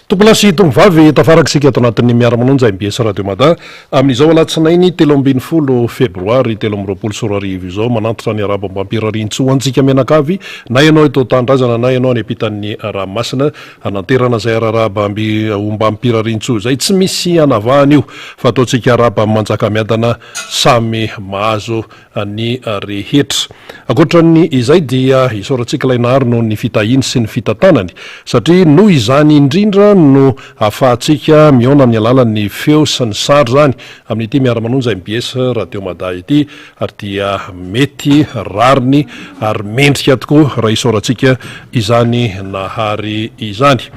Tompolahy sy tompovavy, tafaraka isika ato anatin'ny Miara-manonja mbs Radio Mada amin'izao alatsinainy 13 febroary 2023 izao. Manantitra ny arahaba ombam-pirarian-tsoa ho antsika mianakavy, na ianao eto an-tanindrazana na ianao any ampitan'ny ranomasina. Hananterana izay ararahaba ombam-pirarian-tsoa izay, tsy misy hanavahana io fa ataontsika arahaba manjakamiadana samy mahazo ny rehetra. Ankoatra ny izay dia isaorantsika ilay Nahary noho ny fitahiany sy ny fitantanany satria noho izany indrindra no ahafahantsika mihaona amin'ny alalan'ny feo sy ny sary izany amin'ity Miara-manonja mbs Radio Mada ity ary dia mety, rariny ary mendrika tokoa raha isaorantsika izany Nahary izany.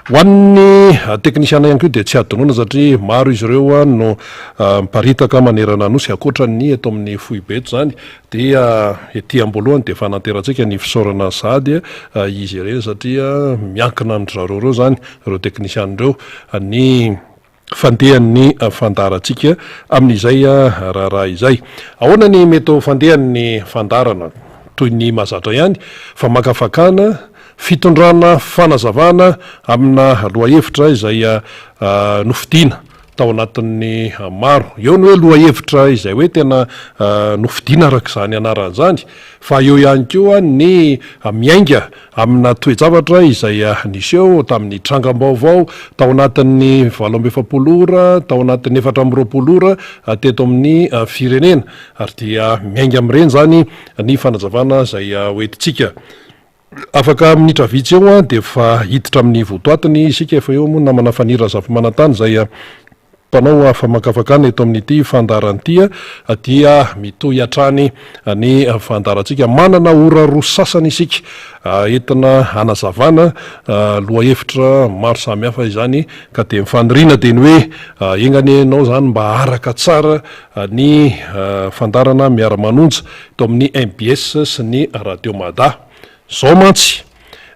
Ho an'ny teknisiana ihany koa dia tsy hadinoina satria maro izy ireo no Miparitaka manerana Nosy ankoatra ny eto amin'ny foibe eto izany dia ety am-boalohany dia efa nanterantsika ny fisaorana sahady izy ireny satria miankina amin-dry zareo ireo izany, ireo teknisiana ireo ny fandehan'ny fandaharantsika amin'izay raharaha izay. Ahoana ny mety ho fandehan'ny fandaharana? Toy ny mahazatra ihany, famakafakana, fitondrana fanazavana amina lohahevitra izay nofidiana tao anatin'ny maro. Eo ny hoe lohahevitra izay hoe tena nofidiana araka izany anarana izany, fa eo ihany koa ny miainga amina toe-javatra izay niseho tamin'ny trangam-baovao tao anatin'ny 48 ora, tao anatin'ny 24 ora teto amin'ny firenena. Ary dia miainga amin'ireny izany ny fanazavana izay hoentintsika. Afaka minitra vitsy eo dia efa hiditra amin'ny votoatiny isika, efa eo moa ny namana Faniry Razafimanantany izay mpanao famakafakana eto amin'ity fandaharana ity dia mitohy hatrany ny fandaharantsika. Manana ora roa sasany isika entina hanazavana lohahevitra maro samihafa izany ka dia ny faniriana dia ny hoe enga anie ianao izany mba haharaka tsara ny fandaharana miara-manonja eto amin'ny mbs sy ny Radio Mada. Izao mantsy,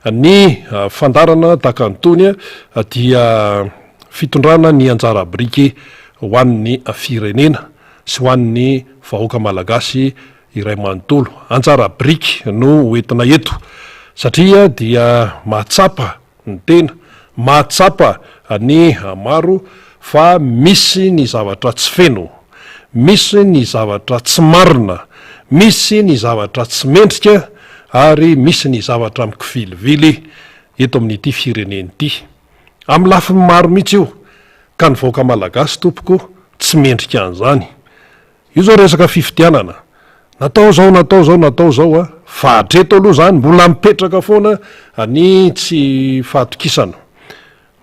ny fandaharana tahaka an'itony dia fitondrana ny anjara biriky ho an'ny firenena sy ho an'ny vahoaka malagasy iray manontolo. Anjara biriky no hoentina eto satria dia mahatsapa ny tena, mahatsapa ny maro fa misy ny zavatra tsy feno, misy ny zavatra tsy marina, misy ny zavatra tsy mendrika ary misy ny zavatra mikivilivily eto amin'ity firenena ity. Amin'ny lafiny maro mihitsy io, ka ny vahoaka malagasy tompoko tsy mendrika an'izany. Io zao resaka fifidianana, natao zao natao zao natao zao a, fa hatreto aloha zany mbola mipetraka foana ny tsy fahatokisana.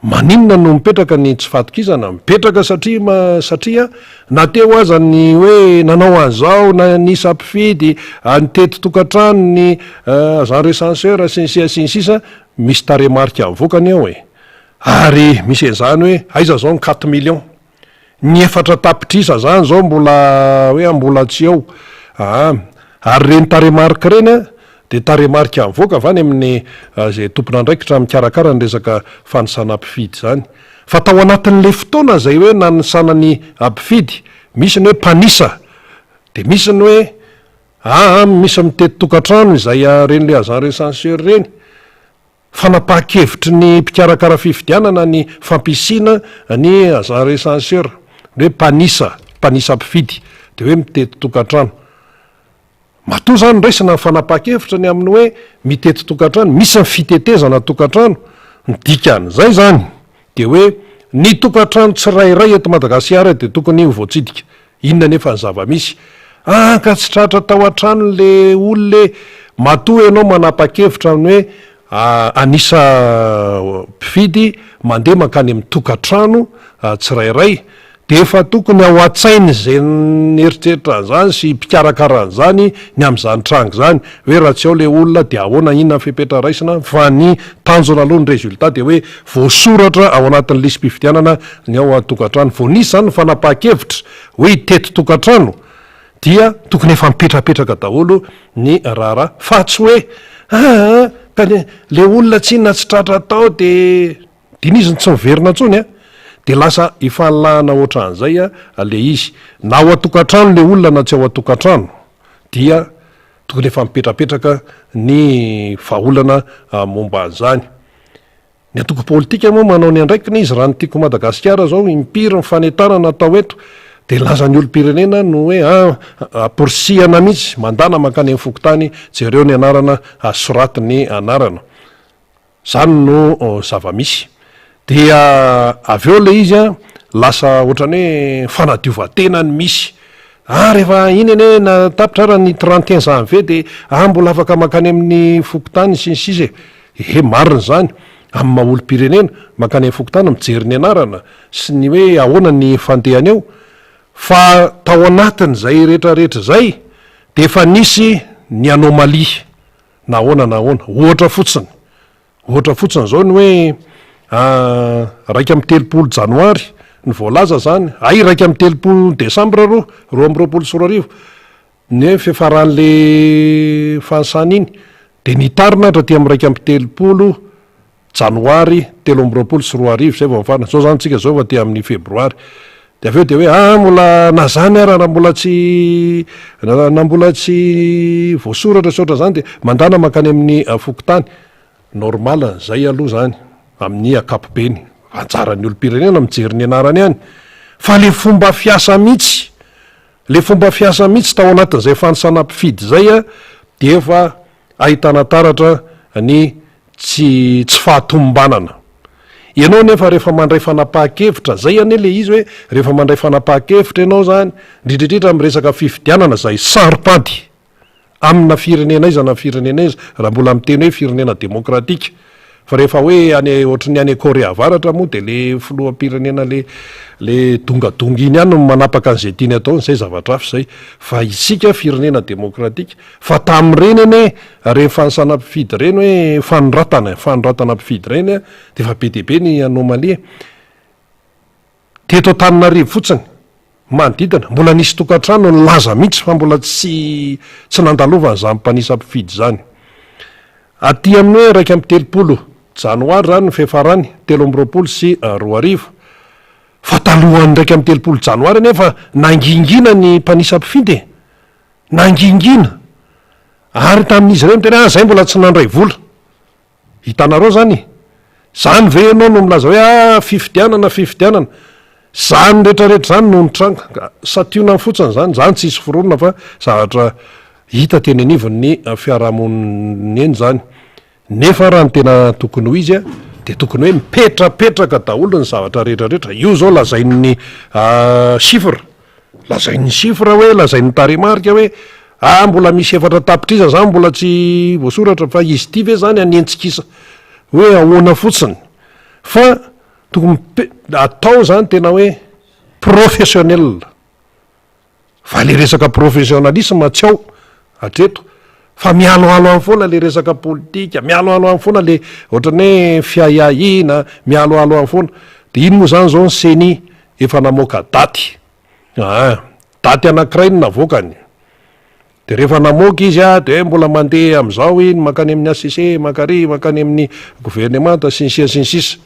Maninona no mipetraka ny tsy fahatokisana? Mipetraka satria satria na teo aza ny hoe nanao an'izao na nisa mpifidy, nitety tokantrano ny agent recenseur sy ny sisa sy ny sisa, misy tarehimarika mivoaka anie ao e! Ary misy an'izany hoe aiza zao ny quatre millions? Ny 4 tapitrisa zany zao mbola hoe mbola tsy eo aa. Ary ireny tarehimarika ireny an, dia tarehimarika mivoaka avy any amin'ny izay tompon'andraikitra mikarakara ny resaka fanisana mpifidy izany. Fa tao anatin'ilay fotoana izay hoe nanisana ny mpifidy, misy ny hoe mpanisa, dia misy ny hoe aa misy mitety tokantrano izay ireny le agent recenseur ireny. Fanapahan-kevitry ny mpikarakara fifidianana ny fampiasiana ny agent recenseur, ny hoe mpanisa, mpanisa mpifidy, dia hoe mitety tokantrano. Matoa izany raisina ny fanapahan-kevitra ny amin'ny hoe mitety tokantrano, misy ny fitetezana tokantrano, ny dikan'izay izany dia hoe ny tokantrano tsirairay eto Madagasikara dia tokony ho voatsidika. Inona anefa ny zava-misy? Ah ka tsy tratra tao an-tranony le olona e! Matoa ianao manapa-kevitra amin'ny hoe anisa mpifidy mandeha mankany amin'ny tokantrano tsirairay dia efa tokony ao an-tsain'izay nieritreritra an'izany sy mpikarakara an'izany ny amin'izany tranga izany hoe raha tsy ao le olona dia ahoana, inona ny fepetra raisina fa ny tanjona aloha ny résultat dia hoe voasoratra ao anatin'ny lisi-pifidianana ny ao an-tokantrano. Vao nisy izany ny fanapahan-kevitra hoe hitety tokantrano dia tokony efa mipetrapetraka daholo ny raharaha fa tsy hoe aa ka le olona tsinona tsy tratra tao de dimy izy no tsy miverina intsony a, de lasa ifanilahana ohatran'izay a le izy. Na ao an-tokantrano le olona na tsy ao an-tokantrano dia tokony efa mipetrapetraka ny vahaolana momba an'izany. Ny antoko politika moa manao ny andraikiny izy raha ny Tiako Madagasikara izao impiry ny fanentanana atao eto dia laza ny olom-pirenena no hoe ah amporisihana mihitsy mandana mankany amin'ny fokontany jereo ny anarana soraty ny anarana. Zany no zava-misy. Dia avy eo ilay izy an lasa ohatran'ny hoe fanadiovan-tena no misy. Ah rehefa iny anie na tapitra ara ny 31 janvier dia ah mbola afaka mankany amin'ny fokontany sy ny sisa e. Ehe marina izany, amin'ny maha olom-pirenena, mankany amin'ny fokontany mijery ny anarana sy ny hoe ahoana ny fandehany eo, fa tao anatin'izay rehetra rehetra izay dia efa nisy ny anomalie na ahoana na ahoana. Ohatra fotsiny, ohatra fotsiny izao ny hoe 31 janoary ny voalaza izany, hay 31 desambra aloha 2022, Ny hoe fiafaran'le fanisana iny dia nitarina hatraty amin'ny 31 janoary 2023 izay vao nifarana. Izao izany tsika izao efa aty amin'ny febroary. Dia avy eo dia hoe ah mbola na izany ara raha mbola tsy na mbola tsy voasoratra sy ohatran'izany dia mandana mankany amin'ny fokontany. Normal izay aloha izany amin'ny ankapobeny. Anjaran'ny olom-pirenena mijery ny anarany ihany. Fa le fomba fiasa mihitsy Le fomba fiasa mihitsy tao anatin'izay fanisana mpifidy izay dia efa ahitana taratra ny tsy tsy fahatomombanana. Ianao nefa rehefa mandray fanapahan-kevitra, zay anie le izy hoe rehefa mandray fanapahan-kevitra ianao zany, indrindra indrindra amin'ny resaka fifidianana izay saro-pady. Amina firenena aiza na firenena aiza, raha mbola miteny hoe firenena demokratika. Fa rehefa hoe any ohatry ny any Korea Avaratra moa dia le filoham-pirenena le le dongadonga iny ihany no manapaka an'izay tiany atao, izay zavatra hafa izay. Fa isika firenena demokratika. Fa tamin'ireny anie, ireny fanisana mpifidy ireny hoe fanoratana, fanoratana mpifidy ireny dia efa be dia be ny anomalie. Teto Antananarivo fotsiny, manodidina, mbola nisy tokantrano nilaza mihitsy fa mbola tsy tsy nandalovana izany mpanisa mpifidy izany. Aty amin'ny hoe 31 janoary izany ny fiafarany 2023. Fa talohan'ny 31 janoary anefa nangingina ny mpanisa mpifidy e! Nangingina! Ary tamin'izy ireo niteny hoe ah zay mbola tsy nandray vola. Hitanareo zany e! Zany ve ianao no milaza hoe ah fifidianana fifidianana? Zany rehetra rehetra zany no nitranga ka santionany fotsiny zany, zany tsisy foronina fa zavatra hita teny anivon'ny fiarahamonina eny zany. Nefa raha ny tena tokony ho izy dia tokony hoe mipetrapetraka daholo ny zavatra rehetra rehetra. Io zao lazain'ny chiffre. Lazain'ny chiffre hoe, lazain'ny tarehimarika hoe, ah mbola misy efatra tapitrisa zany mbola tsy voasoratra fa izy ity ve zany hanenjika isa hoe ahoana fotsiny fa tokony mipe- atao zany tena hoe professionnel fa le resaka professionnalisme tsy ao hatreto fa mialoalo any foana le resaka politika, mialoalo any foana le ohatran'ny hoe fiahiahiana, mialoalo any foana, de iny moa zany zao ny ceni efa namoaka daty, aa daty anakiray no navoakany, de rehefa namoaka izy a de hoe mbola mandeha am'zao iny mankany amin'ny HCC, mankary mankany amin'ny governemanta sy ny sisa sy ny sisa,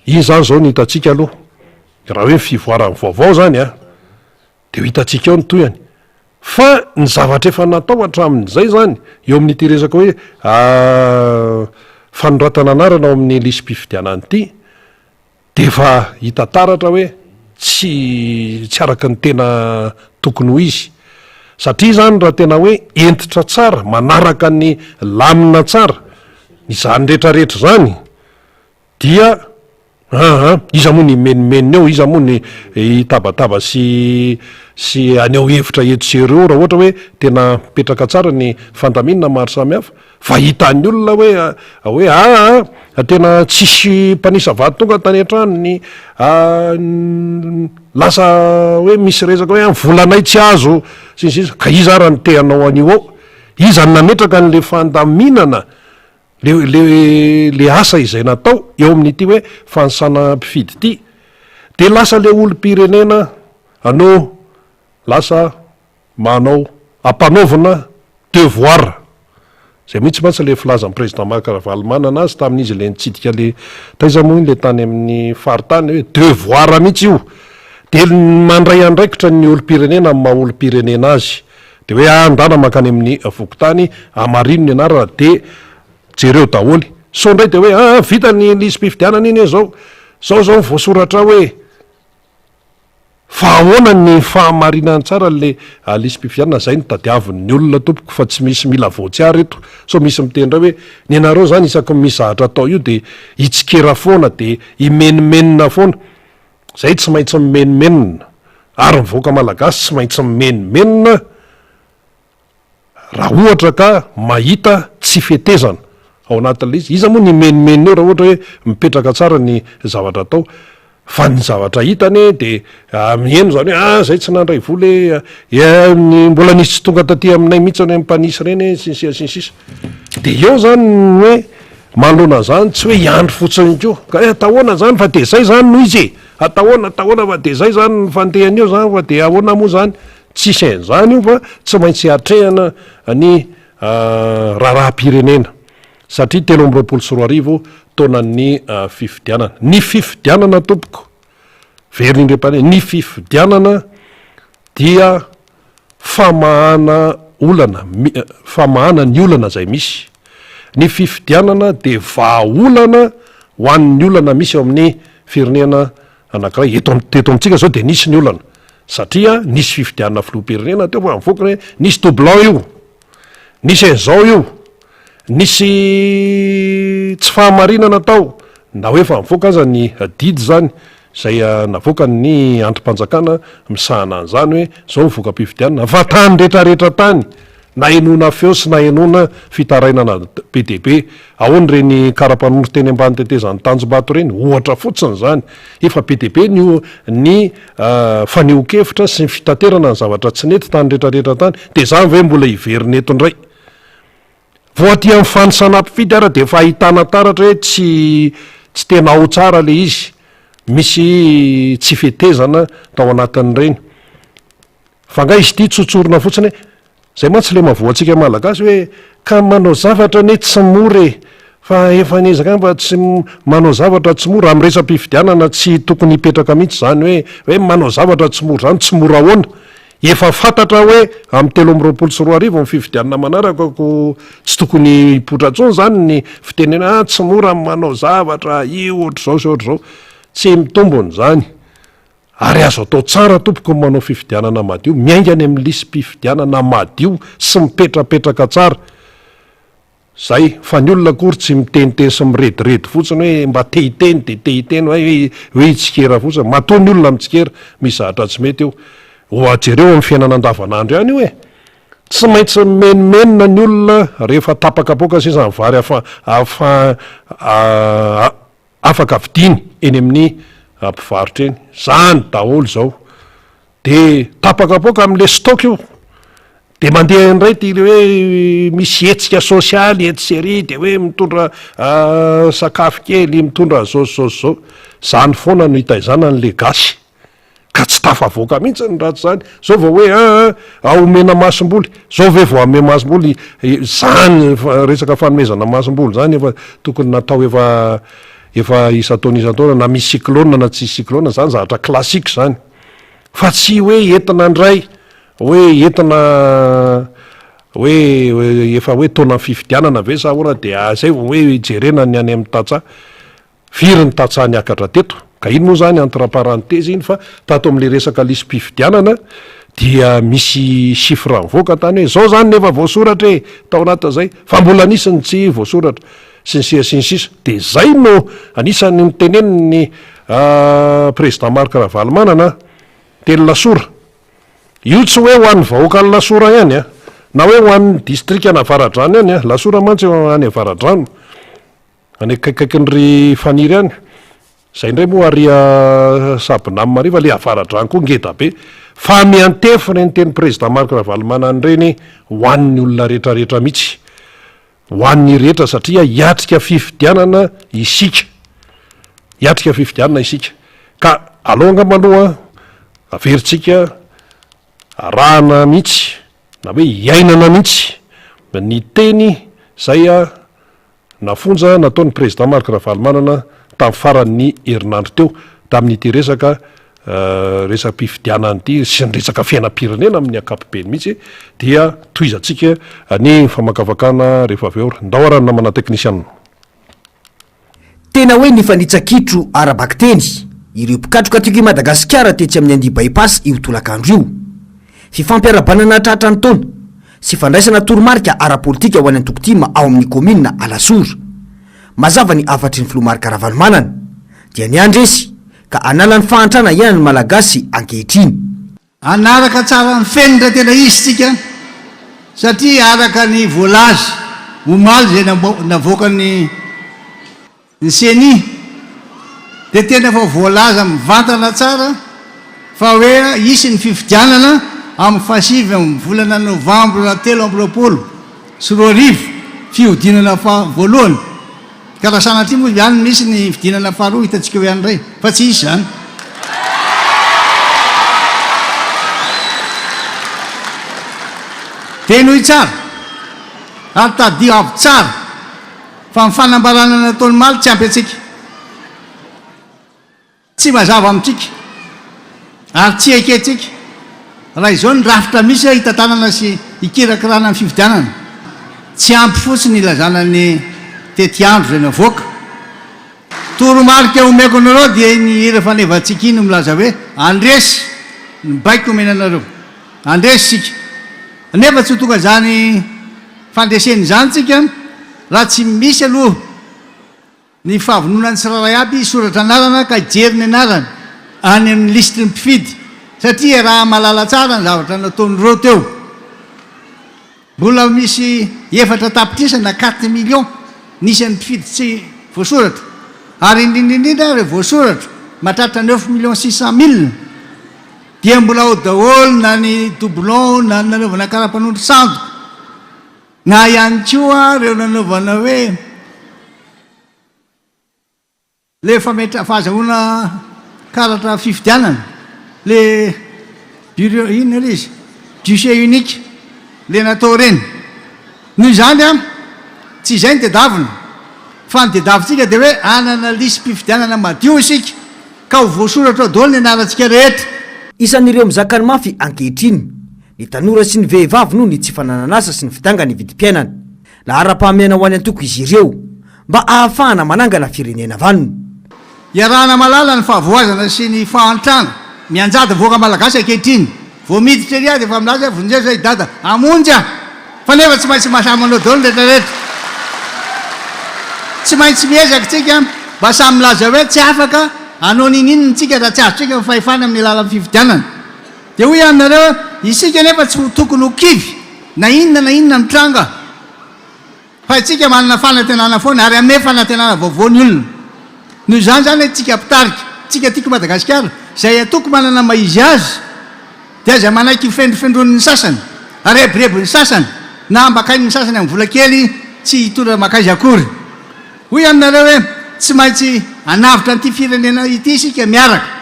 iny zany zao no hitantsika aloha, raha hoe ny fivoaran'ny vaovao zany a. Dia ho hitantsika eo ny tohiny. Fa ny zavatra efa natao hatramin'izay izany, eo amin'ity resaka hoe fanoratana anarana ao amin'ny lisi-pifidianana ity, dia efa hita taratra hoe tsy tsy araka ny tena tokony ho izy. Satria izany raha tena hoe hentitra tsara, manaraka ny lamina tsara, izany rehetra rehetra izany dia Aa iza moa ny himenomenona eo, iza moa ny hitabataba sy sy haneho hevitra eto sy eroa eo raha ohatra hoe tena mipetraka tsara ny fandaminana maro samihafa fa hitan'ny olona hoe hoe aa tena tsisy mpanisa vato tonga tany an-trano ny lasa hoe misy resaka hoe volanay tsy azo sy ny sisa ka iza ara no te hanao an'io ao? Iza no nametraka an'le fandaminana Le le le asa izay natao eo amin'ity hoe fanisana mpifidy ity de lasa le olom-pirenena no lasa manao ampanaovina devoir. Zay mihitsy mantsy le filazan'ny président Marc Ravalomanana azy tamin'izy le nitsidika le taiza moa iny le tany amin'ny faritany hoe devoir mihitsy io. De mandray andraikitra ny olom-pirenena amin'ny maha olom-pirenena azy. De hoe ah ndana mankany amin'ny fokontany, hamarino ny anarana de jereo daholo. Sao indray dia hoe aa vita ny lisi-pifidianana iny e zao, zao zao ny voasoratra ao e. Fa ahoana ny fahamarinany tsara le lisi-pifidianana, zay no tadiavin'ny olona tompoko fa tsy misy mila voatsiary eto, sao misy miteny indray hoe ny anareo zany isaky ny misy zavatra atao io de hitsikera foana de himenomenona foana, zay tsy maintsy mimenomenona ary ny vahoaka malagasy tsy maintsy mimenomenona. Raha ohatra ka mahita tsy fetezana ao anatin'ilay izy, iza moa ny himenomenona eo raha ohatra hoe mipetraka tsara ny zavatra atao? Fa ny zavatra hita anie dia miheno izany hoe ah zay tsy nandray vola e, eh, ny mbola nisy tsy tonga taty aminay mihitsy ireny mpanisy ireny e, sy ny sisa sy ny sisa. Dia eo izany ny hoe manoloana an'izany tsy hoe hiandry fotsiny koa, ka hoe atahoana izany fa dia izay izany no izy e, atahoana atahoana fa dia izay izany ny fandehany eo izany fa dia ahoana moa izany? Tsisy an'izany io fa tsy maintsy atrehana ny raharaham-pirenena satria 2023 taonan'ny fifidianana. Ny fifidianana tompoko, verina indray mpanena, ny fifidianana dia famahana olana, famahana ny olana izay misy. Ny fifidianana dia vahaolana ho an'ny olana misy eo amin'ny firenena anankiray. Eto am- teto amintsika izao dia nisy ny olana satria nisy fifidianana filoham-pirenena teo fa nivoaka hoe nisy doublon io, nisy an'izao io, nisy tsy fahamarinana tao, na hoe efa nivoaka aza ny didy izany izay navoakan'ny andrim-panjakana misahana an'izany hoe izao ny voka-pifidianana fa tany retraretra tany Nahenoana feo sy nahenoana fitarainana be dia be. Ahoana ireny kara-panondro teny ambany tetezan'i Tanjombato ireny? Ohatra fotsiny izany. Efa be dia be ny ny fanehoan-kevitra sy ny fitaterana ny zavatra tsy nety tany rehetrarehetra tany. Dia izany ve mbola hiverina eto indray? Vao aty amin'ny fanisana mpifidy ara dia efa ahitana taratra hoe tsy tsy tena ao tsara ilay izy. Misy tsy fetezana tao anatin'ireny. Fa nga izy ity tsotsorina fotsiny hoe, zay mantsy le mahavoa antsika malagasy hoe ka manao zavatra anie tsy mora e! Fa efa niezaka ihany fa tsy manao zavatra tsy mora, amin'ny resa-pifidianana tsy tokony hipetraka mihitsy zany hoe hoe manao zavatra tsy mora zany, tsy mora ahoana? Efa fantatra hoe amin'ny 2023 ny fifidianana manaraka ko tsy tokony hipoitra intsony zany ny fitenena ah tsy mora ny manao zavatra, io ohatr'izao sy ohatr'izao, tsy mitombona izany. Ary azo atao tsara tompoko ny manao fifidianana madio, miainga any amin'ny lisi-pifidianana madio sy mipetrapetraka tsara. Zay, fa ny olona akory tsy miteniteny sy mirediredy fotsiny hoe mba te hiteny dia te hiteny hoe hoe hitsikera fotsiny. Matoa ny olona mitsikera, misy zavatra tsy mety eo. Oa jereo amin'ny fiainana andavanandro ihany io e! Tsy maintsy mimenomenona ny olona rehefa tapa-kapoaka sisa ny vary afa afa Afaka vidiany eny amin'ny mpivarotra eny. Zany daholo izao. De tapa-kapoaka amin'le stock io. De mandeha indray ity le hoe misy hetsika sosialy etsy sy ery de hoe mitondra sakafo kely, mitondra an'izao sy izao sy izao. Zany foana no itaizana an'le gasy. Ka tsy tafavoaka mihitsy ny ratsy zany. Zao vao hoe aa omena masomboly. Zao ve vao ame masomboly? Zany resaka fanomezana masomboly zany efa tokony natao efa efa isan-taona isan-taona na misy cyclone na tsisy cyclone zany zavatra classique zany. Fa tsy hoe entina indray hoe entina hoe efa hoe taonan'ny fifidianana ve sa ahoana de zay vao hoe jerena ny any amin'ny tantsaha. Firy ny tantsaha niakatra teto? Ka iny moa zany entre parenthèse iny fa tato amin'le resaka lisi-pifidianana dia misy chiffre nivoaka tany hoe zao zany ny efa voasoratra e, tao anatin'izay, fa mbola nisy ny tsy voasoratra sy ny sisa sy ny sisa. De zay no anisan'ny notenenin'ny président Marc Ravalomanana teny Lasora. Io tsy hoe ho an'ny vahoakan'i Lasora ihany an, na hoe ho an'ny distrikan'Avaradrano ihany an, Lasora mantsy any Avaradrano. Any akaikikaikin'i ry Faniry any. Zay indray moa ary Sabinam ary fa le avaradrano koa ngeda be. Fa miantefy ireny teny président Marc Ravalomanana ireny ho an'ny olona rehetra rehetra mihitsy. Ho an'ny rehetra satria hiatrika fifidianana isika. Hiatrika fifidianana isika. Ka aleo angamba aloha averintsika arahana mihitsy na hoe iainana mihitsy ny teny izay Nafonja nataon'ny Prezidà Marc Ravalomanana tamin'ny faran'ny herinandro teo tamin'ity resaka resa-pifidianana ity sy ny resaka fiainam-pirenena amin'ny ankapobeny mihitsy dia tohizantsika ny famakafakana rehefa avy eo. Ndao ary ny namana teknisianina. Tena hoe nifanitsa-kitro ara-bakiteny ireo mpikatroka tiako i Madagasikara tetsy amin'ny Andia By-Pass io tolakandro io. Fifampiarahabana nahatratra ny taona sy fandraisana toromarika ara-politika ho an'ny antoko tim ao amin'ny kaominina Alasora. Mazava ny hafatry ny filoha Marc Ravalomanana, dia ny handresy ka hanala ny fahantrana iainan'ny Malagasy ankehitriny. Hanaraka tsara ny fenitra tena izy isika satria araka ny voalaza omaly izay navoakan'ny ny ceni dia tena efa voalaza mivantana tsara fa hoe hisy ny fifidianana amin'ny fahasivy amin'ny volana novambra 2023, fihodinana faha voalohany. Ka raha sanatria moa ihany misy ny fidinana faharoa hitantsika eo ihany indray fa tsy hisy izany. Henoy tsara ary tadidio avy tsara fa ny fanambarana nataony omaly tsy ampy antsika. Tsy mazava amintsika ary tsy ekentsika raha izao ny rafitra misy hitantanana sy hikirakirana ny fifidianana. Tsy ampy fotsiny hilazana ny tetiandro izay navoaka. Toromarika omeko anareo dia iny hira fanevantsika iny milaza hoe handresy ny baiko omena anareo. Handresy isika. Nefa tsy ho tonga izany fandresena izany tsika raha tsy misy aloha Ny fahavononan'ny tsirairay aby hisoratra anarana ka hijery ny anarany any amin'ny lisitry ny mpifidy satria iaraha-mahalala tsara ny zavatra nataon'ireo teo. Mbola misy efatra tapitrisa na quatre millions ny isan'ny mpifidy tsy voasoratra ary indrindra indrindra ireo voasoratra mahatratra neuf millions 600 mille dia mbola ao daholo na ny doublon na ny nanaovana kara-panondro sandoka. Na ihany koa ireo nanaovana hoe le fametra fahazahoana karatra fifidianana, le bureau inona le izy? Guichet unique le natao ireny. Noho izany an, tsy izay no tedavina fa ny tedavintsika dia hoe hanana lisi-pifidianana madio isika ka ho voasoratra ao daholo ny anarantsika rehetra. Isan'ireo mizaka ny mafy ankehitriny Ny tanora sy ny vehivavy noho ny tsy fananan'asa sy ny fidangan'ny vidim-piainana. Laharam-pahamehana ho an'ny antoko izy ireo, mba ahafahana manangana firenena vanona. Iarahana mahalala ny fahavoazana sy ny fahantrana mianjady ny vahoaka malagasy ankehitriny. Vao miditra ery aho dia efa milaza hoe vonjeo izay i Dada, hamonjy aho! Fa nefa tsy maintsy samy manao daholo ny rehetra rehetra. Tsy maintsy miezaka isika mba samy milaza hoe tsy afaka hanao n'inon'inona isika raha tsy azontsika ny fahefana amin'ny alalan'ny fifidianana. Dia hoy aho aminareo, Isika anefa tsy ho tokony ho kivy na inona na inona mitranga, fa isika manana fanantenana foana ary hanome fanantenana vaovao ny olona. Noho izany izany, isika mpitarika, isika Tiako Madagasikara, izay antoko manana ny maha izy azy, dia aza manaiky ho fendrofendronin'ny sasany, arebirebin'ny sasany, na ambakain'ny sasany amin'ny vola kely tsy hitondra mankaiza akory. Hoy aho aminareo hoe, tsy maintsy hanavotra an'ity firenena ity isika miaraka.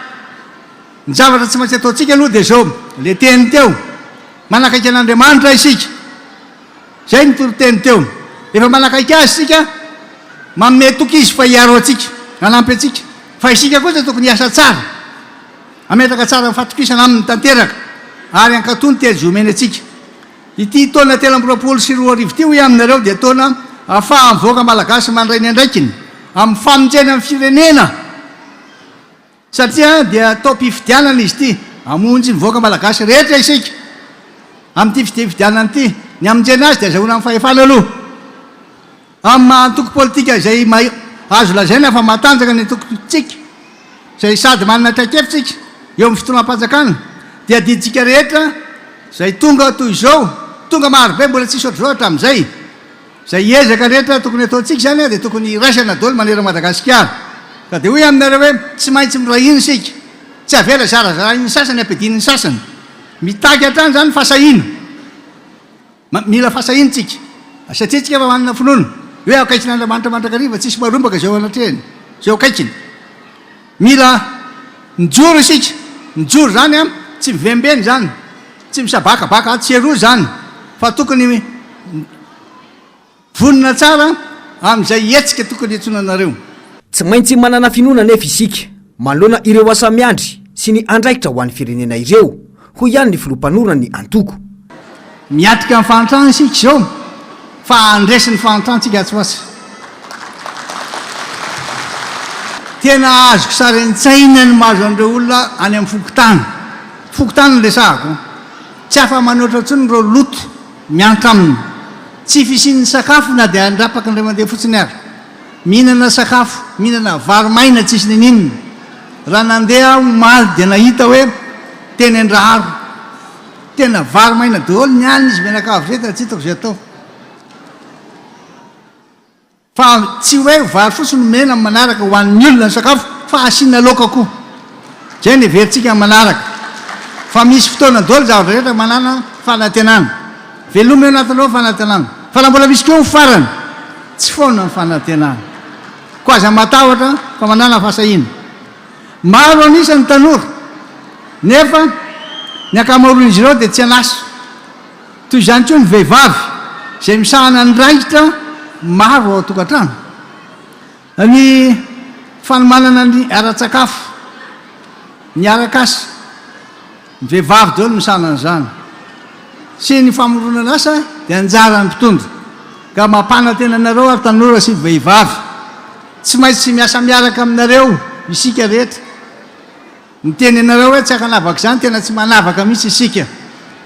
Ny zavatra tsy maintsy ataontsika aloha dia izao, ilay teny teo, manakaiky an'Andriamanitra isika. Izay ny toriteny teo. Rehefa manakaiky Azy isika, manome toky Izy fa hiaro antsika, hanampy antsika. Fa isika kosa tokony hiasa tsara, hametraka tsara ny fatokisana Aminy tanteraka, ary hankatò ny teny izay omeny antsika. Ity taona 2023 ity, hoy aho aminareo, dia taona ahafahan'ny vahoaka malagasy mandray ny andraikiny amin'ny famonjena ny firenena. Satria dia taom-pifidianana izy ity, hamonjy ny vahoaka malagasy rehetra isika amin'ity fifidianana ity. Ny hamonjena azy dia azahoana ny fahefana aloha. Amin'ny maha antoko politika izay azo lazaina fa matanjaka ny antokontsika, izay sady manana traikefa isika eo amin'ny fitondram-panjakana, dia adidintsika rehetra izay tonga toy izao, tonga marobe mbola tsisy ohatr'izao hatramin'izay, Izay ezaka rehetra tokony ataontsika izany dia tokony hiraisana daholo manerana Madagasikara. Ka dia hoy aho aminareo hoe tsy maintsy miray hina isika. Tsy avela zarazarain'ny sasany ampiadian'ny sasany. Mitaky hatrany izany fahasahiana. Mila fahasahiana isika. Satria isika efa manana finoana hoe eo akaikin'Andriamanitra mandrakariva, tsisy marombaka izay eo anatrehany, izay eo akaikiny. Mila mijoro isika. Mijoro izany an, tsy mivembena izany, tsy misabakabaka atsy sy eroa izany, fa tokony vonona tsara amin'izay hetsika tokony hiantsoana anareo. Tsy maintsy manana finoana anefa isika manoloana ireo asa miandry sy ny andraikitra ho an'ny firenena ireo, hoy ihany ny filoha mpanorina ny antoko. Miatrika ny fahantrana isika izao fa handresy ny fahantrantsika atsy ho atsy. Tena azoko sary an-tsaina ny mahazo an'ireo olona any amin'ny fokontany. Fokontany no resahako an. Tsy afa-manoatra intsony ireo loto miantra aminy. Tsy fisian'ny sakafo na dia andrapaka indray mandeha fotsiny ary. Mihinana sakafo, mihinana vary maina tsisy ninininona. Raha nandeha aho omaly dia nahita hoe teny Andraharo. Tena vary maina daholo ny any izy mianakavy rehetra tsy hitako izay atao. Fa tsy hoe vary fotsiny omena amin'ny manaraka ho an'ny olona ny sakafo fa asiana laoka koa. Izay no heverintsika amin'ny manaraka. Fa misy fotoana daholo ny zavatra rehetra manana fanantenana. Velomy ao anatinareo ny fanantenana. Fa raha mbola misy koa ny farany, tsy foana ny fanantenana. Koa aza matahotra fa manàna fahasahiana. Maro an'isa ny tanora, nefa ny ankamaroan'izy ireo dia tsy an'asa. Toy izany koa ny vehivavy izay misahana andraikitra maro ao an-tokantrano. Ny fanomanana ny ara-tsakafo, ny arak'asa, ny vehivavy daholo no misahana an'izany, sy ny famoronana asa dia anjaran'ny mpitondra. Ka mampanantena anareo aho ry tanora sy vehivavy, tsy maintsy miasa miaraka aminareo isika rehetra. Miteny anareo hoe tsy ankanavaka izany, tena tsy manavaka mihitsy isika.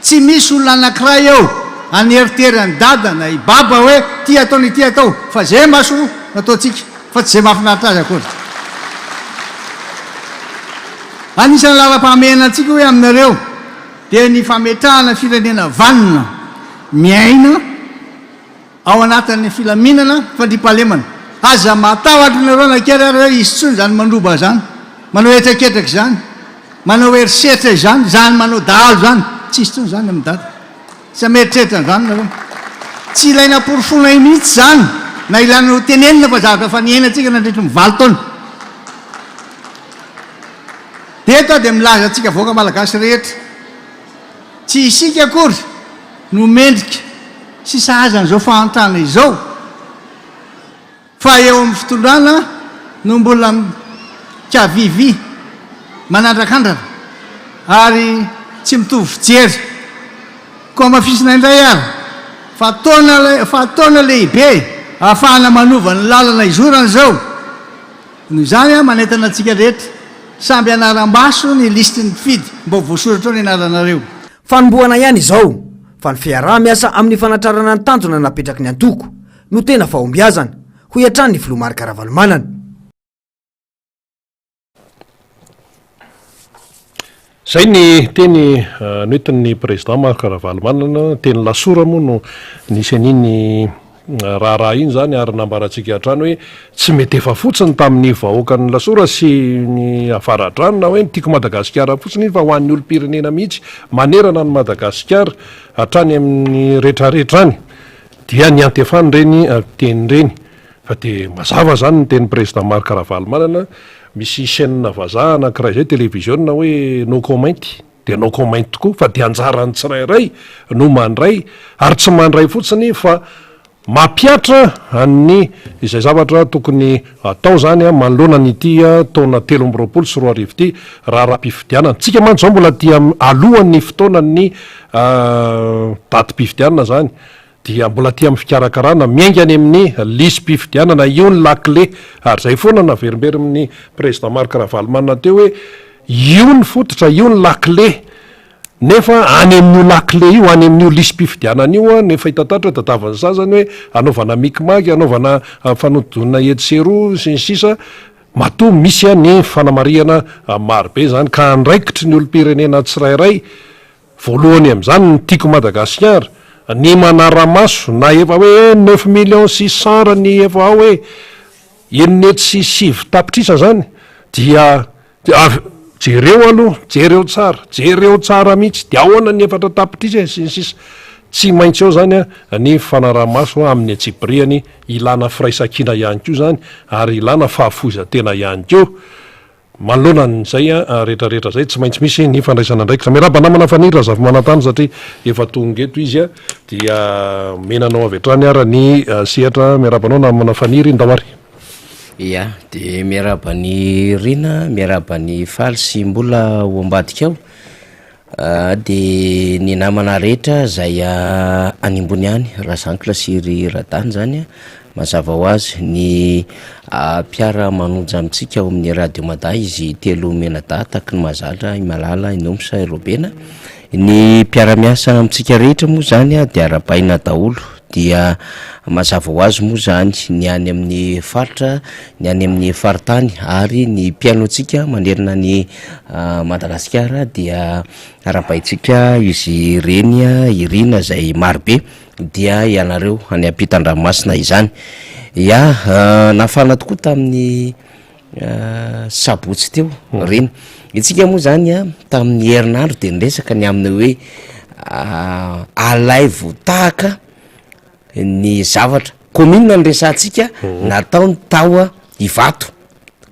Tsy misy olona anankiray eo haneritery an'i Dada na i Baba hoe ity atao na ity atao, fa izay mahasoa no ataontsika, fa tsy izay mahafinaritra azy akory. Anisan'ny laharam-pahamehana antsika hoy aminareo dia ny fametrahana firenena vanona, miaina, Ao anatin'ny filaminana, fandriampahalemana. Aza matahotra nareo na kely ary hoe hisy intsony izany mandroba izany, manao hetraketraka izany, manao herisetra izany, izany manao dahalo izany. Tsy hisy intsony izany amin'i Dada. Tsy mieritreritra an'izany nareo. Tsy ilaina porofoina mihitsy izany na ilaina ho tenenina fa zavatra efa niainantsika nandritry ny valo taona. Dia eto aho dia milaza antsika vahoaka malagasy rehetra, tsy isika akory no mendrika sy sahaza an'izao fahantrana izao fa eo amin'ny fitondrana no mbola mikavivy manandrakandrana ary tsy mitovy fijery. Koa hamafisina indray ary fa taona fa taona lehibe ahafahana manova ny lalana izorana izao. Noho izany aho manentana antsika rehetra samby hanara-maso ny lisitry ny mpifidy mba ho voasoratra ao ny anaranareo. Fanombohana ihany izao fa ny fiaraha-miasa amin'ny fanatrarana ny tanjona napetraky ny antoko no tena fahombiazana, hoy hatrany ny filoha Marc Ravalomanana. Izay ny teny noentin'ny Président Marc Ravalomanana, teny Lasora moa no nisy an'iny raharaha iny izany ary nambarantsika hatrany hoe tsy mety efa fotsiny tamin'ny vahoakan'ny Lasora sy ny Avaradrano na hoe ny Tiako Madagasikara fotsiny iny fa ho an'ny olom-pirenena mihitsy manerana an'i Madagasikara hatrany amin'ny retraretra any dia niantefany ireny teny ireny fa dia mazava izany ny tenin'ny Président Marc Ravalomanana misy chaîne vazaha anankiray izay televiziona hoe no comment Dia no comment tokoa fa dia anjaran'ny tsirairay no mandray ary tsy mandray fotsiny fa mampihatra an'ny izay zavatra tokony atao izany manoloana an'ity taona 2023 ity raharaham-pifidianana. Tsika mantsy izao mbola aty alohan'ny fotoanan'ny datim-pifidianana izany dia mbola aty amin'ny fikarakarana miainga any amin'ny lisi-pifidianana, io ny lakile ary izay foana naverimberin'ny Président Marc Ravalomanana teo hoe io ny fototra, io ny lakile nefa any amin'io lakile io, any amin'io lisi-pifidianana io no efa hita taratra hoe tadiavin'ny sasany hoe hanaovana micmac, hanaovana fanodinana etsy sy eroa sy ny sisa Matoa misy ny fanamarihana marobe izany ka andraikitry ny olom-pirenena tsirairay Voalohany amin'izany ny Tiako Madagasikara, ny manara-maso na efa hoe neuf millions six cent ra ny efa ao hoe enina hetsy sy sivy tapitrisa zany dia avy jereo aloha, jereo tsara, jereo tsara mihitsy dia ahoana ny efatra tapitrisa e sy ny sisa Tsy maintsy eo zany ny fanaraha-maso amin'ny antsipiriany, ilana firaisankina ihany koa izany ary ilana fahafoizan-tena ihany koa. Manoloana an'izay rehetra rehetra izay, tsy maintsy misy ny fandraisana andraikitra. Miarahaba namana Faniry Razafimanantany satria efa tonga eto izy dia omena anao avy hatrany ara ny sehatra. Miarahaba anao namana Faniry, ndao ary. Ya, dia miarahaba an'i Rina, miarahaba an'i Faly sy Mbola ao ambadika ao. Dia ny namana rehetra izay any ambony any, Razankla sy ry Radany izany. Mazava ho azy, ny mpiara-manonja amintsika ao amin'ny Radio Mada izy telo mianadahy tahaky ny mahazatra, i Malala, i Nomsa, i Robena. Ny mpiara-miasa amintsika rehetra moa izany dia arahabaina daholo, dia mazava ho azy moa izany ny any amin'ny faritra, ny any amin'ny faritany ary ny mpihaino antsika manerana an'i Madagasikara dia arahabaintsika izy ireny, irina izay marobe. Dia ianareo any ampitan-dranomasina izany. Ya, nafana tokoa tamin'ny sabotsy teo ireny. Isika moa izany an, tamin'ny herinandro dia niresaka ny amin'ny hoe alaivo tahaka ny zavatra, commune no resahantsika, nataony tao Ivato.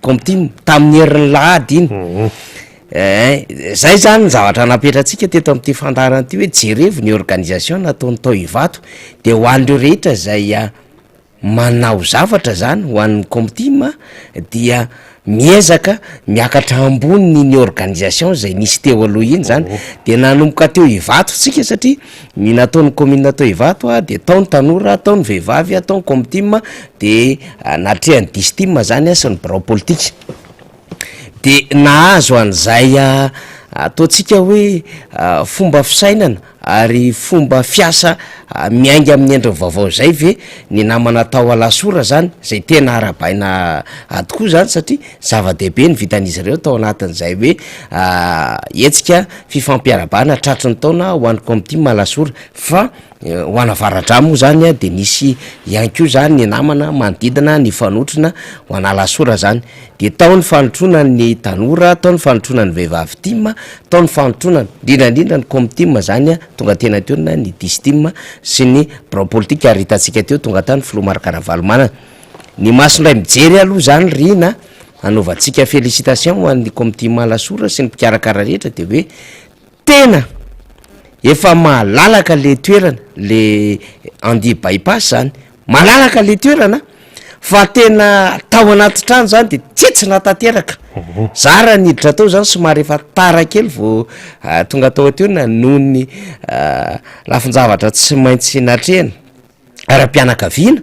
Comptine, tamin'ny herin'ny lahady iny. Eh, zay zany ny zavatra napetratsika teto amin'ity fandaharana ity hoe jerevo ny organisation nataony tao Ivato, de ho an'ireo rehetra zay manao zavatra zany ho an'ny Comptime dia miezaka miakatra ambony ny organisation zay nisy teo aloha iny zany, de nanomboka teo Ivato tsika satria Ny nataon'ny commune tao Ivato a de tao ny tanora, tao ny vehivavy, tao ny comtim de natrehan'ny distim zany sy ny birao politika, de nahazo an'izay ataontsika hoe fomba fisainana ary fomba fiasa miainga amin'ny endriny vaovao zay ve ny namana tao Alasora zany zay tena arahabaina tokoa zany satria Zava-dehibe ny vitan'izy ireo tao anatin'izay hoe hetsika fifampiarahabana tratry ny taona ho an'ny Comtim Alasora fa ho an'Avaradrano moa zany de nisy ihany koa zany ny namana manodidina nifanotrona ho an'Alasora zany, de tao ny fanotrona ny tanora, tao ny fanotrona ny vehivavy tim, tao ny fanotrona indrindra indrindra ny Comtim zany tonga teny an-toerana ny Distim sy ny birao politika ary hitantsika teo tonga tany filoha Marc Ravalomanana. Ny maso indray mijery aloha zany ry Rina a, anaovantsika félicitation ho an'ny comité Malasora sy ny mpikarakara rehetra de hoe tena efa malalaka le toerana, le Andy by pass zany, malalaka le toerana fa tena tao anaty trano zany de tsetsina tanteraka, za raha niditra tao zany somary efa tara kely vao tonga tao an-toerana noho ny lafin-javatra tsy maintsy natrehina. ara-pianakaviana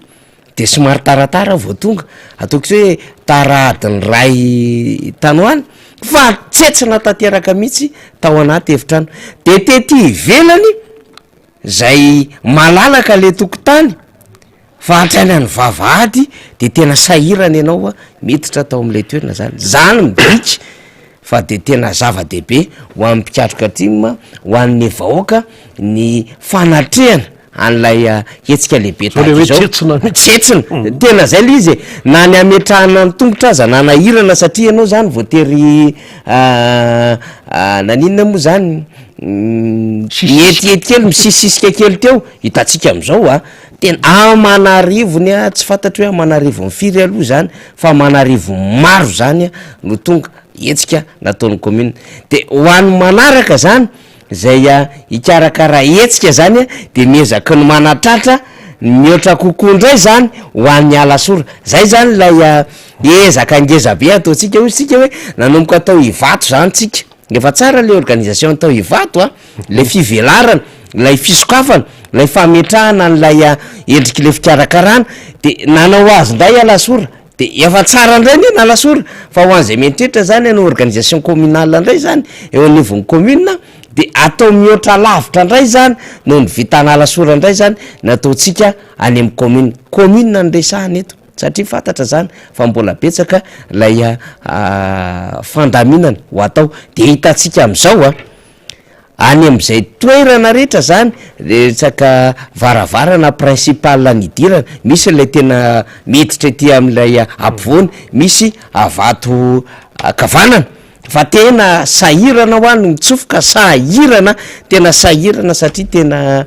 de somary taratara aho vao tonga, ataoko tsy hoe tara adiny iray tany ho any fa tsetsina tanteraka mihitsy tao anaty efitrano, de tety ivelany zay malalaka le tokotany fa hatrany any vavahady de tena sahirana ianao miditra tao am'le toerana zany, zany midika fa de tena zava-dehibe ho an'ny mpikatroka tim, ho an'ny vahoaka ny fanatrehana an'ilay hetsika lehibe Zao le tahaka hoe izao. tsetsina mihitsy. Tsetsina, tena zay le izy e, na ny hametrahana ny tongotra aza nanahirana satria ianao zany voatery naninona moa zany, nietiety kely, misisisika kely teo, hitantsika am'zao a, tena aman'arivony a, tsy fantatro hoe aman'arivony firy aloha zany fa aman'arivony maro zany no tonga, hetsika nataon'ny commune, de ho an'ny manaraka zany Izay hikarakara hetsika zany de miezaky ny manatratra ny mihoatra kokoa ndray zany ho an'ny Alasora. Zay zany ilay ezaka ngeza be ataontsika hoy isika hoe nanomboka tao Ivato zany tsika, efa tsara le organisation tao Ivato a, le fivelarana, ilay fisokafana, ilay fametrahana an'ilay endrik'le fikarakarana de nanao azy ndray Alasora De efa tsara ndray anie n'Alasora fa ho an'izay mieritreritra zany hanao organisation communale ndray zany eo anivon'ny commune de atao mihoatra lavitra ndray zany noho ny vitan'Alasora ndray zany ny ataontsika any amin'ny commune, commune no resahana eto satria fantatra zany fa mbola betsaka lay fandaminana ho atao de hitantsika am'zao a. Any amin'izay toerana rehetra zany, resaka varavarana principal nidirana, misy ilay tena miditra ety amin'ilay ampovoany, misy avato ankavanana, fa tena sahirana hoa ny mitsofoka, sahirana, tena sahirana satria tena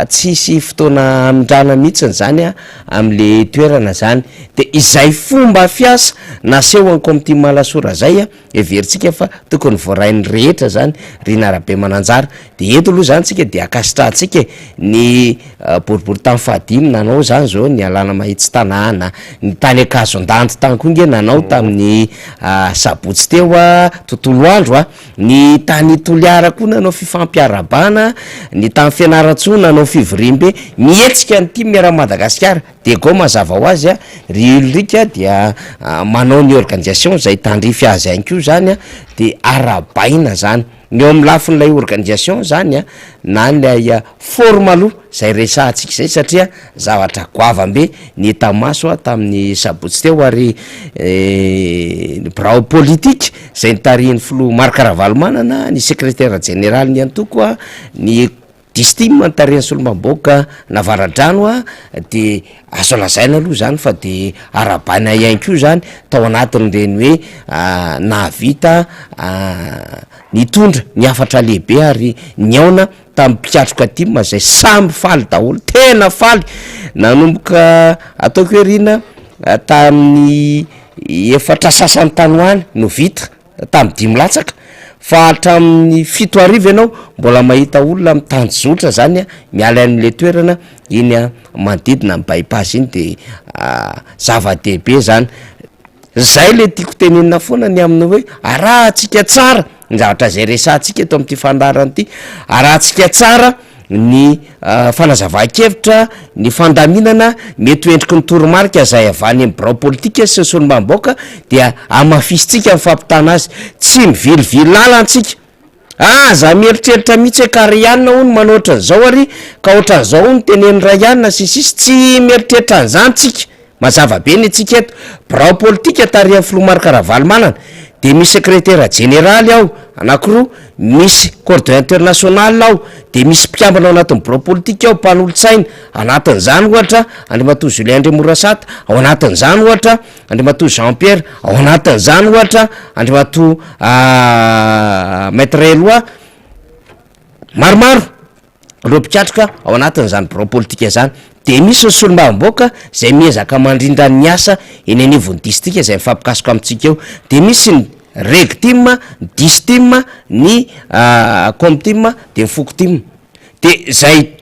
tsisy fotoana hamindrana mihitsiny zany an am'le toerana zany, de izay fomba fiasa nasehon'ny comité Malasora zay an. Heverintsika fa tokony voarain'ny rehetra zany Rina Rabemananjara. De eto aloha zany tsika de ankasitrahantsika e, ny boriborintany fahadimy nanao zany zao ny alana mahitsy tanàna, ny tany Ankazondandy tany koa nge nanao tamin'ny sabotsy teo a. tontolo andro a, ny tany Toliara koa nanao fifampiarahabana, ny tany Fianarantsoa nanao fivoriambe, mihetsika ny tim eran'i Madagasikara, Diego mazava ho azy a, ry Ulrich dia manao ny organisation izay tandrify azy ihany koa zany a, de arahabaina zany. Ny eo amin'ny lafin'ilay organisation zany a, na ilay forme aloha zay resahantsika izay satria zavatra goavam-be ny hita maso tamin'ny sabotsy teo ary ny birao politika izay notarihin'ny filoha Marc Ravalomanana, ny sekretera jeneralin'ny antoko, ny Distim notarihin'ny solombavambahoaka an'Avaradrano dia azo lazaina aloha zany fa de arahabaina ihany koa zany tao anatin'ireny hoe nahavita nitondra ny hafatra lehibe ary nihaona tamin'ny mpikatroka tim zay samy faly daholo, tena faly nanomboka ataoko hoe ry ina tamin'ny efatra sasany tany ho any no vita. tamin'ny dimy latsaka fa hatramin'ny 7000 ianao mbola mahita olona mitanjozotra zany a miala amin'le toerana iny a manodidina ny by pass iny de zava-dehibe zany, zay le tiako tenenina foana ny amin'ny hoe arahantsika tsara ny zavatra zay resahantsika eto amin'ity fandaharana ity, arahantsika tsara ny fanazavan-kevitra, ny fandaminana, mety ho endriky ny toromarika izay avy any amin'ny birao politika sy ny solombavambahoaka dia hamafisintsika ny fampitana azy, tsy mivilivily lalana tsika, aza mieritreritra mihitsy hoe ka ry anona hono manao ohatran'izao ary ka ohatran'izao hono tenenin'i Rayanina sy ny sisa, tsy mieritreritra an'izany tsika. Mazava be ny antsika eto. Birao politika tarihan'ny filoha Marc Ravalomanana, dia misy sekretera jeneraly ao anankiroa, misy coordonnateur national ao, dia misy mpikambana ao anatin'ny birao politika ao, mpanolotsaina, anatin'izany ohatra Andriamatoa Julien Andriamorasata, ao anatin'izany ohatra Andriamatoa Jean Pierre, ao anatin'izany ohatra Andriamatoa Maitre Eloi, maromaro. ireo mpikatroka ao anatin'izany birao politika izany. Dia misy ny solombavambahoaka izay miezaka mandrindra ny asa eny anivon'ny distrika izay mifampikasoka amintsika eo. Dia misy ny Regtim, ny Distim, ny Comtim, dia ny Fokotim. Dia izay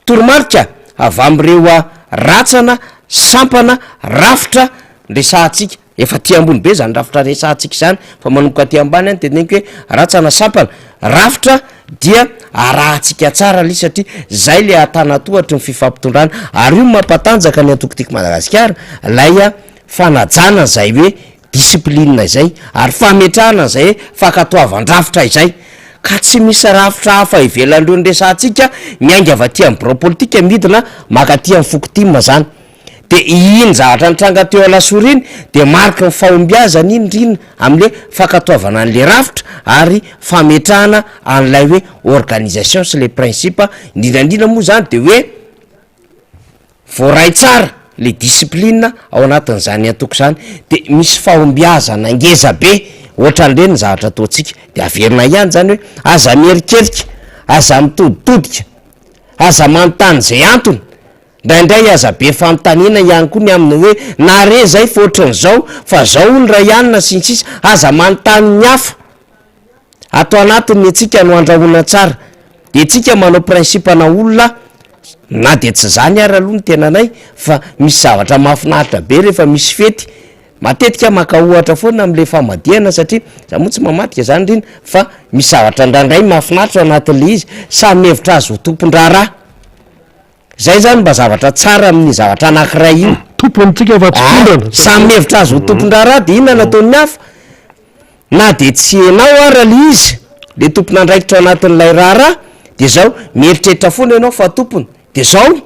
toromarika avy amin'ireo ratsana, sampana, rafitra resahantsika. Efa aty ambony be zany rafitra resahantsika izany fa manomboka aty ambany any teneniko hoe rantsana sampana, rafitra dia arahantsika tsara le izy satria zay le antanatohatry ny fifampitondrana ary io no mampatanjaka ny antoko Tiako Madagasikara lay fanajana izay hoe discipline izay ary fametrahana izay hoe fankatoavan-drafitra izay ka tsy misy rafitra hafa ivelan'ireo niresahantsika miainga avy aty amin'ny birao politika midina mankaty amin'ny fokontimo zany. De iny zavatra nitranga teo Alasora iny de mariky ny fahombiazana iny ry ina amle fankatoavana anle rafitra ary fametrahana an'ilay hoe organisation sy le principe, indrindra indrindra moa zany de hoe voaray tsara le discipline ao anatin'izany antoko zany de misy fahombiazana ngeza be ohatran'ireny ny zavatra ataontsika, de averina ihany zany hoe aza mierikerika, aza mitoditodika, aza manontany zay antony. Indraindray aza be fanontaniana ihany koa ny amin'ny hoe nare zay fa ohatran'izao fa zao hono ray anona sy ny sisa Aza manontany ny hafa. Ato anatiny ny antsika no andrahoina tsara. Dia tsika manao principe na olona na dia tsy zany ary aloha ny tenanay fa misy zavatra mahafinaritra be rehefa misy fety. Matetika maka ohatra foana amin'ilay famadihana satria za moa tsy mamadika zany ry ina fa misy zavatra indraindray mahafinaritra ao anatin'ilay izy. Samy mihevitra azy ho tompon-draharaha. Zay zany mba zavatra tsara amin'ny zavatra anankiray io. Tompony tsika fa tsy Ah, tondrana. samy mihevitra azy ho tompon-draharaha de inona no ataon'ny hafa? Na de tsy enao ara le izy, le tompon'andraikitra ao anatin'ilay raharaha, de zao, mieritreritra foana ianao fa tompony, de zao,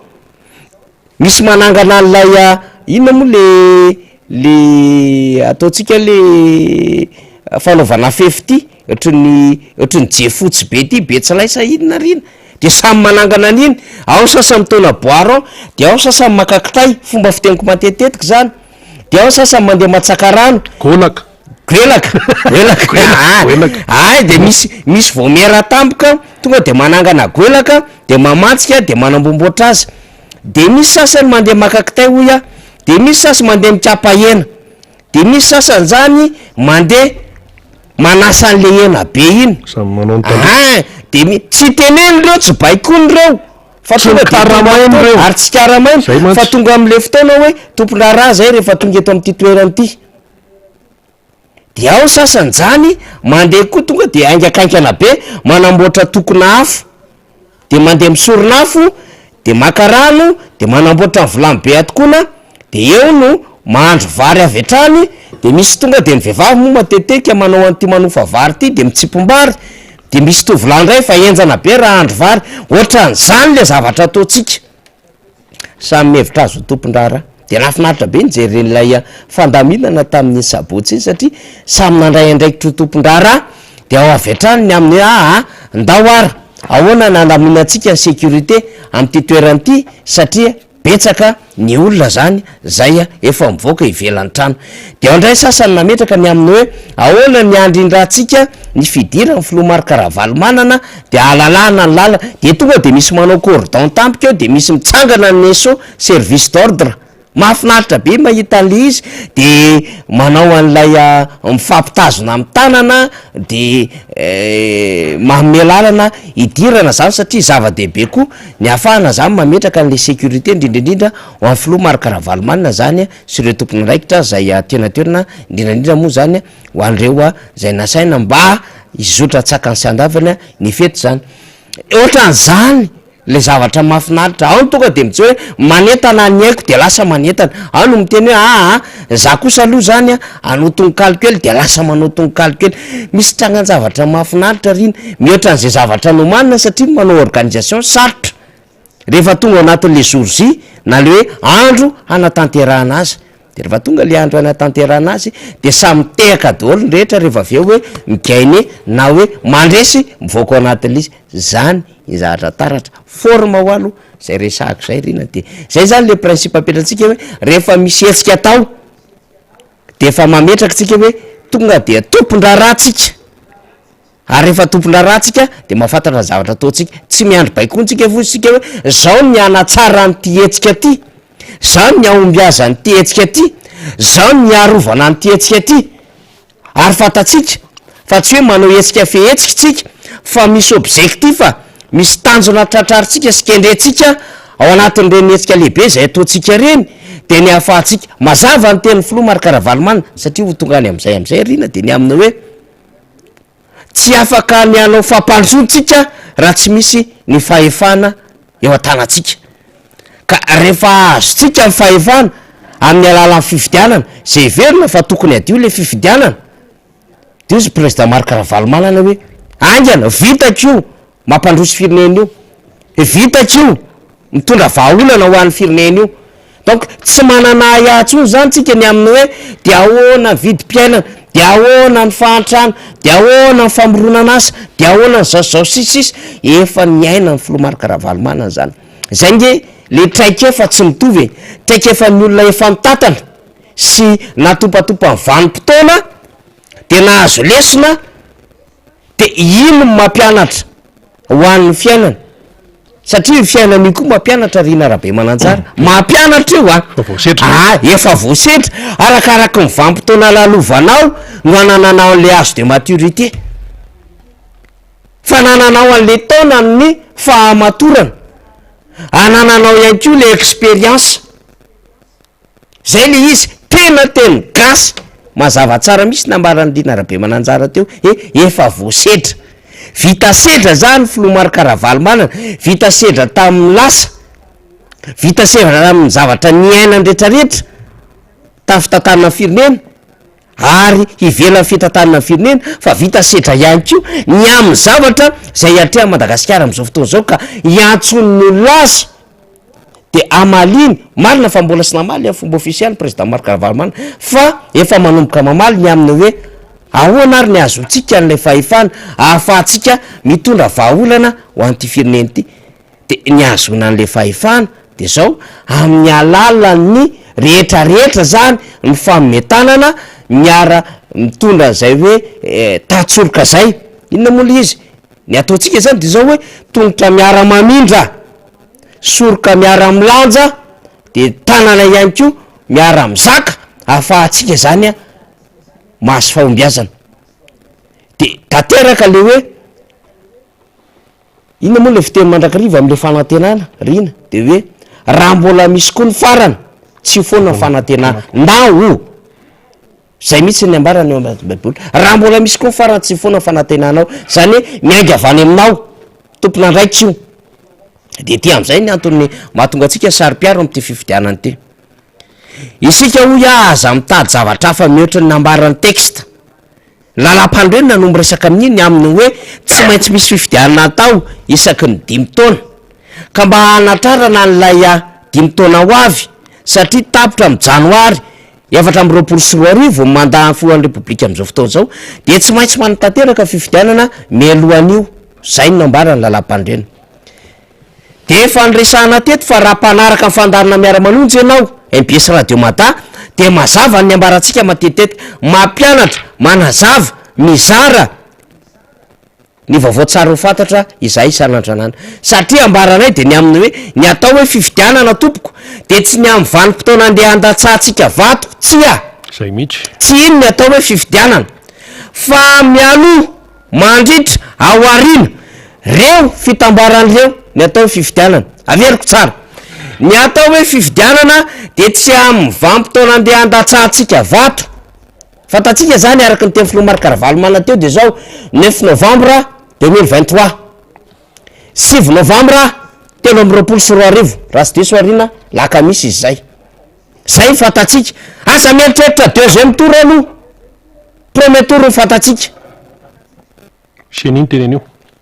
misy manangana an'ilay inona moa le le ataontsika le fanaovana fefy ty, ohatran'ny ohatran'ny jiafotsy be ty, betsilay sa inona ry ina? De samy manangana an'iny, ao ny sasany mitaona bois rond, de ao ny sasany maka kitay, fomba fiteniko matetitetika izany, de ao ny sasany mandeha matsaka rano. Golaka. Goelaka, goelaka, Goelaka. Ay de misy misy vaomiera tampoka tonga de manangana goelaka de mamantsika de manambomboatra azy, de misy sasany mandeha maka kitay hoy aho, de misy sasy mandeha mikapa hena, de misy sasany zany mandeha manasa an'le hena be iny. Samy manao ny tandrify. Ain, de mi- tsy teneno reo, tsy baikoiny reo, fa Tsy tonga de tonga karamainy fotoana, reo. ary tsy karamainy, Zay mantsy. fa tonga am'le fotoana hoe tompon-draharaha zay rehefa tonga eto am'ty toerana ity. De ao ny sasany zany mandeha koa tonga de haingakaingana be manamboatra tokona afo, de mandeha misorona afo, de maka rano, de manamboatra ny vilany be atokona, de eo no mahandro vary avy hatrany, de misy tonga de ny vehivavy moa matetetika manao an'ity manofa vary ity de mitsimpom-bary, de misy tovolahy ndray fa henjana be raha hahandro vary, ohatran'izany le zavatra ataontsika. Samy mihevitra azy ho tompon-draharaha. Dia nahafinaritra be nijery an'ilay fandaminana tamin'iny sabotsy iny satria samy nandray andraikitra ho tompon-draharaha dia ao avy hatrany ny amin'ny hoe aa ndao ara ahoana ny handaminantsika ny sécurité amin'ity toerana ity satria betsaka ny olona zany zay efa mivoaka ivelan'ny trano. Dia ao indray sasany nametraka ny amin'ny hoe ahoana ny handrindrantsika ny fidiran'ny filoha Marc Ravalomanana dia ahalalahana ny lalana, dia tonga dia misy manao cordon tampoka eo dia misy mitsangana ny SO, service d'ordre, mahafinaritra be mahita an'ilay izy, dia manao an'ilay mifampitazona amin'ny tanana dia manome lalana hidirana zany satria zava-dehibe koa ny ahafahana zany mametraka an'ilay sécurité indrindra indrindra ho an'ny filoha Marc Ravalomanana zany sy ireo tompon'andraikitra izay aty an-toerana indrindra indrindra moa zany ho an'ireo izay nasaina mba hizotra an-tsakany sy an-davany ny fety zany. Ohatran'izany le zavatra mahafinaritra, ao ny tonga de mijery hoe manentana ny aiko de lasa manentana, ao no miteny hoe aa za kosa aloha zany a hanao tononkalo kely de lasa manao tononkalo kely, misy trangan-javatra mahafinaritra ry iny mihoatra an'izay zavatra nomanina satria manao organisation sarotra. Rehefa tonga ao anatin'le jour J na le hoe andro hanatanterahana azy, de rehefa tonga le andro hanatanterahana azy de samy mitehaka daholo ny rehetra rehefa avy eo hoe mi-gagner na hoe mandresy mivoaka ao anatin'le izy, zany ny zavatra taratra, forme hoa aloha zay resahako zay ry na de zay zany le principe apetratsika hoe rehefa misy hetsika atao de efa mametraka tsika hoe tonga dia tompon-draharaha tsika. Ary rehefa tompon-draharaha tsika dia mahafantatra ny zavatra ataontsika. Tsy miandry baikoana tsika fotsiny tsika hoe zao ny hanatsara an'ity hetsika ty, zao ny hahombiazan'ity hetsika ty, zao ny hiarovana an'ity hetsika ty. Ary fantatsika fa tsy hoe manao hetsika fihetsika tsika fa misy objectif, misy tanjona tratrarintsika sy kendrentsika ao anatin'ireny hetsika lehibe izay ataontsika ireny dia ny ahafahantsika, mazava ny tenin'ny filoha Marc Ravalomanana satria ho tonga any amin'izay amin'izay aoriana dia ny amin'ny hoe Tsy afaka ny hanao fampandrosoana tsika raha tsy misy ny fahefana eo an-tanantsika. Ka rehefa azontsika ny fahefana amin'ny alalan'ny fifidianana, izay heverina fa tokony hadio ilay fifidianana, dia hoy izy Président Marc Ravalomanana hoe, haingana, vitako io mampandroso firenena io, vitako io mitondra vahaolana ho an'ny firenena io. Donc tsy manana ahiahy intsony zany tsika ny amin'ny hoe de ahoana ny vidim-piainana, de ahoana ny fahantrana, de ahoana ny famoronana asa, de ahoana ny zao sy zao sy sisa, efa niainan'ny filoha Marc Ravalomanana zany. Zay nge le traikefa tsy mitovy e, traikefan'ny olona efa nitatana sy natopatopan'ny vanim-potoana de nahazo lesona, De iny no mampianatra ho an'ny fiainana satria io fiainana io koa mampianatra Rina Rabemananjara, mampianatra io a! Efa voasetra. Ah, efa voasetra, arakaraky ny vanim-potoana lalovanao no anananao an'le âge de maturité, fanananao an'le taonan'ny fahamatorana, anananao ihany koa le expérience. Zay le izy, tena teny gasy mazava tsara mihitsy nambaran'i Lina Rabemananjara teo he efa voasedra. Vita sedra zany filoha Marc Ravalomanana, vita sedra tamin'ny lasa, vita sedra tamin'ny zavatra niainany retraretra tamin'ny fitantanana ny firenena ary ivelan'ny fitantanana ny firenena fa vita sedra ihany koa ny amin'ny zavatra izay iatrehan'i Madagasikara amin'izao fotoana izao ka iantsoan'ny olona azy. de hamaliany, marina fa mbola tsy namaly amin'ny fomba ofisialy ny président Marc Ravalomanana fa efa manomboka mamaly ny amin'ny hoe ahoana ary ny ahazoantsika an'ilay fahefana ahafahantsika mitondra vahaolana ho an'ity firenena ity, de ny ahazoana an'ilay fahefana de zao amin'ny alalan'ny rehetra rehetra zany mifanome tanana miara mitondra an'izay hoe tantsoroka zay, inona moa le izy? Ny ataontsika zany de zao hoe tongotra miara mamindra. soroka miara-milanja de tanana ihany koa miara-mizaka ahafahantsika zany a mahazo fahombiazana de tanteraka le hoe inona moa le fiteny mandrakariva am'le fanantenana Rina de hoe raha mbola misy koa ny farany tsy ho foana ny fanantenana na o. Zay mihitsy ny ambarany ao anaty baiboly. Raha mbola misy koa farany tsy foana fanantenanao. Zany hoe miainga avy any aminao. Tompon'andraikitra io. Dia ity amin'izay ny antony mahatonga antsika saro-piaro amin'ity fifidianana ity. Isika hoy aho aza mitady zavatra hafa mihoatra ny nambaran'ny texte. Ny lalàmpanorenana no miresaka amin'io ny amin'ny hoe tsy maintsy misy fifidianana atao isaky ny dimy taona. Ka mba hanatrarana an'ilay dimy taona ho avy, satria tapitra amin'ny janoary 2024 ny mandat filohan'ny Repoblika amin'izao fotoana izao, dia tsy maintsy manatanteraka fifidianana mialohan'io. Izay no nambaran'ny lalàmpanorenana. Dia efa niresahana teto fa raha mpanaraka ny fandaharana Miara-manonja ianao, mbs Radio Mada, dia mazava ny ambarantsika matetitetika, mampianatra, manazava, mizara ny vaovao tsara ho fantatra izahay isan'andro Satria ambaranay dia ny amin'ny hoe ny atao hoe fifidianana tompoko dia tsy ny amin'ny vanim-potoana andeha handatsahantsika vato, tsia! Izay mihitsy. Tsy iny ny atao hoe fifidianana fa mialoha Mandritra, ao aoriana, reo fitambaran'ireo ny atao hoe fifidianana. Averiko tsara. Ny atao hoe fifidianana dia tsy amin'ny vanim-potoana andeha handatsahantsika vato. Fantatsika izany araka ny tenin'ny filoha Marc Ravalomanana teo dia izao, neuf novembre 2023. Sivy novambra 2023, raha tsy diso aoriana, lakamisy izay. Izay ny fantatsika. Aza mieritreritra deuxième tour aloha. Premier tour ny fantatsika. Ceni ny tenany io.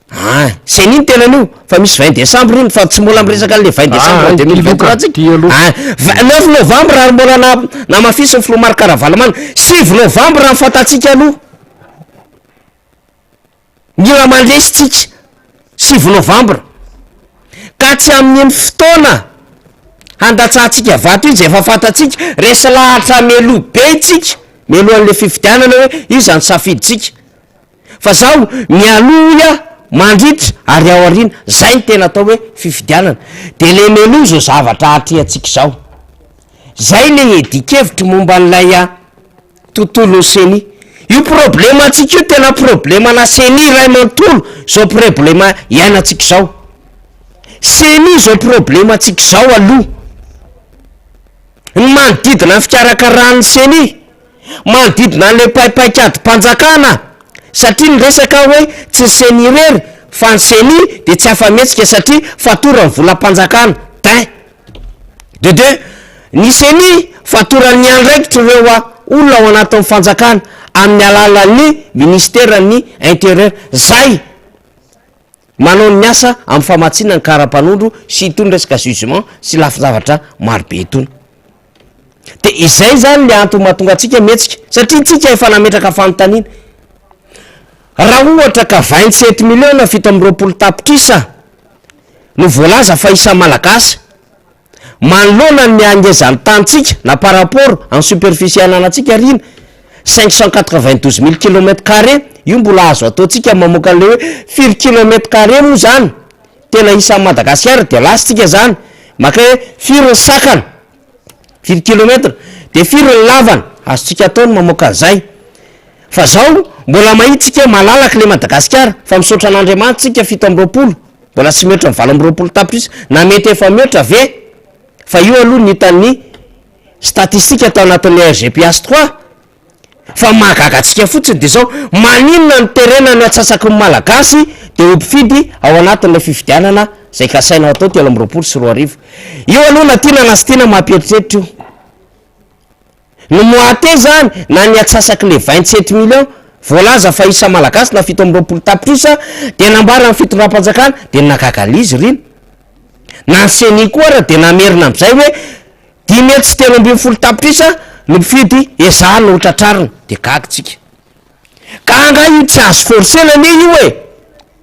Ah, Ceni ny tenany io, fa misy 20 décembre iny, fa tsy mbola miresaka an'le 20 décembre Ah, 2023 tsika. ty aloha. Ah, 9 novembre ary mbola na- namafisin'ny filoha Marc Ravalomanana. 9 novembre ny fantatsika aloha. Mila mandresy tsika 9 novambra ka tsy amin'iny fotoana handatsahantsika vato iny izay efa fantatsika, resy lahatra mialoha be tsika mialohan'le fifidianana hoe iza no safidintsika fa zaho mialoha hoy aho mandritra ary ao aoriana, zay ny tena atao hoe fifidianana, de le mialoha zao zavatra atrehantsika zao, zay le edikevitro momba an'ilay Tontolon'ny ceni. Io problemantsika io tena problemana ceni iray manontolo zao preblema iainantsika izao. Ceni zao problemantsika izao aloha. Ny manodidina ny fikarakaran'ny ceni, manodidina an'ilay paipaik'adim-panjakana satria niresaka aho hoe tsy ny ceni irery fa ny ceni dia tsy afa-mihetsika satria fatoran'ny volam-panjakana. D'un. De deux, ny ceni fatoran'ny andraikitr'ireo olona ao anatin'ny fanjakana amin'ny alalan'ny ministeran'ny intérieur zay manao ny asa amin'ny famatsiana ny kara-panondro sy itony resaka jugement sy lafin-javatra maro be itony. De izay zany le antony mahatonga antsika mihetsika satria tsika efa nametraka fanontaniana raha ohatra ka 27 millions na 27 tapitrisa no voalaza fa isan'ny Malagasy manoloana ny hangezan'ny tanintsika na par rapport amin'ny superficie ananantsika ary 592 mille kilomètre carré io mbola azo ataontsika mamoaka an'ilay hoe firy kilomètre carré moa zany tena isan'i Madagasikara dia lasa tsika zany maka hoe firy ny sakana firy kilomètre dia firy ny lavana azontsika atao ny mamoaka an'izay Fa zao mbola mahita tsika hoe malalaka le Madagasikara fa misaotra an'Andriamanitra tsika 27 mbola tsy mihoatra ny 28 tapitrisa na mety efa mihoatra ve fa io aloha ny hitan'ny statistique tao anatin'ny RGPH 3 fa ny mahagaga antsika fotsiny de zao maninona no terena ny atsasaky ny Malagasy de ho mpifidy ao anatin'ilay fifidianana zay kasaina ho atao 2023 io aloha na tiana na tsy tiana mampieritreritra io. Ny moite zany na ny atsasaky le 27 millions voalaza fa isa malagasy na 27 tapitrisa dia nambaran'ny fitondram-panjakana dia nagaga lizy r'iny. Na ny ceni koa ara dia namerina amizay hoe 513 tapitrisa no mpifidy ezahana ho tratrarina dia gaga tsika. Ka angaha io tsy azo forcena anie io e!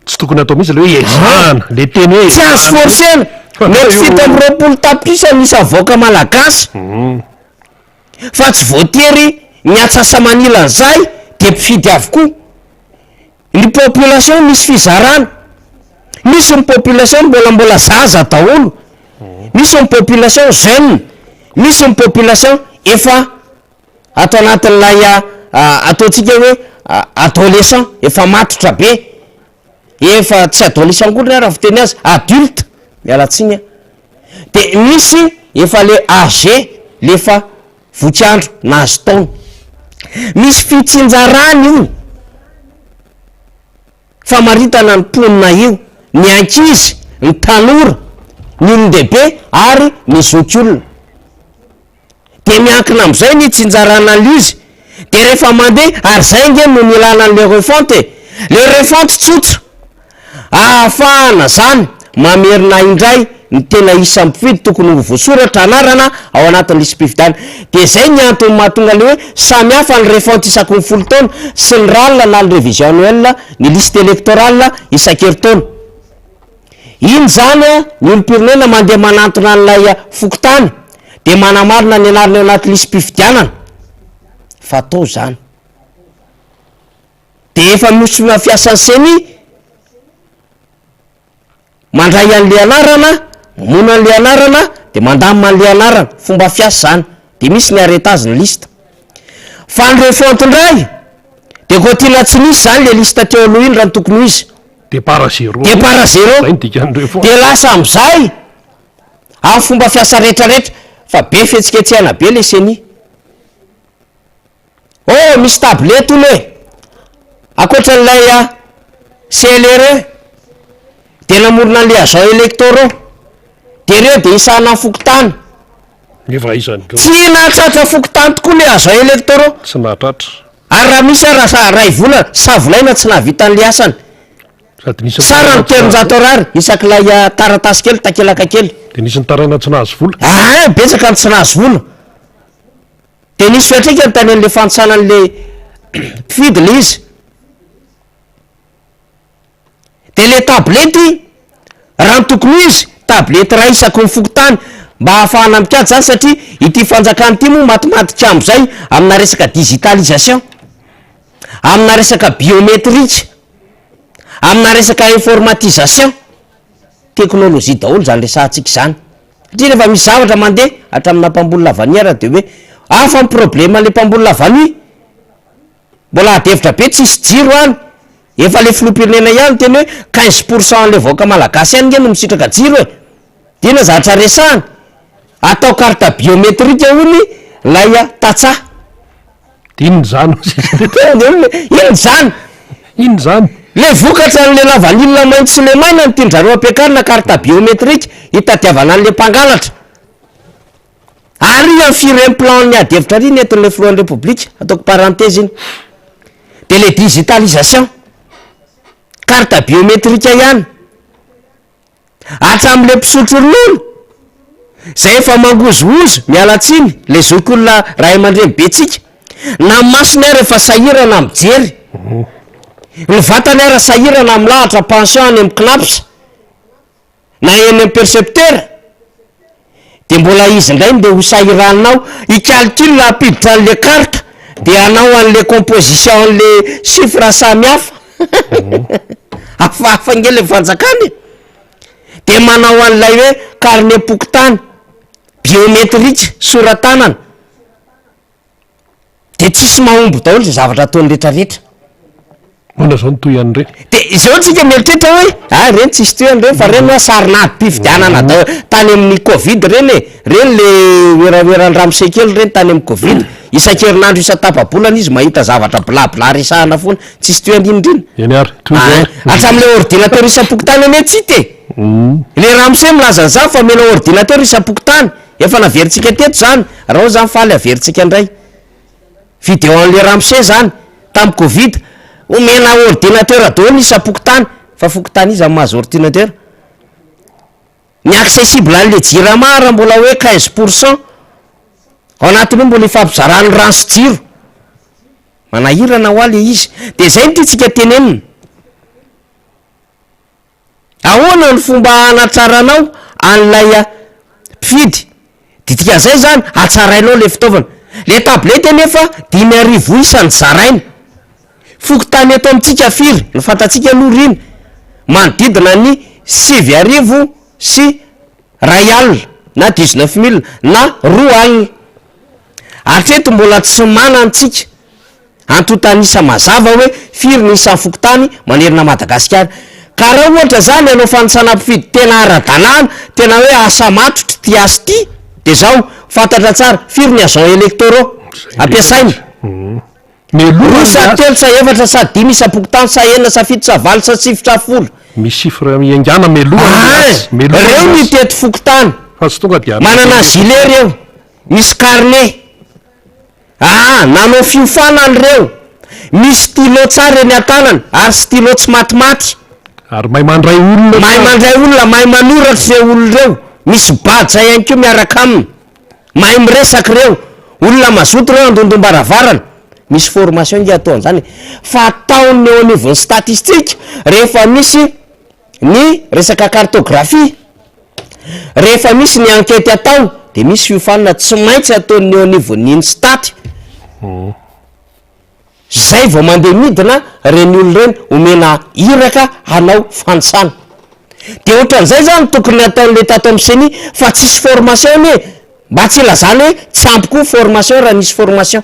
Tsy tokony atao mihitsy le hoe ezahana, le teny hoe Tsy azo ezahana. forcena! Mety 27 tapitrisa ny isan'ny vahoaka malagasy. Fa tsy voatery ny atsasa-manilan'izay dia mpifidy avokoa. Ny population misy fizarana. Misy ny population mbola mbola zaza daholo. Misy ny population jeune. Misy ny population efa ato anatin'ilay ataontsika hoe adolescent, efa matotra be. Efa tsy adolescent koa raha fiteny azy, adulte, miala tsiny aho. De misy efa le âgé, le efa voky andro, nahazo taona. Misy fitsinjarana io famaritana ny mponina io, ny ankizy, ny tanora, ny olon-dehibe ary ny zokiolona. Dia miankina amin'izay ny itsinjarana an'ilay izy. Dia rehefa mandeha, ary izay ange no nilana an'ilay refonte e! Ilay refonte tsotra, ahafahana izany mamerina indray ny tena isan'ny mpifidy tokony ho voasoratra anarana ao anatin'ny lisi-pifidianana. Dia izay ny antony mahatonga ilay hoe samy hafa ny refonte isaky ny folo taona sy ny ral na ny révision annuelle ny liste électorale isan-kerintaona. Iny izany ny olom-pirenena mandeha manantona an'ilay fokontany dia manamarina ny anarany ao anaty lisi-pifidianana fa atao izany. Dia efa misy fiasan'ny ceni mandray an'ilay anarana, mamono an'ilay anarana dia mandamina an'ilay anarana, fomba fiasa izany, dia misy ny arrêtage ny liste. Fa ny refonte indray dia koa tiana tsy nisy izany ilay liste teo aloha iny raha ny tokony ho izy. Départ à zéro. Départ à zéro. Zay ny dikan'ny refonte. Dia lasa amin'izay amin'ny fomba fiasa rehetrarehetra fa be fihetsiketsehana be ilay ceni. Oh misy tablette hono e! Ankoatra an'ilay CLRE dia namorona an'ilay agents électoraux dia ireo dia isahana ny fokontany. Nefa aiza ny Tsy nahatratra fokontany tokoa ilay agents électoraux. Tsy nahatratra. Ary raha misy ara sa ray volana, sa volaina tsy nahavita an'ilay asany. Sady nisy Sara ny nitaraina tsy nahazo 300 ariary isak'ilay taratasy kely, takelaka kely. Dia nisy nitaraina tsy nahazo vola. Aa betsaka ny tsy nahazo vola. Dia nisy fiantraikany tany an'ilay fantsana an'ilay mpifidy ilay izy. Dia ilay tablette, raha ny tokony ho izy, tablette iray isaky ny fokontany mba hahafahana mikajy izany satria ity fanjakana ity moa matimatika amin'izay amina resaka digitalisation, amina resaka biometrique, amina resaka informatisation. Teknolojia daholo izany resahantsika izany. Satria rehefa misy zavatra mandeha hatraminà mpamboly lavanille ary dia hoe hafa ny problème an'ilay mpamboly lavanille. Mbola ady hevitra be tsisy jiro any. Efa ilay filoham-pirenena ihany niteny hoe 15 pour cent an'ilay vahoaka malagasy ihany nge no misitraka jiro e. Dia inona zavatra resahana? Atao carte biométrique hono ilay tantsaha. Dia inona izany hozy izy ireo? Inona izany? Inona izany? Le vokatra an'le lavanila maitso sy le maina no tian-dRareo ampiakarina carte biométrique hitadiavana an'le mpangalatra. Ary amin'ny firy implant ny ady hevitra ary nentin'ilay filohan'ny repoblika, ataoko parenthèse iny. Dia le digitalisation, carte biométrique ihany. Hatramin'ilay mpisotro ronono izay efa mangozohozo, miala tsiny, ilay zokiolona ray aman-dreny be tsika, na ny masony ary efa sahirana mijery, ny vatany ary sahirana milahatra pension any amin'ny Cnaps na eny amin'ny percepteur, Dia mbola izy indray no dia ho sahiranao hi-calcul hampiditra an'le carte dia hanao an'le composition an'le chiffre samihafa. Hafahafa ange le fanjakana e! Dia manao an'ilay hoe carnet-pokontany biométrique sora-tanana. De tsisy mahomby daholo zay zavatra ataony rehetra rehetra. Ahoana zao ny tohian'ireny? De izao tsika mieritreritra hoe ah reny tsisy tohiny reny fa reny hoa sarin'adim-pifidianana daholo tany amin'ny covid reny e, reny le werawera an-dramose kely reny tany amin'ny covid, isan-kerinandro isan-tapa-bolana izy mahita zavatra bla bla resahana foana, tsisy tohiny indrindra. Eny ary, tohizo Ah, ary. hatramin'ilay ordinateur isam-pokontany anie tsy hita e! Ilay ramose milaza an'izany fa omena ordinateur isam-pokontany. Efa naverintsika teto zany, raha ao zany faly averintsika indray. Video an'le ramose zany, tam covid, omena ordinateur daholo ny isam-pokontany, fa fokontany iza no mahazo ordinateur? Ny accessible an'le jirama ara mbola hoe 15 pour cent, ao anatin'io mbola ifampizarany rano sy jiro, manahirana hoa le izy, de zay no tiantsika tenenina. Ahoana ny fomba hanatsaranao an'ilay mpifidy? Dikan'izay izany, hatsarainao ilay fitaovana. Ilay tablette anefa 5000 isa no zaraina. Fokontany eto amintsika firy? Ny fantatsika aloha ry iny, manodidina ny 2009 na dix-neuf mille na 20. Hatreto mbola tsy manana antsika. Antontan'isa mazava hoe firy ny isan'ny fokontany manerana an'i Madagasikara. Ka raha ohatra zany hanao fanisana mpifidy tena ara-dalàna, tena hoe asa matotra ity asa ity, dia zao, fantatra tsara, firy ny agents électoraux ampiasaina. Mialoha Roa sa ny telo sa efatra sa dimy isam-pokontany sa enina sa fito sa valo sa sivy sa folo. Misy chiffre miaingàna mialoha ny Aa asa. Mialoha reo ny ny asa. teto fokontany. Fa tsy tonga dia Manana gilet reo, misy carnet. Aa nanao fiofanana reo. Misy stylo tsara eny an-tanany ary stylo tsy matimaty. Ary mahay mandray olona Mahay tsara. mandray olona, mahay manoratra ireo olona ireo. Misy badge ihany koa miaraka aminy. Mahay miresaka ireo. Olona mazoto ireo andondom-baravarana. Misy formation nge atao an'izany e. Fa ataon'ny eo anivon'ny statistique rehefa misy ny resaka cartographie, rehefa misy ny enquête atao dia misy fiofanana tsy maintsy ataon'ny eo anivon'ny INSTAT. Zay vao mandeha midina reny olona ireny omena iraka hanao fanisana. De otran'izay zany tokony ataon'le tato amin'ny ceni fa tsisy formation anie mba tsy ilazana hoe tsy ampy koa formation raha nisy formation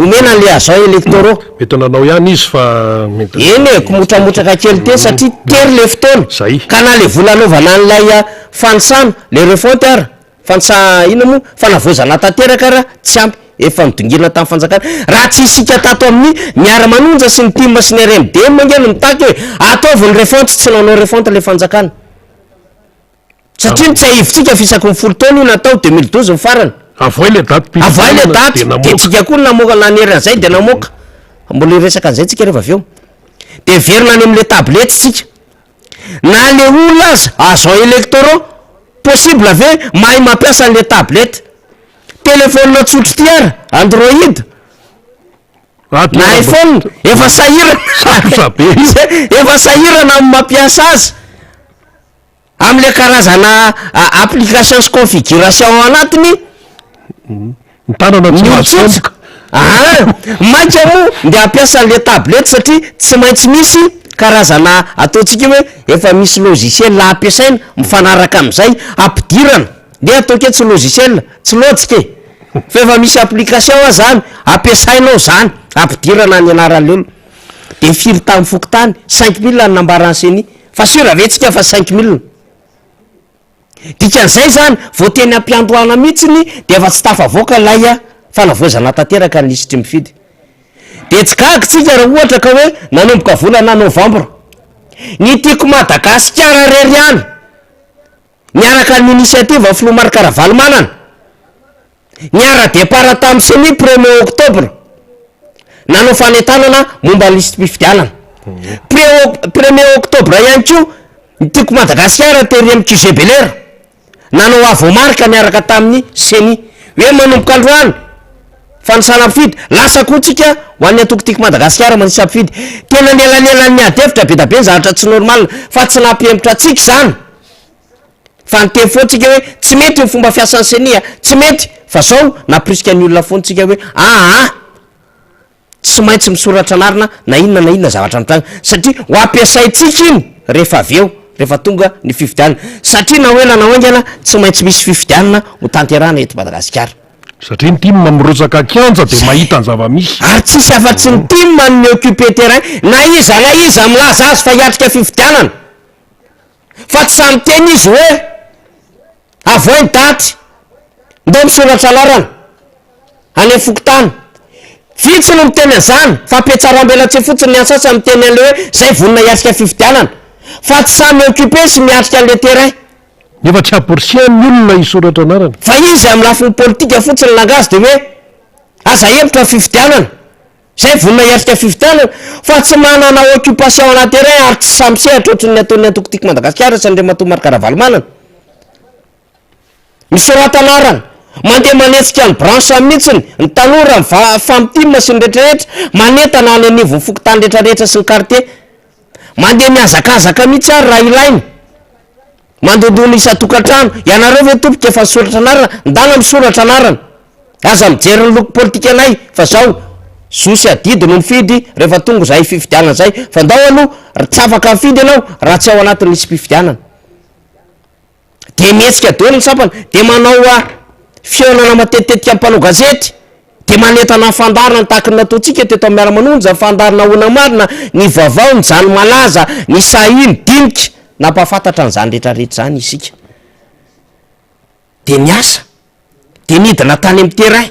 omena an'le agents électoraux. Mety nanao ihany izy fa mety Eny e, komotramotraka kely teny satria tery le fotoana. Zay. Ka na le vola anaovana an'ilay fanisana, le refonte ara, Fansa inona moa? Fanavaozana tanteraka ara tsy ampy, efa nidongirina tamin'ny fanjakana. Raha tsy isika tato amin'ny Miara-manonja sy ny tim sy ny RMDM ange no mitaky hoe ataovy ny refonte, tsy nanao refonte ilay fanjakana. Satria ny tsiahivintsika fa isaky ny folo taona io natao, 2012 ny farany. Avoay ilay daty Avoay ilay mpifidianana daty, dia dia namoaka. tsika koa no namoaka nanery an'izay dia namoaka. Mbola hiresaka an'izay tsika rehefa avy eo. Dia miverina any amin'ilay tablette tsika. Na le olona aza agent électoraux possible ve mahay mampiasa an'le tablette? Téléphone tsotra ity ara, android na iPhone efa sahirana Sarotra be. efa sahirana amin'ny mampiasa azy am'le karazana application sy configuration ao anatiny. Ny tanana tsy Ny mahazo olon-tsotra? tampoka. Aa! Mainka moa ndeha hampiasa an'le tablette satria tsy maintsy misy karazana ataontsika hoe efa misy logiciel ampiasaina mifanaraka amin'izay hampidirana, ndeha ataoko hoe tsy logiciel, tsy lojika e! Fa efa misy application aza zany ampiasaina ao zany hampidirana ny anaran'le olona. De firy tamin'ny fokontany? 5000 no nambaran'ny ceni. Fa sûr ve tsika fa 5000? Dikan'izay izany, vao teny am-piandohana mihitsiny dia efa tsy tafavoaka ilay fanavaozana tanteraka ny lisitry ny mpifidy. Dia tsy gaga isika raha ohatra ka hoe nanomboka volana novambra. Ny Tiako Madagasikara irery ihany, niaraka ny initiative Filoha Marc Ravalomanana, Niara-départ tamin'ny Ceni premier octobre, nanao fanentanana momba ny lisi-pifidianana. Pre- Premier octobre ihany koa ny Tiako Madagasikara tery amin'ny QG Bel'Air, nanao avomarika niaraka tamin'ny Ceni hoe manomboka androany fanisana mpifidy, lasa koa tsika ho an'ny antoko Tiako Madagasikara manisa mpifidy. Tena nelanelan'ny ady hevitra be da be ny zavatra tsy normal fa tsy nampihemotra antsika izany. Fa niteny foana tsika hoe tsy mety ny fomba fiasan'ny ceni a, tsy mety, fa zao nampirisika ny olona foana tsika hoe aa tsy maintsy misoratra anarana na inona na inona zavatra mitranga satria ho ampiasaintsika iny rehefa avy eo, rehefa tonga ny fifidianana, satria na ho ela na ho haingana tsy maintsy misy fifidianana ho tanterahana eto Madagasikara. Satria ny tim mirotsaka an-kianja dia mahita ny zava-misy. Ary tsisy afa-tsy ny tim no mi-occuper terrain, na iza na iza milaza azy fa hiatrika fifidianana. Fa tsy sahy miteny izy hoe avoay ny daty, ndao misoratra anarana any amin'ny fokontany. Vitsy no miteny an'izany fa ampihatsaram-belatsihy fotsiny ny an'ny sasany miteny an'ilay hoe zay vonona hiatrika fifidianana. Fa tsy sahy mi-occuper sy miatrika an'ilay terrain. Nefa tsy amporisihan'ny olona hisoratra anarana. Fa izy amin'ny lafiny politika fotsiny nangazy dia hoe aza ahemotra ny fifidianana. Zay vonona hiatrika fifidianana fa tsy manana occupation ana terrain ary tsy samy sehatra ohatry ny ataon'ny antoko Tiako Madagasikara sy Andriamatoa Marc Ravalomanana. Misorata anarana, mandeha manetsika ny branche mihitsiny, ny tanora, ny va- fam-tim sy ny rehetrarehetra, manentana any anivon'ny fokontany rehetrarehetra sy ny quartier. Mandeha mihazakazaka mihitsy ary raha ilaina. Mandondona isan-tokantrano, ianareo ve tompoko efa nisoratra anarana? Ndana misoratra anarana. Aza mijery ny loko politikanay fa zao, zo sy adidy no mifidy rehefa tonga izay fifidianana izay fa ndao aloha tsy afaka mifidy ianao raha tsy ao anatin'ny lisi-pifidianana. Dia mihetsika daholo ny sampana, dia manao fihaonana matetitetika amin'ny mpanao gazety, dia manentana ny fandaharana tahaka ny nataontsika teto amin'ny Miara-manonja, ny fandaharana Ahoana Marina, ny vaovao, ny Zany Malaza, ny Sahia, ny Dinika, nampahafantatra an'izany rehetrarehetra izany isika. Dia niasa, dia nidina tany amin'ny terrain.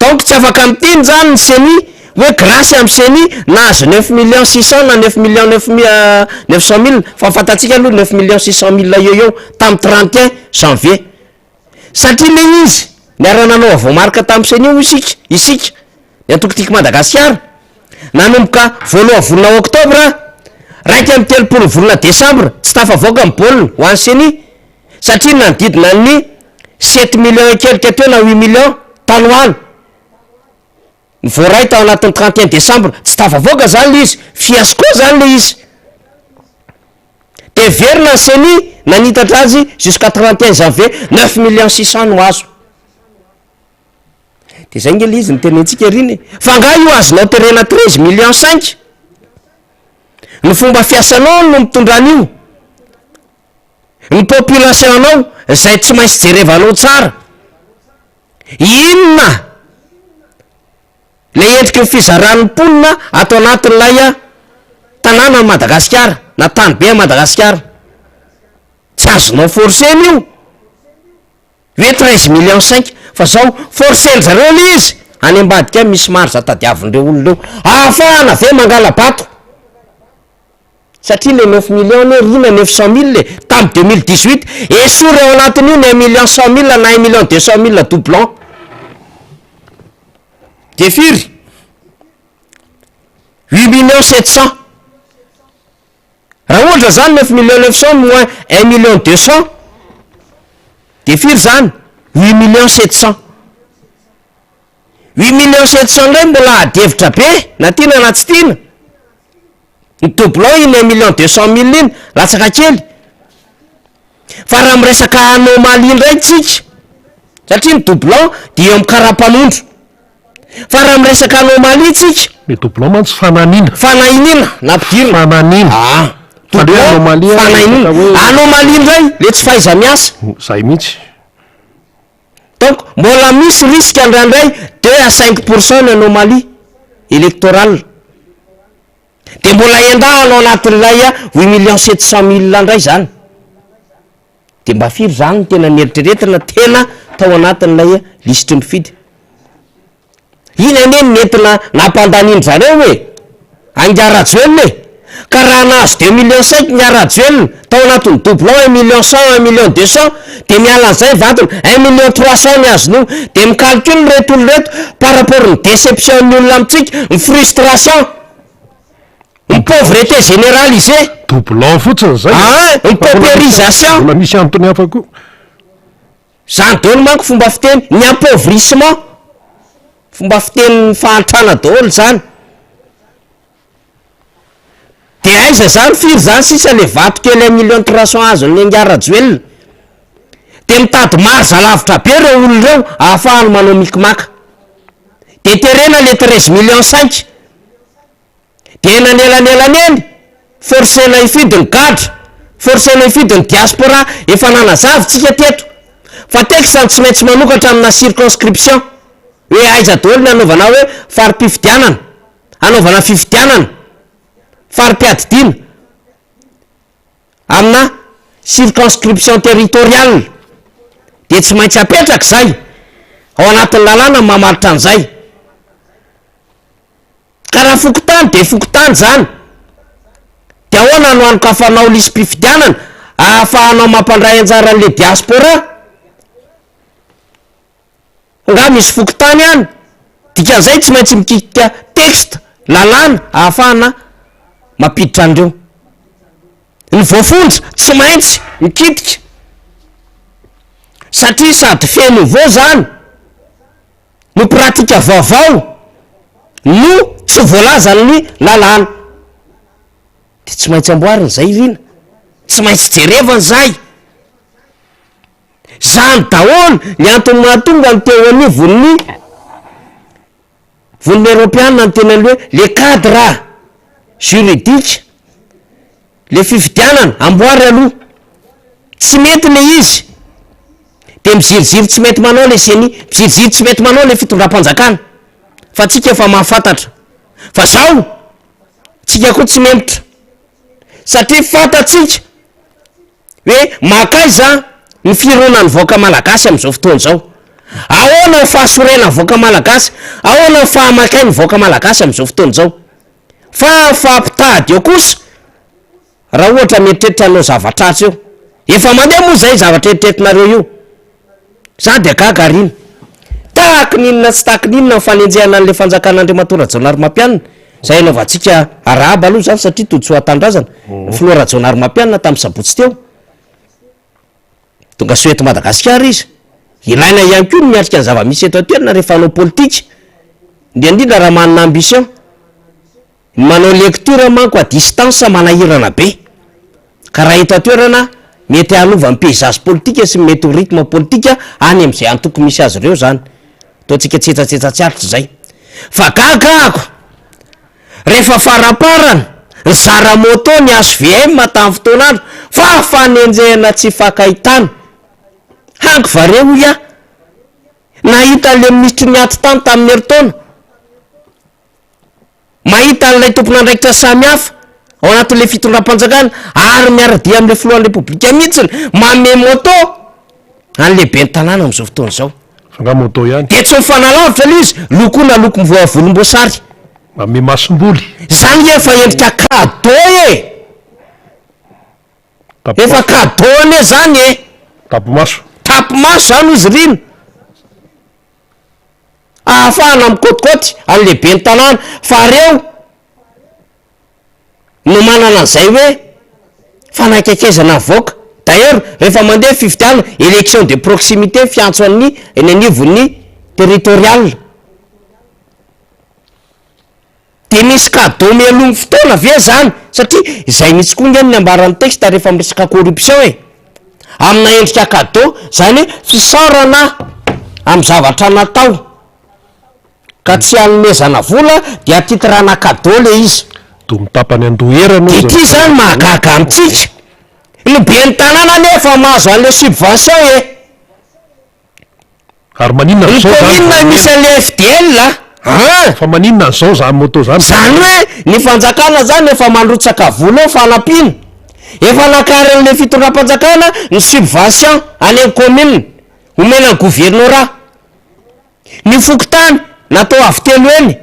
Donc tsy afaka miteny zany ny ceni hoe grace am ceni nahazo neuf millions six cent na neuf millions neuf neuf cent mille fa ny fantatsika aloha neuf millions six cent mille eo eo tam trente et un janvier satria le izy niara nanao voamarika tam ceni hoy isika isika ny antoko tiako Madagasikara nanomboka voaloha volana octobre 31 volana décembre tsy tafavoaka ny baolina ho an'ny ceni satria nanodidina ny sept millions et quelque teo na huit millions tany ho any ny voaray tao anatin'ny 31 décembre, tsy tafavoaka zany le izy, fiasco zany le izy, de verina ny ceni nanitatra azy jusqu'à 31 janvier, neuf millions six cents no azo, de zay nge le izy notenentsika ry iny e, fa nga io azonao terena treize millions cinq, ny fomba fiasanao no mitondra an'io. Ny population anao zay tsy maintsy jerevanao tsara inona le endriky ny fizaran'ny mponina ato anatin'ilay tanàna an'i Madagasikara na tany be an'i Madagasikara, tsy azonao forcer-na io hoe treize millions cinq fa zao forcer-ndry zareo le izy any ambadika any misy marge tadiavin'ireo olona ireo ahafahana ve mangala-bato. Satria le neuf millions anie ry na neuf cent mille e, tam 2018, esory ao anatin'io ny un million cent mille na un million deux cent mille doublon. De firy? Huit millions sept cent. Raha ohatra zany neuf millions neuf cent moins un million deux cent, de firy zany? Huit millions sept cent. Huit millions sept cent ndray mbola ady hevitra be na tiana na tsy tiana. Ny doublon iny un million deux cent mille iny latsaka kely. Fa raha miresaka anomalie ndray tsika, satria ny doublon dia eo amin'ny karapanondro. Fa raha miresaka anomalie tsika. Ny doublon mantsy fananina. Fanahiniana nampidirina. Fananina. Ah. Fa le anomalie Fanahiniana. Anomalie ndray le tsy fahaiza-miasa. Zay mihitsy. Donc mbola misy risque indraindray deux à cinq pour cent ny anomalie électorale. Dia mbola endahana ao anatin'ilay huit millions sept cent mille indray zany. Dia mba firy zany no tena neritreretina tena tao anatin'ilay lisitry ny mpifidy? Iny anie no nentina nampandanian-dry zareo e! An'ingahy Rajoelina e! Ka raha nahazo deux millions cinq ingahy Rajoelina tao anatin'ny doublon un million cent, un million deux cent, dia miala an'izay ny vadiny, un million trois cent ny azon'io. Dia mi-calcul ireto olona ireto par rapport ny déception-n'ny olona amintsika, ny frustration, ny pauvreté généralisée. Doublon fotsiny izay e! Aa! Ny paupérisation. Mbola misy antony hafa koa. Zany daholo manko fomba fiteny, ny appauvrissement, fomba fitenin'ny fahantrana daholo zany. De aiza zany firy zany sisa le vato kely un million trois cent azon'ny ingahy Rajoelina? De mitady marge lavitra be reo olona reo ahafahany manao micmac. De terena le treize millions cinq. Dia eny anelanelany eny, forcena hifidy ny gadra, forcena hifidy ny diaspora, efa nanazava tsika teto fa texte no tsy maintsy manokatra amina circonscription, hoe aiza daholo ny hanaovana hoe fari-pifidianana, hanaovana fifidianana, fari-piadidiana, amina circonscription territoriale, dia tsy maintsy apetraka izay, ao anatin'ny lalàna ny mamaritra an'izay. Ka raha fokontany dia fokontany izany. Dia ahoana no hanokafanao lisi-pifidianana ahafahanao mampandray anjara an'le diaspora? Nga misy fokontany any? Dikan'izay tsy maintsy mikitika texte, lalàna ahafahana mampiditra an'ireo. Ny voafonja tsy maintsy mikitika satria sady fait nouveau zany. no pratika vaovao no tsy voalazan'ny lalàna. De tsy maintsy amboarina zay Rina, tsy maintsy jerevana zay. Zany daholo ny antony mahatonga ny teo anivon'ny Vondrona Eoropeana niteny an'le hoe le cadre juridique Le fifidianana, amboary aloha. Tsy mety le izy. De miziriziry tsy mety manao le ceni, miziriziry tsy mety manao le fitondram-panjakana. Fa tsika efa mahafantatra. Fa zao, tsika koa tsy mempotra. Satria fantatsika hoe makaiza ny fironan'ny vahoaka malagasy amin'izao fotoana izao. Ahoana ny fahasorenan'ny vahoaka malagasy? Ahoana ny fahamakain'ny vahoaka malagasy amin'izao fotoana izao? Fa ny fampitady eo kosa, raha ohatra mieritreritra hanao zava-dratsy eo, efa mandeha moa izay zavatra eritreretinareo io. Za dia gaga ry ina. Tahaky ny inona tsy tahaky ny inona ny fanenjehana an'ilay fanjakana Andriamatoa Rajaonarimampianina, izay anaovantsika arahaba aloha izany satria todisoa tanindrazana, ny filoha Rajaonarimampianina tamin'ny sabotsy teo. Tonga soa eto Madagasikara izy. Ilaina ihany koa ny miatrika ny zava-misy eto an-toerana rehefa hanao politika, indrindra indrindra raha manana ambition. Ny manao lecture manko à distance manahirana be. Ka raha eto an-toerana, mety hanova ny paysage politika sy ny mety ho rythme politika any amin'izay antoko misy azy ireo izany. Ataontsika tsetsatsetsa tsy aritra izay. Fa gaga ahako! Rehefa faramparany, nizara moto ny HVM tamin'ny fotoan'andro fa fanenjehana tsy ifankahitana. Hanky va re hoy aho? Nahita an'ilay minisitry ny atitany tamin'ny herintaona. Mahita an'ilay tompon'andraikitra samihafa ao anatin'ilay fitondram-panjakana ary miara-dia amin'ilay filohan'ny Repoblika mihitsy manome moto an'ilay ben'ny tanàna amin'izao fotoana izao. Fa nga moto ihany? Dia tsy mifanalavitra ilay izy, lokoina loko volomboasary. Manome masomboly. Izany nge efa endrika cadeau e! Efa cadeau anie zany e! Tapimaso. Tapimaso zany ozy rina. Ahafahana mikôtikôty an'le ben'ny tanàna fa reo no manana an'izay hoe fanakaikezana avoaka. D'ailleurs rehefa mandeha ny fifidianana, élection de proximité fiantso an'ny eny anivon'ny territorial. Dia misy cadeau mialoha ny fotoana ve zany? Satria izay mihitsy koa nge ny ambaran'ny texte rehefa miresaka corruption e! Amina endrika cadeau, zany hoe fisaorana amin'ny zavatra natao ka tsy hanomezana vola dia à titre ana cadeau le izy. Domy tapany andoha erany Dia ity zany mahagaga amintsika, ny ben'ny tanàna anie efa mahazo an'le subvention e! Ary maninona Ny an'izao zany commune vao misy omena? an'le FDL an! Fa maninona an'izao zany moto zany vao Zany omena? hoe ny fanjakana zany efa mandrotsaka vola eo fanampiana, efa nakarin'le fitondram-panjakana ny subvention any amin'ny commune, omena ny governorat. Ny fokontany natao avo telo heny.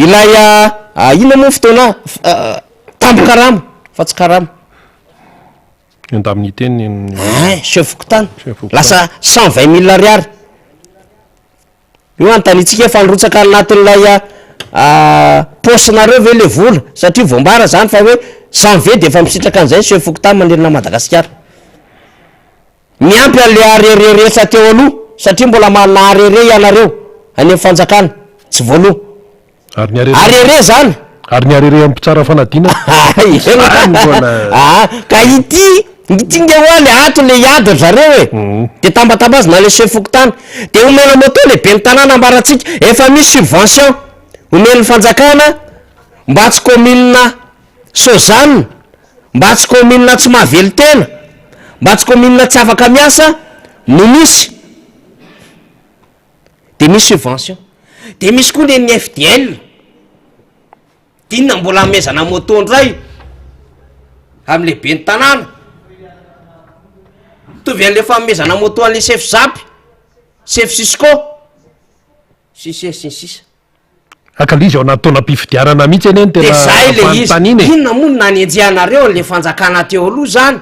Ilay inona moa fotoana tambin-karama fa tsy karama. Indemnité ny ny. Ein, chef fokontany. Chef fokontany. Lasa 120 mille ariary. Io anontaniantsika efa nirotsaka anatin'ilay paosinareo ve le vola satria voambara zany fa hoe 120 dia efa misitraka an'izay ny chef fokontany manerana an'i Madagasikara. Miampy an'le arere rehetra teo aloha satria mbola manana arere ianareo any amin'ny fanjakana, tsy voaloa. Ary ny arere. Arere zany. Ary ny arere amin'ny mpitsara fanadinana. Zany mbola. Aa ka ity, ity nge hoa le ato le hiady ry zareo e. De tambatambazina le chef fokontany. De omena moto le ben'ny tanàna ambarantsika, efa misy subvention omen'ny fanjakana mba tsy commune Sozanina. Mba tsy kaominina tsy mahavelon-tena, mba tsy kaominina tsy afaka miasa no misy, de misy subvention, de misy koa nen'ny FDL, de inona mbola hanomezana moto ndray am'le ben'ny tanàna, mitovy an'le fanomezana moto an'le chef zap, chef cisco, sy ny sisa sy ny sisa. Haka le izy ao anaty taonam-pifidianana mihitsy anie no De tena zay le izy, fanontaniana e. inona moa no nanenjehanareo an'le fanjakana teo aloha zany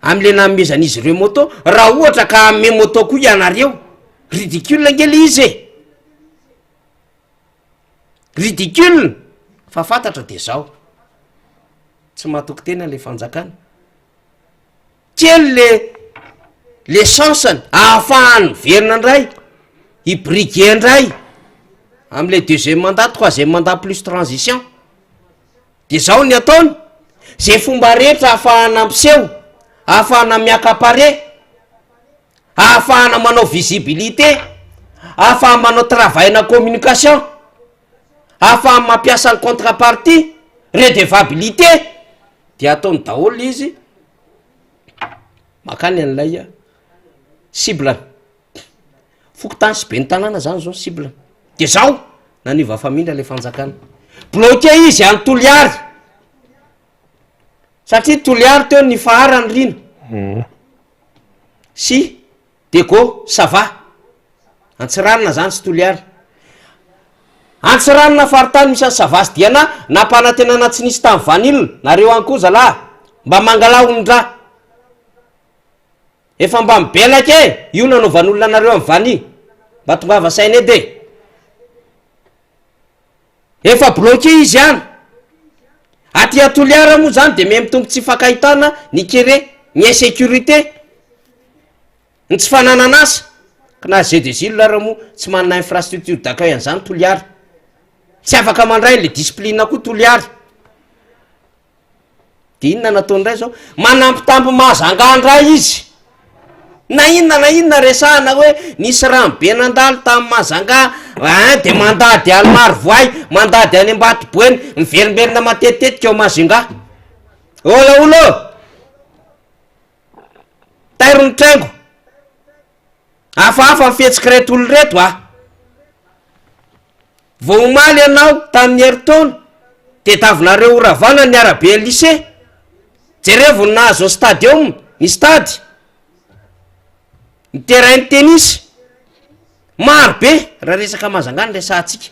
am'le nanomezan'izy ireo moto, raha ohatra ka hanome moto koa ianareo, ridicule ange le izy e, ridicule, fa fantatra de zao, tsy mahatoky tena le fanjakana. Kely le le chance-ny ahafahany miverina indray, hi-briguer indray am'le deuxième mandat, troisième mandat plus transition. De zao ny ataony, ze fomba rehetra ahafahana miseho, ahafahana mi-accaparer, ahafahana manao visibilité, ahafahana manao travail-na communication, ahafahana mampiasa ny contrepartie, redevabilité, de ataony daholo le izy, Makany an'ilay cible-ny. Fokontany sy ben'ny tanàna zany zao ny cible-ny. De zao, naniva famindra le fanjakana. Bloqué izy any Toliary. Satria Toliary teo nifaharany Rina. sy Diego Sava. Antsiranana zany sy Toliara. Antsiranana faritany misy an'i Sava sy Diana, nampanantenana tsy nisy tamin'ny vanille, nareo any koa zalahy, mba mangalà olon-drà. Efa mba mibelaka e! Io nanaovan'olona anareo amin'ny vanille. Mba tongava saina edy e! Efa bloqué izy any. Aty a Toliara moa zany de miha mitombo tsy ifankahitana ny kere, ny insécurité, ny tsy fananana asa, ka na jeu des îles ara moa tsy manana infrastructure d'accueil an'izany Toliara. Tsy afaka mandray an'le discipline koa Toliara. De inona nataony ndray zao? Manambitamby Mahazanga ndray izy. Na inona na inona resahana hoe nisy rano be nandalo tany Mahazanga, ein de mandady any Marovoay, mandady any Ambatoboeny, miverimberina matetitetika ao Majunga. Ola olo ô! Tairo ny traingo. Hafahafa ny fihetsik'ireto olona ireto a! Vao omaly ianao tamin'ny herintaona, tediavinareo ho ravana ny araben'ny lycée. Jerevo ny nahazo ny stadium, ny stade, ny terrain ny tennis. Maro be raha resaka Majunga no resahantsika.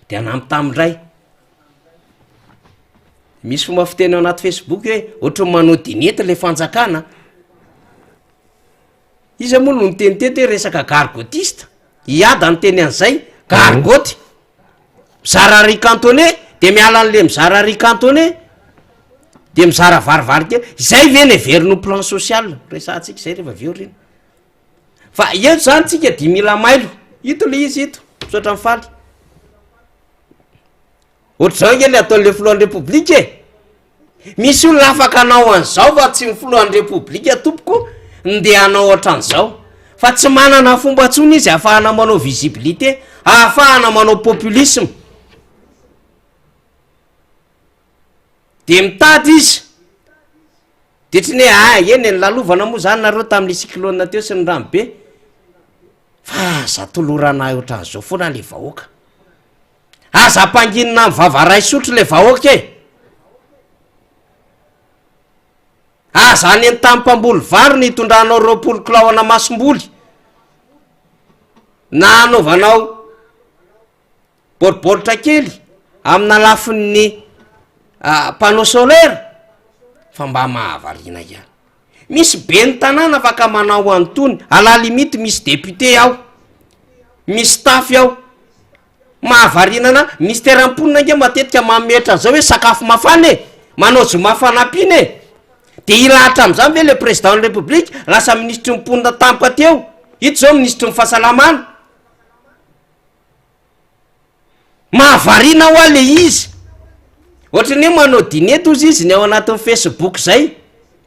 Dia anambitamby indray. Misy fomba fiteny ao anaty Facebook hoe ohatran'ny manao dinety le fanjakana. Iza moa no niteny teto hoe resaka gargotiste? I Ada niteny an'izay, gargote. Mizara riz cantonais, de miala an'le mizara riz cantonais, de mizara varivary kely. Izay ve no heveriny ho plan social? Resahantsika izay rehefa avy eo reny. Fa eto zany tsika dia mila mailo. Ito le izy ito, misaotra an'i Faly. Ohatr'izao ange le ataon'le filohan'ny repoblika e! Misy olona afaka hanao an'izao fa tsy ny filohan'ny repoblika tompoko ndeha hanao ohatran'izao fa tsy manana fomba intsony izy ahafahana manao visibilité, ahafahana manao populisme. De mitady izy, de tsy ny hoe ah eny e nilalovana moa zany nareo tamin'le cyclone teo sy ny rano be, fa aza tolorana ahy ohatran'izao foana le vahoaka. Aza ampanginina amin'ny vava ray sotro le vahoaka e! Aza any an-tany mpamboly vary no hitondranao 20 kilao ana masomboly na hanaovanao boriboritra kely amina lafin'ny panneau solaire fa mba mahavariana ihany. Misy ben'ny tanàna afaka manao an'itony, à la limite misy député ao, misy staff ao, mahavariana anah, minisiteran'ny mponina ange matetika mametra an'izao hoe sakafo mafana e, manao zoma fanampiana e, de hilahatra amin'izany ve le président ny république lasa minisitry ny mponina tampoka teo, ito zao minisitry ny fahasalamana. Mahavariana hoa le izy. Ohatran'ny hoe manao dinety ozy izy ny ao anatin'ny facebook zay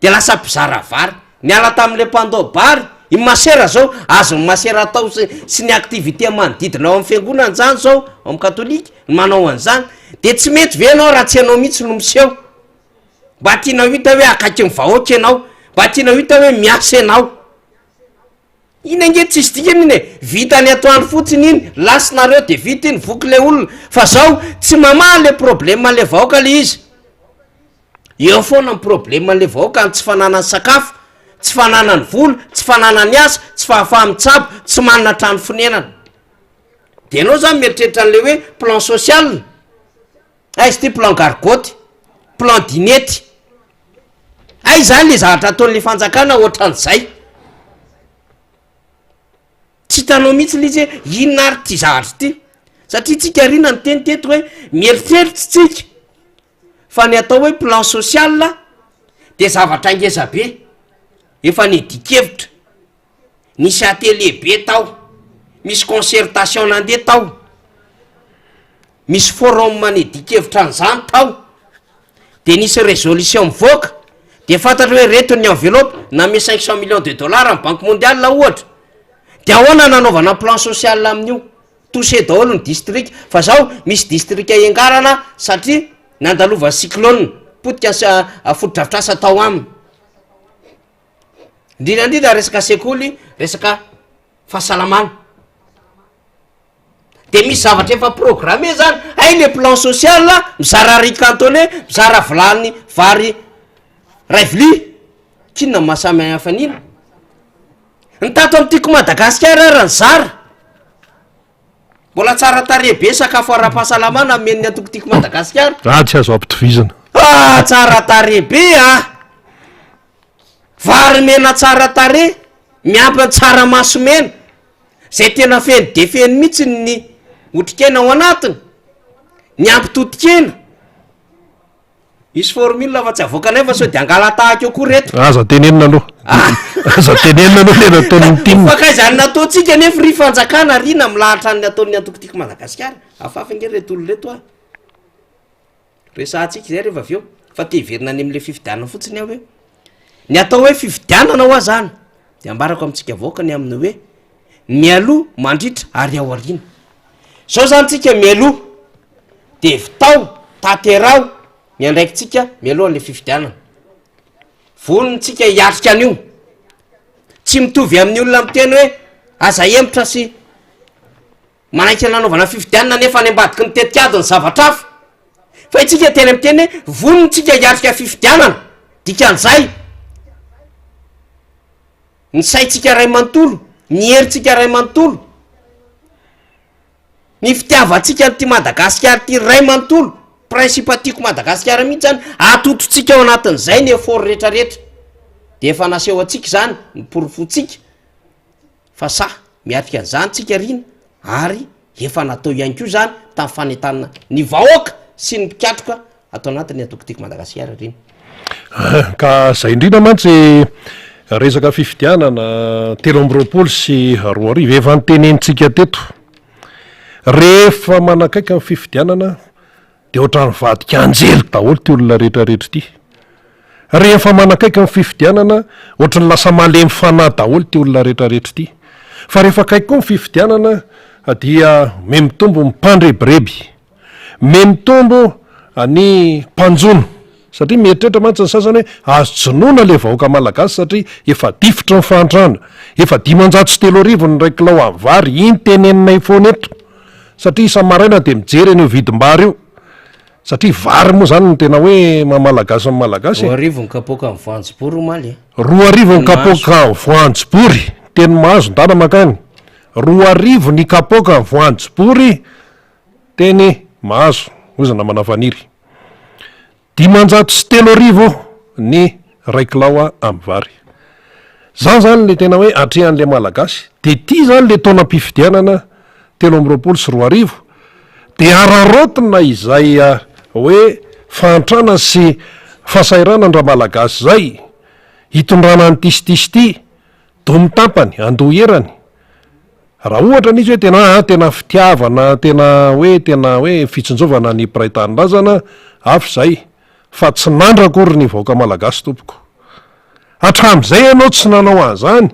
de lasa mpizara vary. Niala tamin'le mpandoa bary i masera zao, azon'ny masera atao sy sy ny activité manodidina ao amin'ny fiangonana zany zao ao amin'ny katolika ny manao an'izany. De tsy mety ve ianao raha tsy ianao mihitsy no miseho? Mba tiana ho hita hoe akaikin'ny vahoaka ianao, mba tiana ho hita hoe miasa ianao. Iny ange tsisy dikany iny e, vita ny atoandro fotsiny iny, lasa nareo de vita iny, voky le olona, fa zao tsy mamaha le problème anle vahoaka le izy, eo foana ny problème anle vahoaka, ny tsy fananany sakafo, tsy fananany vola, tsy fananany asa, tsy fahafaha mitsabo, tsy manana trano fonenana, de enao zany mieritreritra anle hoe plan social, aiza ty plan gargoty, plan dinety. Aiza any le zavatra ataon'le fanjakana ohatran'izay? Tsy hitanao mihitsy le izy hoe inona ary ty zavatra ty? Satria tsika ry niteny teto hoe mieritreritra tsika fa ny atao hoe plan social de zavatra ngeza be, efa niadian-kevitra. Nisy atelier be tao, misy concertation nandeha tao, misy forum nidian-kevitra an'izany tao, de nisy résolution mivoaka, de fantatra hoe reto ny enveloppe, nanome 500 millions de dollars ny banque mondiale ohatra, de ahoana nanaovana plan social amin'io? Touché daholo ny district, fa zao misy district iangarana satria nandalovan'ny cyclone, potika ny fotodrafitrasa tao aminy. Indrindra indrindra resaka sekoly, resaka fahasalamana. De misy zavatra efa programmé zany, hay le plan social mizara riz cantonais, mizara vilany vary ray vilia. K'inona no mahasamy hafa an'iny? Ny tato amin'ny Tiako Madagasikara ary nizara. Mbola tsara tarehy be sakafo ara-pahasalamana amen'ny antoko Tiako Madagasikara. Ah, tsy azo ampitovizana. Ah, tsara tarehy be ah! Vary mena tsara tarehy, miampy ny tsaramaso mena, izay tena feno dia feno mihitsy ny otrikaina ao anatiny, miampy totokena. Misy formule fa tsy avoakanay fa sao dia hangala-tahaka eo koa reto. Aza tenenina aloha. Aza tenenina aloha le nataon'ny tim. Fa ny nataontsika nefa ry fanjakana ry na milahatra ny nataon'ny antoko Tiako Madagasikara. Hafahafa ange reto olona reto ah. Resahantsika izay rehefa avy eo fa te hiverina any amin'ilay fifidianana fotsiny aho hoe ny atao hoe fifidianana hoa zany de ambarako amintsika vahoaka ny amin'ny hoe mialoha, mandritra ary ao aoriana. Zao zany tsika mialoha de vitao, tanteraho ny andraikitsika mialoha an'ilay fifidianana. Vonona tsika hiatrika an'io. Tsy mitovy amin'ny olona miteny hoe aza ahemotra sy Manaiky ny nanaovana fifidianana nefa any ambadiky ny tetikady ny zavatra hafa. Fa itsika tena miteny hoe vonona tsika hiatrika fifidianana. Dikan'izay, ny saintsika iray manontolo, ny herintsika iray manontolo, ny fitiavantsika an'ity Madagasikara ity iray manontolo, principe tiako Madagasikara mihitsy zany, atotontsika ao anatin'izay ny effort rehetrarehetra. De efa naseho antsika izany, ny porofontsika. Fa sahy miatrika an'izany tsika Rina ary efa natao ihany koa izany tamin'ny fanentanana ny vahoaka sy ny mpikatroka ato anatin'ny antoko Tiako Madagasikara Rina. Ka zay indrindra mantsy resaka fifidianana 2023 efa notenenintsika teto. Rehefa manakaiky ny fifidianana Dia ohatran'ny vadika anjely daholo ity olona rehetra rehetra ity. Rehefa manakaiky ny fifidianana, ohatran'ny lasa malemy fanahy daholo ity olona rehetra rehetra ity. Fa rehefa akaiky koa ny fifidianana dia mihamitombo ny mpandrebireby, mihamitombo ny mpanjono. Satria mieritreritra mantsy ny sasany hoe azo jonoina ilay vahoaka malagasy satria efa difotry ny fahantrana, efa 3500 ny iray kilao amin'ny vary, iny teneninay foana eto. Satria isa-maraina dia mijery an'io vidim-bary io. Satria vary moa izany no tena hoe maha malagasy ny malagasy e. 2000 ny kapoakan'ny voanjobory omaly e. 2000 ny kapoakan'ny voanjobory, teny Mahazo ndana mankany. 2000 ny kapoakan'ny voanjobory teny Mahazo, hoy izy namana Faniry. 503 ny ray kilao amin'ny vary. Zany zany le tena hoe atrehan'le Malagasy. De ty zany le taonam-pifidianana 2023 de araraotina izay hoe fahantrana sy fahasahiranana an-dRamalagasy zay hitondrana an'ity sy ty sy ty, domy tampany, andoha erany. Raha ohatra anie izy hoe tena ah tena fitiavana tena hoe tena hoe fitsinjovana ny mpiray tanindrazana, hafa izay, fa tsy nandra akory ny vahoaka malagasy tompoko. Hatramin'izay ianao tsy nanao an'izany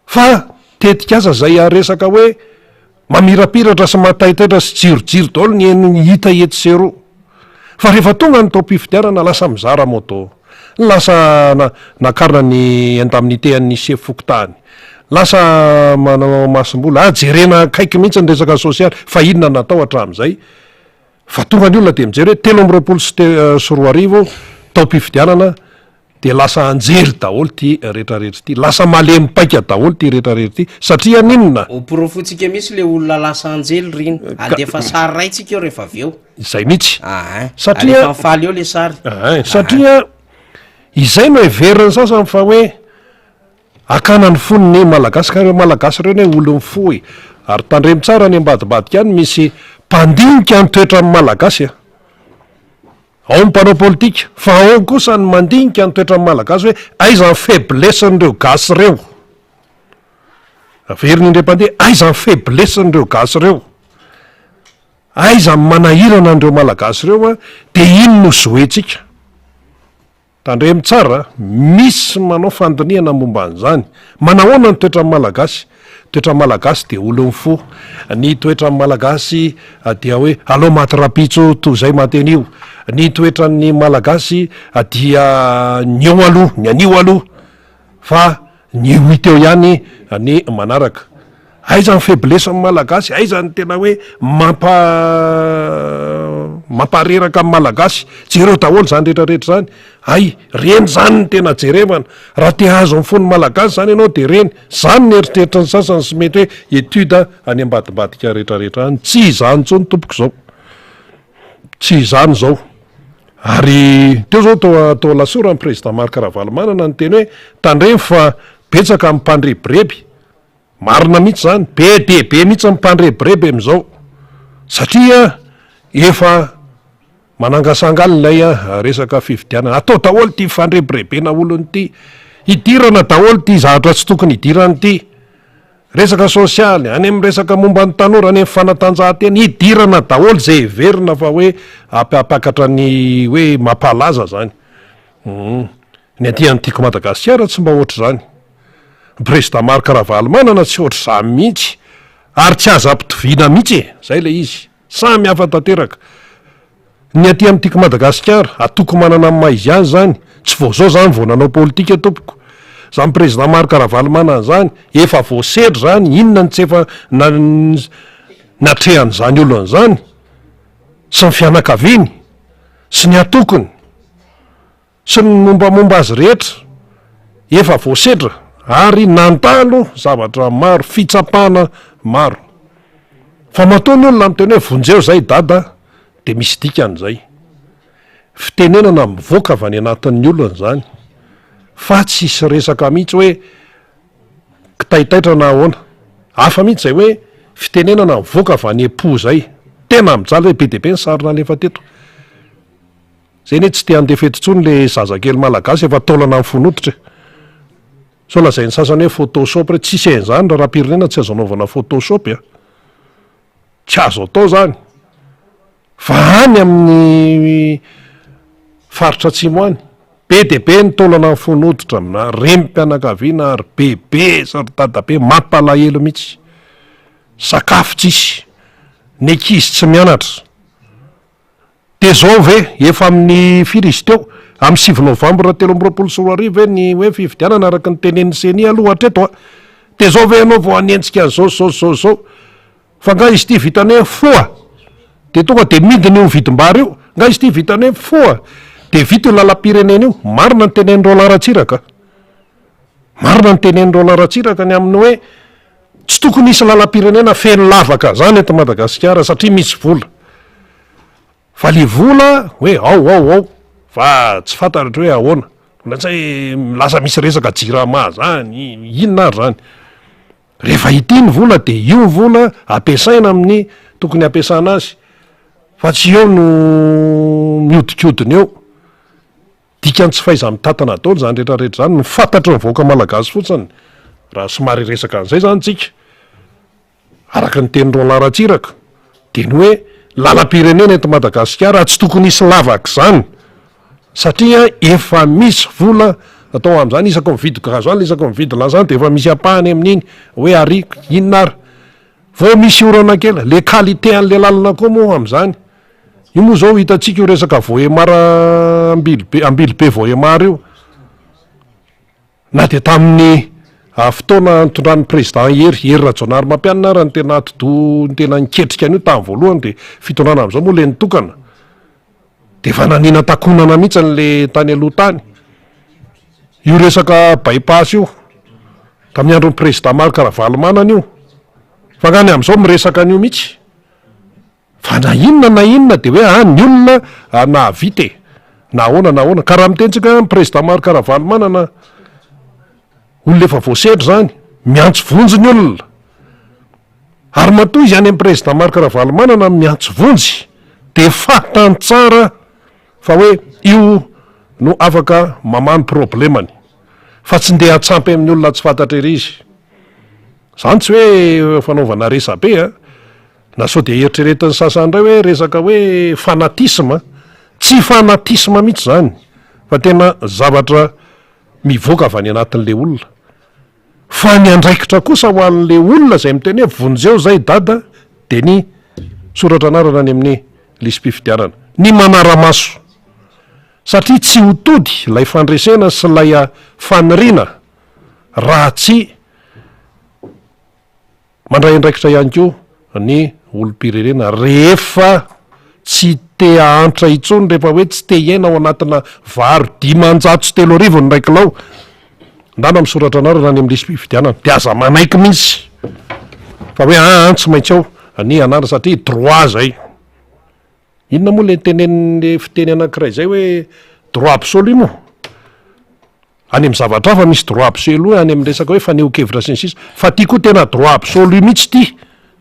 fa tetikasa izay resaka hoe mamirapiratra sy mataitaitra sy jirojiro daholo ny heno hita etsy sy eroa. Fa rehefa tonga ny taom-pifidianana lasa mizara moto, lasa nakarina ny indemnité an'ny sefo fokontany, lasa manao masomboly, ah jerena akaiky mihitsy ny resaka sosialy fa inona natao hatramin'izay. Fa tonga ny olona dia mijery hoe 2023 taom-pifidianana Dia lasa anjely daholo ity retraretra ity, lasa malemy paika daholo ity retraretra ity, satria aninona? Ho porofointsika mihitsy le olona lasa anjely ry iny, handefa sary iray tsika eo rehefa avy eo. Izay mihitsy. Aa, Satria. Alefa mifaly eo le sary. Aa, satria izay no heverin'ny sasany fa hoe akana ny fon'ny Malagasy, ka ireo Malagasy ireo anie olon'ny fo e, ary tandremo tsara any ambadimbadika any misy mpandinika ny toetran'ny Malagasy a. Ao ny mpanao politika, fa ao kosa ny mandinika ny toetran'ny Malagasy hoe aiza ny faiblesse-n'ireo gasy ireo. Averina indray mpandeha, aiza ny faiblesse-n'ireo gasy ireo. Aiza ny manahirana an'ireo Malagasy ireo an, dia iny no zoentsika. Tandremo tsara, misy manao fandinihana momba an'izany. Manahoana ny toetran'ny Malagasy? Toetran'ny Malagasy dia olon'ny fo. Ny toetran'ny Malagasy dia hoe aleo maty rahampitso toy izay maty anio. Ny toetran'ny Malagasy dia ny eo aloha, ny anio aloha fa ny ho hita eo ihany ny manaraka. Aiza ny faiblesse-n'ny Malagasy? Aiza ny tena hoe mampa. mampareraka ny Malagasy. Jereo daholo izany rehetra rehetra izany. Hay, reny izany no tena jerevana. Raha te hahazo ny fon'ny Malagasy izany ianao dia reny. Izany ny eritreritry ny sasany sy mety hoe étude any ambadimbadika rehetra rehetra any. Tsy izany intsony tompoko izao. Tsy izany izao. Ary teo izao tao tao Alasora ny Président Marc Ravalomanana niteny hoe tandremo fa betsaka ny mpandrebireby. Marina mihitsy izany, be dia be mihitsy ny mpandrebireby amin'izao. Satria efa manangasanga ilay resaka fifidianana. Atao daholo ity fandrebirebena olona ity. Idirana daholo ity zavatra tsy tokony hidirana ity. Resaka sosialy, any amin'ny resaka momba ny tanora, any amin'ny fanatanjahantena, idirana daholo izay heverina fa hoe hampiakatra ny hoe mampahalaza izany. Hum. Ny aty amin'ny Tiako Madagasikara tsy mba ohatr'izany. Ny Président Marc Ravalomanana tsy ohatr'izany mihitsy ary tsy azo ampitoviana mihitsy e! Izay ilay izy. Samy hafa tanteraka. Ny aty amin'ny Tiako Madagasikara, atoko manana ny maha izy azy izany, tsy vao izao izany vao nanao politika tompoko. Izany Président Marc Ravalomanana izany, efa voasedra izany, inona no tsy efa natrehan'izany olona izany, sy ny fianakaviany, sy ny atokony. Sy ny mombamomba azy rehetra, efa voasedra ary nandalo zavatra maro, fitsapana maro. Fa matoa ny olona miteny hoe vonjeo zay dada de misy dikany zay. Fitenenana mivoaka avy any anatin'ny olona izany fa tsisy resaka mihitsy hoe kitaitaitra na ahoana. Hafa mihitsy zay hoe fitenenana mivoaka avy any am-po zay. Tena mijaly hoe be dia be ny sary nalefa teto. Zay anie tsy te handeha fety intsony le zazakely malagasy efa taolana mifono hoditra e! Sao lazain'ny sasany hoe photoshop re, tsisy an'izany raharaham-pirenena tsy azo anaovana photoshop a! Tsy azo atao zany fa any amin'ny faritra atsimo any be dia be ny taolana mifono hoditra amina renim-pianakaviana ary bebe sy ry dadabe mampalahelo mihitsy, sakafo tsisy, ny ankizy tsy mianatra. Dia zao ve, efa amin'ny firy izy teo? Amin'ny sivy novambra 2023 ve ny hoe fifidianana araka ny tenenin'ny ceni aloha hatreto a? Dia zao ve ianao vao hanenjika an'izao sy zao sy zao sy zao? Fa nga izy ity vitan'ny hoe foha dia tonga dia midina io vidim-bary io? Nga izy ity vitan'ny hoe foha dia vita io lalam-pirenena io? Marina ny tenenin'i Roland Ratsiraka a! Marina ny tenenin'i Roland Ratsiraka ny amin'ny hoe tsy tokony hisy lalam-pirenena feno lavaka zany eto Madagasikara satria misy vola. Fa le vola hoe ao ao ao fa tsy fantatro hoe ahoana, indraindray lasa misy resaka jirama zany, inona ary zany? Rehefa ity ny vola de io ny vola ampiasaina amin'ny tokony hampiasana azy fa tsy eo no miodikodina eo. Dikan'ny tsy fahaiza-mitantana daholo zany rehetra rehetra zany, ny fantatry ny vahoaka malagasy fotsiny raha somary hiresaka an'izay zany tsika. Araka ny tenin'i Roland Ratsiraka dia ny hoe lalam-pirenena eto Madagasikara tsy tokony hisy lavaka izany satria efa misy vola atao amin'izany, isaky ny mividy gasoil, isaky ny mividy lasantsy dia efa misy ampahany amin'iny hoe ariako inona ary vao misy orana kely, le qualité an'le lalana koa moa amin'izany, io moa izao hitantsika io resaka Vohemar Ambilobe Ambilobe Vohemar io. Na dia tamin'ny fotoana nitondran'ny Président Hery, Hery Rajaonarimampianina ara no tena atidoha no tena niketrika an'io tamin'ny voalohany dia fitondrana amin'izao moa ilay nitokana dia efa naniana takonana mihitsy le tany aloha tany. Io resaka by-pass io tamin'ny andron'ny Président Marc Ravalomanana io fa nga ny amin'izao miresaka an'io mihitsy. Fa na inona na inona dia hoe ah ny olona nahavita e! Na ahoana na ahoana. Ka raha miteny tsika hoe ny président Marc Ravalomanana olona efa voasedra izany, miantso vonjy ny olona. Ary matoa izy any amin'ny président Marc Ravalomanana miantso vonjy dia fantany tsara fa hoe io no afaka mamaha ny problemany. Fa tsy ndeha hatsampy amin'ny olona tsy fantatra ery izy. Izany tsy hoe fanaovana resabe a! Na sao dia eritreretin'ny sasany indray hoe resaka hoe fanatisme, tsy fanatisme mihitsy izany fa tena zavatra mivoaka avy any anatin'ilay olona. Fa ny andraikitra kosa ho an'ilay olona izay miteny hoe vonjeo izay dada dia ny soratra anarana any amin'ny lisi-pifidianana, ny manara-maso satria tsy ho tody ilay fandresena sy ilay faniriana raha tsy Mandray andraikitra ihany koa ny olom-pirenena rehefa tsy te hahantra intsony, rehefa hoe tsy te hiaina ao anatina vary 3500 ny iray kilao, ndana misoratra anarana any amin'ny lisi-pifidianana, de aza manaiky mihitsy fa hoe aa tsy maintsy ao ny anarana satria droit zay. Inona moa le tenenin'le fiteny anankiray zay hoe droit absolu moa? Any amin'ny zavatra hafa misy droit absolu any amin'ny resaka hoe fanehoan-kevitra sy ny sisa fa ty koa tena droit absolu mihitsy ty,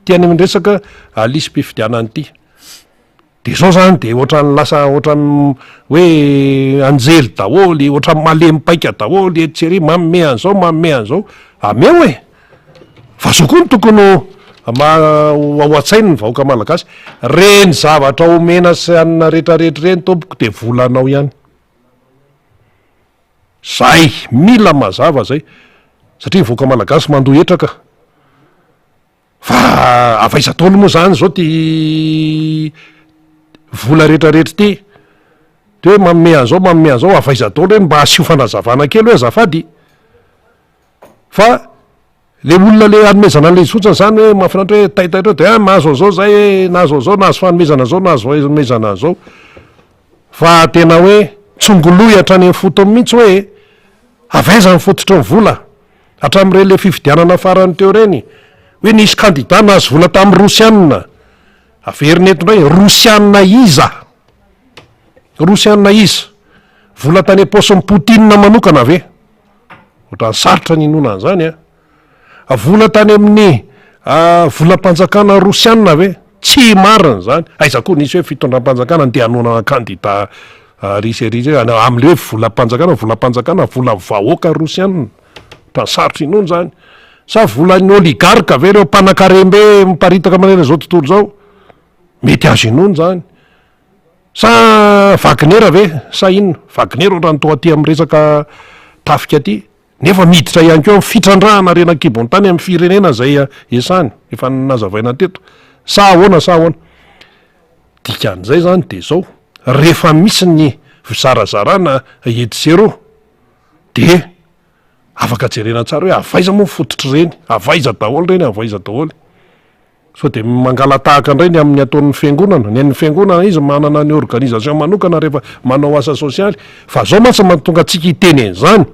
ty any amin'ny resaka lisi-pifidianana ity. De zao zany de ohatran'ny lasa ohatran'ny hoe anjely daholo, ohatran'ny malemy paika daholo etsy sy ery, manome an'izao manome an'izao, ameo e! Fa zao koa no tokony ho ho ao an-tsainy ny vahoaka malagasy, reny zavatra omena sy anona retraretra ireny tompoko de volanao ihany. Zay, mila mazava zay, satria ny vahoaka malagasy mandoa hetra ka. Fa avy aiza daholo moa zany zao ty vola retraretra ty? De hoe manome an'zao manome an'zao, avy aiza daholo reny mba asio fanazavana kely hoe azafady. Fa le olona le anomezana an'le izy fotsiny zany hoe mahafinaritra hoe taitaitra eo de ah mahazo an'zao zay e, nahazo an'zao, nahazo fanomezana zao, nahazo fanomezana an'zao. Fa tena hoe tsongoloy hatrany amin'ny fotony mihitsy hoe avy aiza ny fototry ny vola? Hatramin'ireny le fifidianana farany teo ireny, hoe nisy kandida nahazo vola tamin'ny rosianina. Averina eto indray, rosianina iza? Rosianina iza? Vola tany am-paosin'i Poutine manokana ve? Ohatran'ny sarotra ny inoana an'izany an! Vola tany amin'ny volam-panjakana rosiana ve? Tsy marina izany. Aiza koa nisy hoe fitondram-panjakana andeha hanohanana kandida ary sy ary sy amin'ilay hoe volam-panjakana, volam-panjakana, volan'ny vahoaka rosiana. Ohatran'ny sarotra inoana izany. Sa volan'ny oligarque ve ireo mpanankarem-be miparitaka manerana izao tontolo izao? Mety azo inoana izany. Sa Wagner ve sa inona? Wagner ohatran'ny toa aty amin'ny resaka tafika aty, nefa miditra ihany koa amin'ny fitrandrahana harena an-kibon'ny tany amin'ny firenena izay iasany, efa nazavaina teto. Sa ahoana sa ahoana? Dikan'izay izany dia izao, rehefa misy ny fizarazarana etsy sy eroa dia afaka jerena tsara hoe avy aiza moa ny fototr'ireny, avy aiza daholo ireny, avy aiza daholo. Sao dia mangala-tahaka indray ny amin'ny ataon'ny fiangonana? Ny an'ny fiangonana izy manana ny organisation manokana rehefa manao asa sosialy. Fa zao mantsy mahatonga antsika hiteny an'izany.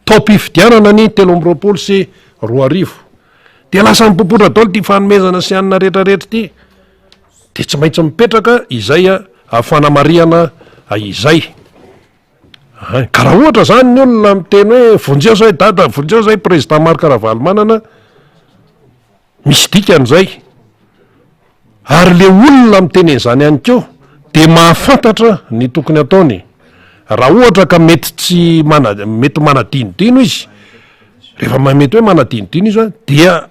Taom-pifidianana ny 2023. Dia lasa mipopotra daholo ity fanomezana sy hanina rehetrarehetra ity. Dia tsy maintsy mipetraka izay fanamarihana izay. Hay, ka raha ohatra zany ny olona miteny hoe vonjeo zay dada, vonjeo zay président Marc Ravalomanana, Misy dikany izay. Ary le olona miteny an'izany ihany koa dia mahafantatra ny tokony ataony. Raha ohatra ka mety tsy mana- mety manadinodino izy, rehefa ma- mety hoe manadinodino izy an, dia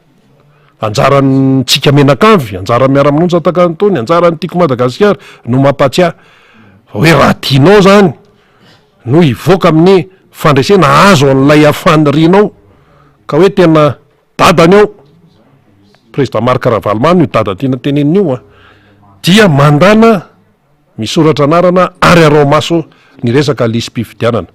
anjarantsika mianakavy, anjaran'ny miara-monja tahaka an'itony, anjaran'ny Tiako Madagasikara no mampatsiahy fa hoe raha tianao zany no hivoaka amin'ny fandresena hahazo an'ilay fanirianao ka hoe tena Dadany eo, Président Marc Ravalomanana io dada tiana tenenina io a, dia mandana misoratra anarana ary araho maso ny resaka lisi-pifidianana.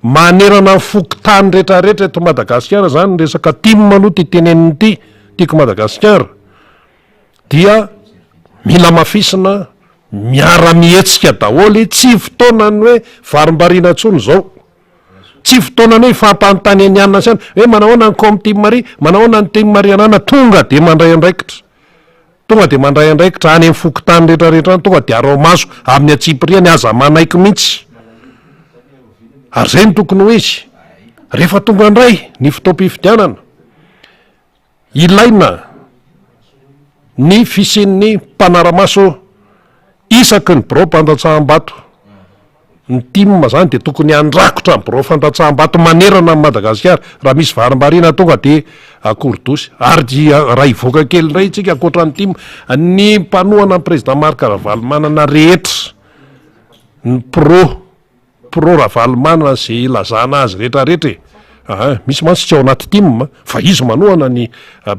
Manerana ny fokontany retraretra eto Madagasikara zany ny resaka tim aloha ty tenenina ity, Tiako Madagasikara, dia mila hamafisina, miara-mihetsika daholo, tsy fotoanan'ny hoe varimbariana intsony izao. Tsy fotoanany hoe hifampanontanianianana sy hoe manahoana ny com team Maria, manahoana ny team Marianana, tonga dia mandray andraikitra. Tonga dia mandray andraikitra any amin'ny fokontany rehetra rehetra any, tonga dia araho maso amin'ny antsipiriany, aza manaiky mihitsy. Ary izay no tokony ho izy. Rehefa tonga indray ny fotoam-pifidianana, Ilaina ny fisian'ny mpanara-maso isaky ny birao mpandatsaham-bato. Ny tim izany dia tokony handrakotra ny birao fandatsaham-bato manerana an'i Madagasikara. Raha misy varimbariana tonga dia akorodosy. Ary dia raha hivoaka kely indray isika ankoatra ny tim, ny mpanohana ny président Marc Ravalomanana rehetra, ny pro. Pro Ravalomanana ze ilazana azy rehetra rehetra e! Aa misy mantsy tsy ao anaty tim fa izy manohana ny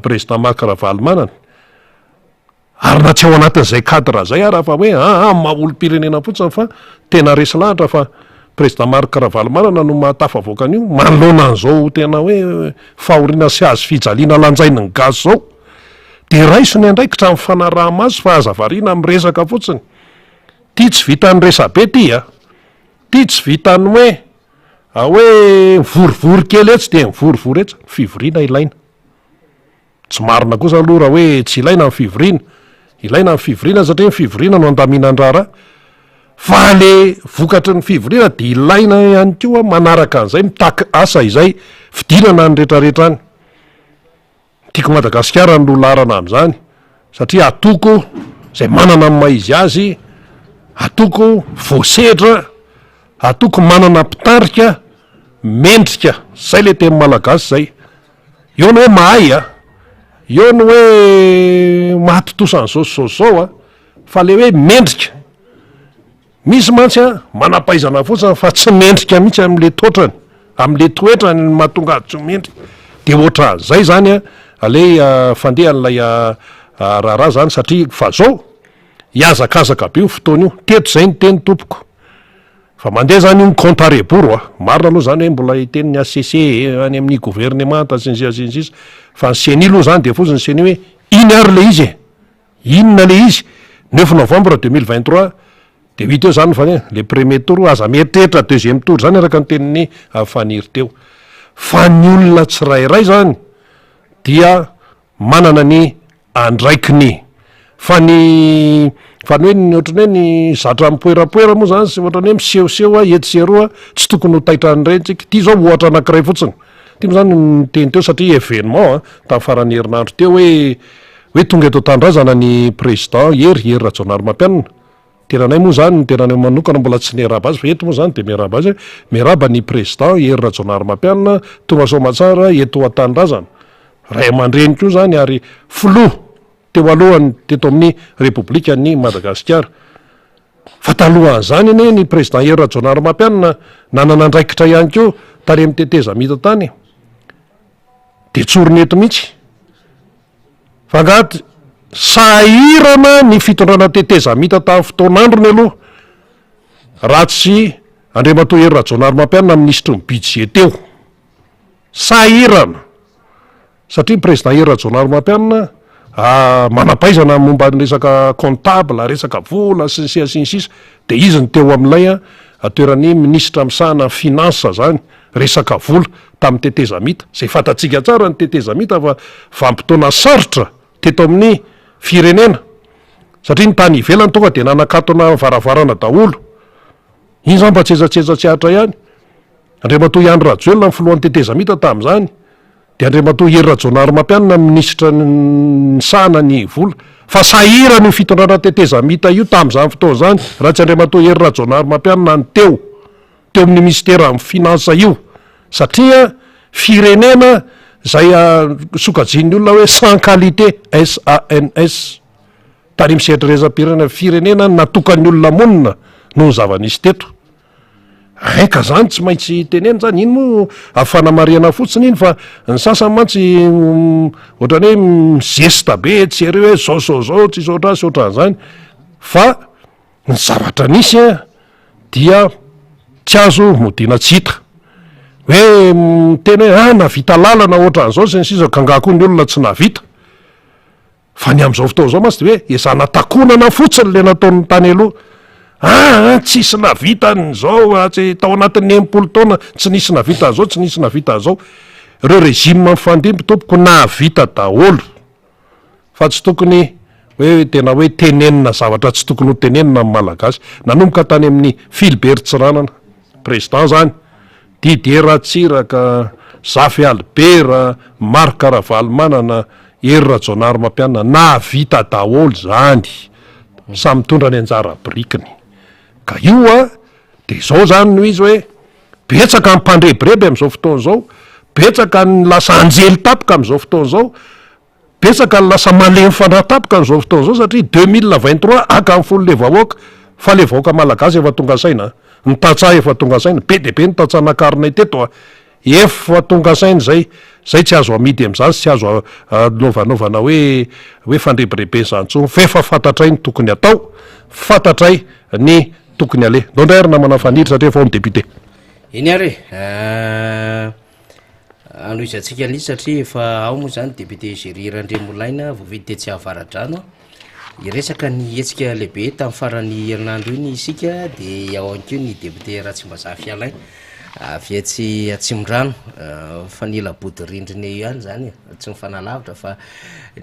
président Marc Ravalomanana ary na tsy ao anatin'izay cadre zay ara fa hoe aa maha olom-pirenena fotsiny fa tena resy lahatra fa président Marc Ravalomanana no mahatafavoaka an'io manoloana an'izao tena hoe fahoriana sy hazo fijaliana lanjain'ny gasy zao de raiso ny andraikitra amin'ny fanaraha-maso fa aza variana miresaka fotsiny. Ty tsy vitan'ny resabe ty a! Ty tsy vitan'ny hoe hoe mivorivory kely etsy dia mivorivory etsy, ny fivoriana ilaina. Tsy marina kosa aloha raha hoe tsy ilaina ny fivoriana. Ilaina ny fivoriana satria ny fivoriana no andaminan-draharaha. Fa le vokatry ny fivoriana dia ilaina ihany koa manaraka an'izay, mitaky asa izay, fidinana any rehetrarehetra any. Tiako Madagasikara no laharana amin'izany satria atoko izay manana ny maha izy azy, atoko voasedra, atoko manana mpitarika mendrika, zay le teny malagasy zay. Eo ny hoe mahay a, eo ny hoe mahatontosa an'izao sy izao sy izao a, fa le hoe mendrika. Misy mantsy an, manam-pahaizana fotsiny fa tsy mendrika mihitsy amin'le toetrany, amin'le toetrany no mahatonga azy tsy ho mendrika. De ohatran'izay zany an, aley fandehan'ilay raharaha zany satria fa zao, hihazakazaka be io fotoana io, teto zay ny teny tompoko, fa mandeha zany io ny compte à rebours a, marina aloha zany hoe mbola hiteny ny HCC any amin'ny governemanta sy ny sisa sy ny sisa, fa ny ceni aloha zany de fotsiny ny ceni hoe iny ary le izy e! Inona le izy? Neuf novembre 2023 de ho hita eo zany fa le premier tour aza mieritreritra deuxième tour zany araka ny tenin'i Faniry teo. Fa ny olona tsirairay zany dia manana ny andraikiny. Fa ny fa ny hoe ny ohatran'ny hoe ny zatra mipoerapoera moa zany sy ohatran'ny hoe misehoseho etsy sy eroa tsy tokony ho taitra an'ireny tsika. Ity zao ohatra anankiray fotsiny. Ity moa zany niteny teo satria événement tamin'ny faran'ny herinandro teo hoe Hoe tonga eto an-tanindrazana ny Président Hery, Hery Rajaonarimampianina. Tenanay moa izany, ny tenanay manokana mbola tsy niarahaba azy fa eto moa izany dia miarahaba azy hoe miarahaba ny Président Hery Rajaonarimampianina tonga soamatsara eto an-tanindrazana. Ray aman-dreny koa izany ary Filoha teo alohany teto amin'ny Repoblikan'i Madagasikara. Fa talohan'izany anie ny Président Hery Rajaonarimampianina nanana andraikitra ihany koa tany amin'ny tetezamita tany. Dia tsorina eto mihitsy. Fa angaha sahirana ny fitondrana tetezamita tamin'ny fotoan'androny aloha raha tsy Andriamatoa Hery Rajaonarimampianina minisitry ny budget teo. Sahirana satria ny président Hery Rajaonarimampianina manam-pahaizana momba ny resaka comptable, resaka vola sy ny sisa sy ny sisa dia izy no teo amin'ilay toeran'ny minisitra misahana ny finance zany. resaka vola tamin'ny tetezamita, izay fantatsika tsara ny tetezamita fa vanim-potoana sarotra teto amin'ny firenena, satria ny tany ivelany tonga dia nanakatona varavarana daholo, iny zany mba tsetsatsetsa tsy aritra ihany, Andriamatoa Andry Rajoelina ny filohan'ny tetezamita tamin'izany, dia Andriamatoa Hery Rajaonarimampianina ny minisitra nisahana ny vola, fa sahirana io fitondrana tetezamita io tamin'izany fotoana izany raha tsy Andriamatoa Hery Rajaonarimampianina ny teo. teo amin'ny minisiteran'ny finance io satria firenena izay sokajian'ny olona hoe sans qualité, SANS, tany amin'ny sehatra iraisam-pirenena, firenena natokan'ny olona monina noho ny zava-nisy teto. Hein ka zany tsy maintsy tenenina zany, iny moa fanamarihana fotsiny iny fa ny sasany mantsy ohatran'ny hoe mizesta be etsy sy eroa hoe zao zao zao tsisy ohatr'azy sy ohatran'izany fa Ny zavatra nisy dia tsy azo modiana tsy hita. Hoe miteny hoe ah nahavita lalana ohatran'izao sy ny sisa ka angaha koa ny olona tsy nahavita? Fa ny amin'izao fotoana izao mantsy dia hoe ezahana takonana fotsiny ilay nataon'ny tany aloha. Ah ah tsisy nahavita an'izao, tsy tao anatin'ny 60 taona tsy nisy nahavita an'izao, tsy nisy nahavita an'izao. Ireo régime mifandimby tompoko nahavita daholo. Fa tsy tokony hoe tena hoe tenenina zavatra tsy tokony ho tenenina ny Malagasy. Nanomboka tany amin'ny Philbert Tsiranana, président zany, Didier Ratsiraka, Zafy Albert, Marc Ravalomanana, Hery Rajaonarimampianina, nahavita daholo zany. Samy mitondra ny anjara birikiny. Ka io a, de izao zany no izy hoe betsaka ny mpandrebireby amin'izao fotoana izao, betsaka ny lasa anjely tampoka amin'izao fotoana izao, Betsaka ny lasa malemy fanahy tampoka amin'izao fotoana izao satria 2023 haka ny fon'le vahoaka fa le vahoaka malagasy efa tonga saina a! Ny tantsaha efa tonga saina, be dia be ny tantsaha nakarinay teto a! Efa tonga saina izay, izay tsy azo amidy amin'izany sy tsy azo anaovanaovana hoe hoe fandrebirebena izany intsony fa efa fantatray ny tokony hatao, fantatray ny tokony aleha. Ndao indray ary namana Faniry satria efa ao ny député. Eny ary e! Hanohizantsika an'io satria efa ao moa izany député Jerry Randriamolaina voafidy tetsy Avaradrano. Hiresaka ny hetsika lehibe tamin'ny faran'ny herinandro iny isika dia ao ihany koa ny député Ratsimbazafy Alain avy etsy Atsimondrano. Mifanila bodirindrina eo ihany izany e, tsy mifanalavitra fa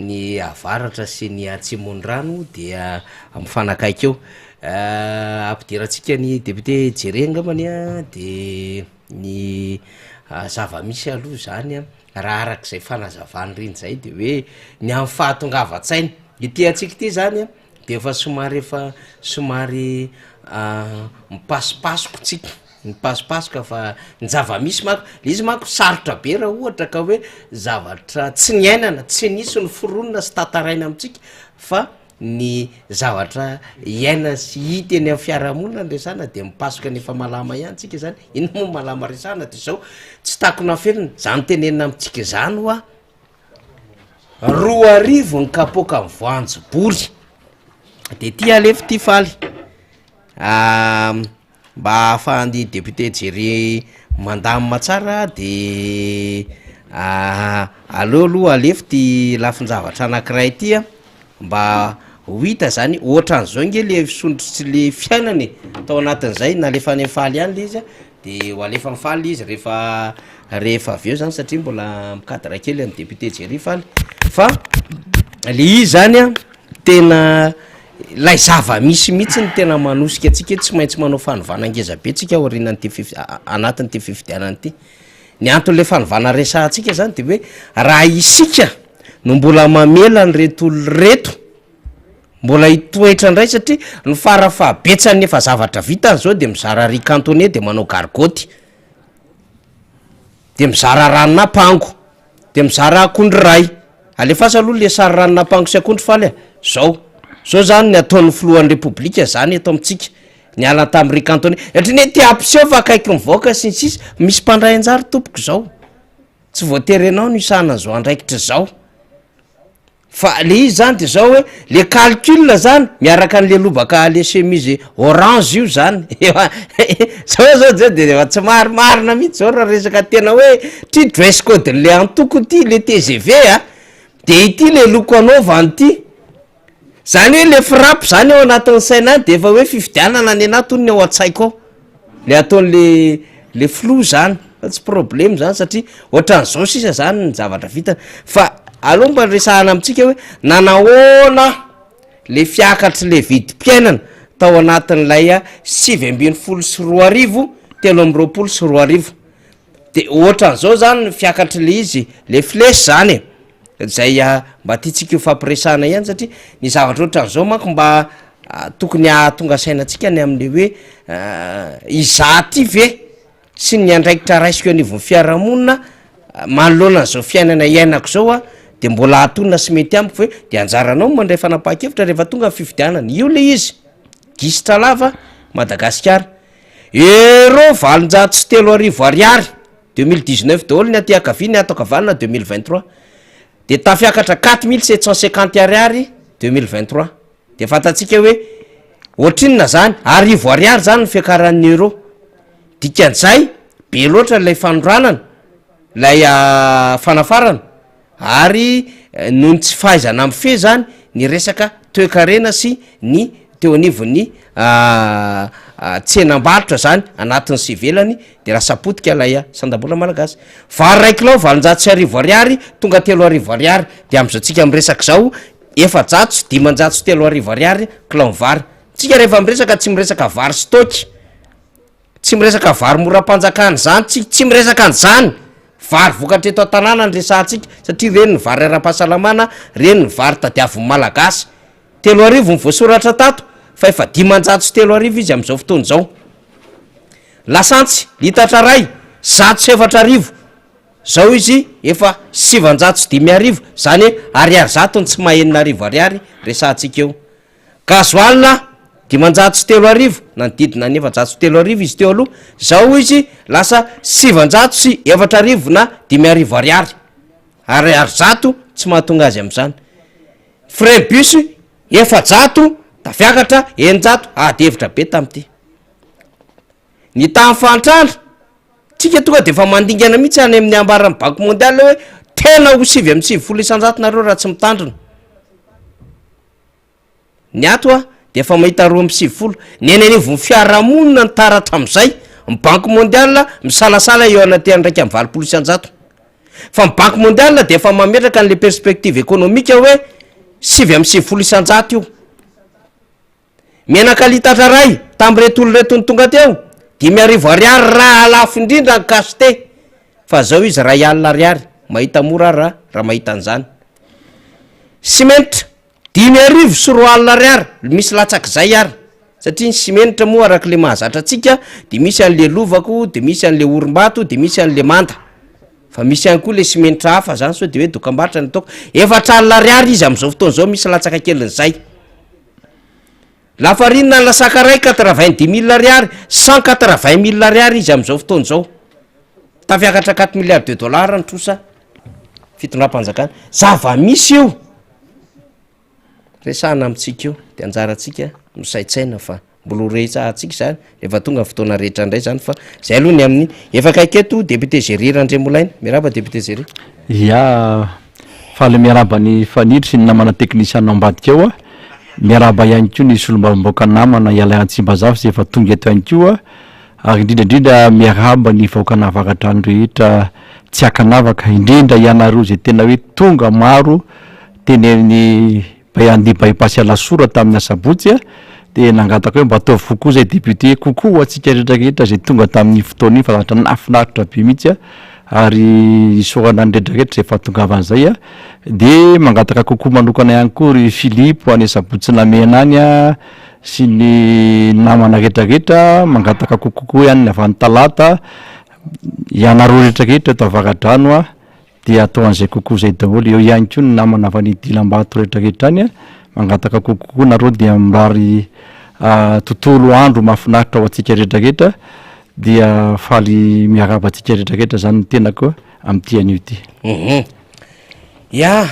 ny avaratra sy ny atsimondrano dia mifanakaiky eo. Ampidirantsika ny député Jerry angambany an, de ny zava-misy aloha izany an, raha arak'izay fanazavan'ireny zay de hoe ny amin'ny fahatongavan-tsaina, ity antsika ity zany an de efa somary efa somary mipasopasoka tsika, mipasopasoka fa ny zava-misy manko, le izy manko sarotra be raha ohatra ka hoe zavatra tsy niainana, tsy nisy noforonina sy tantaraina amintsika fa ny zavatra iainana sy hita eny amin'ny fiarahamonina no resahana de mipasoka ny efa malama ihany tsika zany, inona moa malama resahana de zao tsy takona afenina, zany tenenina amintsika zany hoa 2000 ny kapoaka ny voanjobory de ty alefa ty faly. Mba ahafahan'ny député Jerry mandamina tsara de aleo aloha alefa ty lafin-javatra anakiray ty a, mba ho hita zany ohatran'izao nge le fisondrotry le fiainana e, tao anatin'izay nalefa any am'faly ihany le izy a, de ho alefa am'faly izy rehefa rehefa avy eo zany satria mbola mi-cadre kely an'i député Jerry faly fa le izy zany a tena Ilay zava-misy mihitsy no tena manosika antsika hoe tsy maintsy manao fanovana ngeza be tsika aorianan'ity fif- anatin'ity fifidianana ity. Ny anton'ilay fanovana resahantsika zany de hoe raha isika no mbola mamela an'ireto olona ireto mbola hitoetra indray satria ny farafahabetsany efa zavatra vitany zao de mizara riz cantonais de manao gargoty. De mizara ranon'ampango, de mizara akondro iray. Alefaso aloha le sary ranon'ampango sy akondro faly a! Zao, zao zany ny ataon'ny filohan'ny repoblika zany eto amintsika, niala tamin'ny riz cantonais, satria ne te hampiseho fa akaiky ny vahoaka sy ny sisa, misy mpandray anjara tompoko zao, tsy voatery ianao no hisahana an'izao andraikitra izao. Fa le izy zany de zao hoe le calcul zany miaraka an'le lobaka le chemise orange io zany zao zao zao de efa tsy marimarina mihitsy zao raha resaka tena hoe ty dress code n'le antoko ty le tgv a, de ity le loko anaovany ty, zany hoe le frappe zany ao anatin'ny saina any de efa hoe fifidianana nenah tony ny ao an-tsaiko ao. Le ataon'le le filoha zany fa tsy problème zany satria ohatran'izao sisa zany ny zavatra vitany fa aleo mba resahana amintsika hoe nanahoana le fiakatry le vidim-piainana tao anatin'ilay 2019 2023 de ohatran'izao zany ny fiakatry le izy le flèche zany e, zay mba tiantsika ho fampiresahana ihany satria ny zavatra ohatran'izao manko mba tokony hahatonga saina antsika ny amin'le hoe izaho ty ve sy ny andraikitra raisiko eo anivon'ny fiarahamonina manoloana an'izao fiainana iainako zao a de mbola atonina sy mety amiko ve de anjaranao no mandray fanapahan-kevitra rehefa tonga ny fifidianana, io le izy, gisitra lava Madagasikara. Euro 3800 ariary, 2019 daholo ny aty ankavia ny ato ankavanana 2023, de tafiakatra 4750 ariary 2023, de fantatsika hoe ohatrinona zany, arivo ariary zany ny fiakaran'ny euro, dikan'izay be loatra ilay fanondranana, ilay fanafarana. Ary noho ny tsy fahaizana mifehy zany ny resaka toekarena sy ny teo anivon'ny tsenam-barotra zany anatiny sy ivelany de lasa potika ilay sandam-bola malagasy. Vary iray kilao 1800 ariary tonga 3000 ariary de am'zao tsika miresaka zao 3400 sy 500 ariary kilaon'ny vary. Tsika rehefa miresaka tsy miresaka vary stock. Tsy miresaka vary moram-panjakana izany tsika, tsy miresaka an'izany! Vary vokatra eto an-tanàna no resahantsika satria ireny ny vary ara-pahasalamana, ireny ny vary tadiavin'ny Malagasy. 3000 ny voasoratra tato fa efa 3500 izy amin'izao fotoana izao. Lasantsy, litatra iray, 4100, izao izy efa 5900, izany hoe ariary zato ny tsy maha 6000 ariary resahantsika eo. Gasoil, 3500, nanodidina ny 3400 izy teo aloha, zao izy lasa 904 na 5000 ariary, ariary zato tsy mahatonga azy amin'izany. Frais bus, 400, tafiakatra 600, ady hevitra be tamin'ity. Ny tahan'ny fahantrana, tsika tonga de efa mandingana mihitsy any amin'ny ambaran'ny banque mondiale hoe tena ho 99% nareo raha tsy mitandrina. Ny ato a dia efa mahita 92. Ny eny anivon'ny fiarahamonina ny taratra amin'izay, ny Banque mondiale misalasala eo anatrehan'ny 81%. Fa ny Banque mondiale dia efa mametraka an'le perspective économique hoe 99% io. Menaka litatra iray tamin'ireto olona ireto no tonga teo, 5000 ariary raha lafo indrindra ny cachet, fa zao izy 1000 ariary, mahita mora aho raha mahita an'izany. Simenitra, 2005 ariary, misy latsak'izay ary, satria ny simenitra moa arak'le mahazatra antsika de misy an'le lovako, de misy an'le orimbato, de misy an'le manda, fa misy ihany koa le simenitra hafa zany sao de hoe dokambarotra ny ataoko, 40 ariary izy am'zao fotoana zao misy latsaka kelin'izay. Lafarinina ny lasaka iray quatre-vingt-dix mille ariary, 180 mille ariary izy amin'izao fotoana izao. Tafiakatra quatre milliards de dollars ny trosa fitondram-panjakana. Zava-misy io resahana amintsika io de anjarantsika misaintsaina fa mbola ho resahantsika izany rehefa tonga ny fotoana rehetra indray izany fa zay aloha ny amin'ny efa akaiky eto député Jerry Randriamolaina. Miarahaba député Jerry. Ya, faly miarahaba an'i Fanilo sy ny namana teknisiana ao ambadika ao. Miarahaba ihany koa ny solombavambahoaka namana Ialahy Ratsimbazafy izay efa tonga eto ihany koa. Ary indrindra indrindra miarahaba ny vahoakan'Avaradrano rehetra tsy ankanavaka, indrindra ianareo izay tena hoe tonga maro teny amin'ny Bay andeha by-pass Alasora tamin'ny asabotsy dia nangataka hoe mba ataovy kokoa izay député, kokoa ho antsika rehetra rehetra izay tonga tamin'iny fotoana iny fa zavatra nahafinaritra be mihitsy ary isaorana ny rehetra rehetra izay fahatongavana izay dia mangataka kokoa manokana ihany koa ry Philippe any Sabotsy Namehana any sy ny namana rehetra rehetra mangataka kokoa ihany ny avy any Talata ianareo rehetra rehetra eto Avaradrano Dia atao an'izay kokoa izay daholo. Eo ihany koa ny namana avy any Dilambato rehetra rehetra any, mangataka kokoa nareo dia mirary tontolo andro mahafinaritra ho antsika rehetra rehetra, dia faly miarahaba antsika rehetra rehetra zany ny tenako amin'ity anio ity. Hum Ya,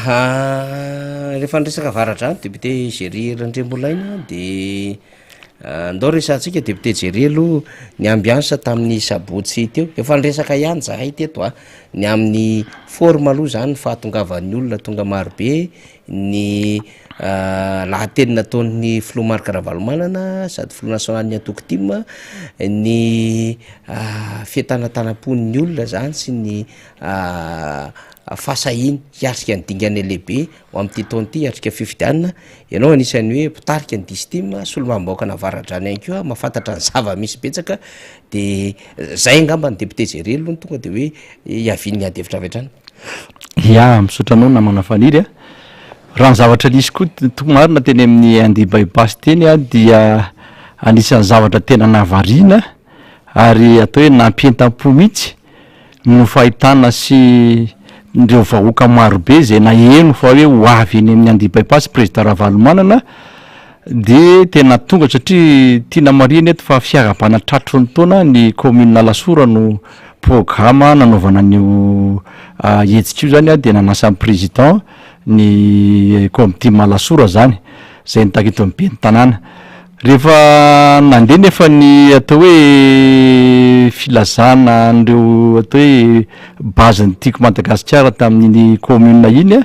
rehefa niresaka Avaradrano député Jerry Randriambolaina de Andao resahantsika député Jerry aloha ny ambiance tamin'ny sabotsy teo, efa niresaka ihany zahay teto a, ny amin'ny forme aloha zany ny fahatongavan'ny olona tonga maro be, ny lahateny nataon'ny filoha Marc Ravalomanana sady filoha nasionalin'ny antoko tim, ny fientanantanam-pon'ny olona zany sy ny fahasahiany hiatrika ny dingana lehibe ho amin'ity taona ity hiatrika fifidianana, ianao anisan'ny hoe mpitarika ny Distim, solombavambahoakan'Avaradrano ihany koa, mahafantatra ny zava-misy betsaka, de zay angamba ny député Jerry aloha no tonga de hoe hiavian'ny ady hevitra avy hatrany. Ya, misaotra anao namana Faniry a. Raha ny zavatra nisy koa toa marina teny amin'ny Andy By Pass teny a dia anisan'ny zavatra tena nahavariana ary atao hoe nampientam-po mihitsy no fahitana sy ireo vahoaka marobe izay naheno fa hoe ho avy eny amin'ny Andy By-Pass Prezida Ravalomanana dia tena tonga satria tiana marihina eto fa fiarahabana tratry ny taona ny commune Alasora no programa nanaovana an'io hetsika io zany dia nanasa ny président ny comité Alasora zany izay notaritin'ny ben'ny tanàna. Rehefa nandeha nefa ny atao hoe filazana an'ireo atao hoe base-n'ny Tiako Madagasikara tamin'iny commune iny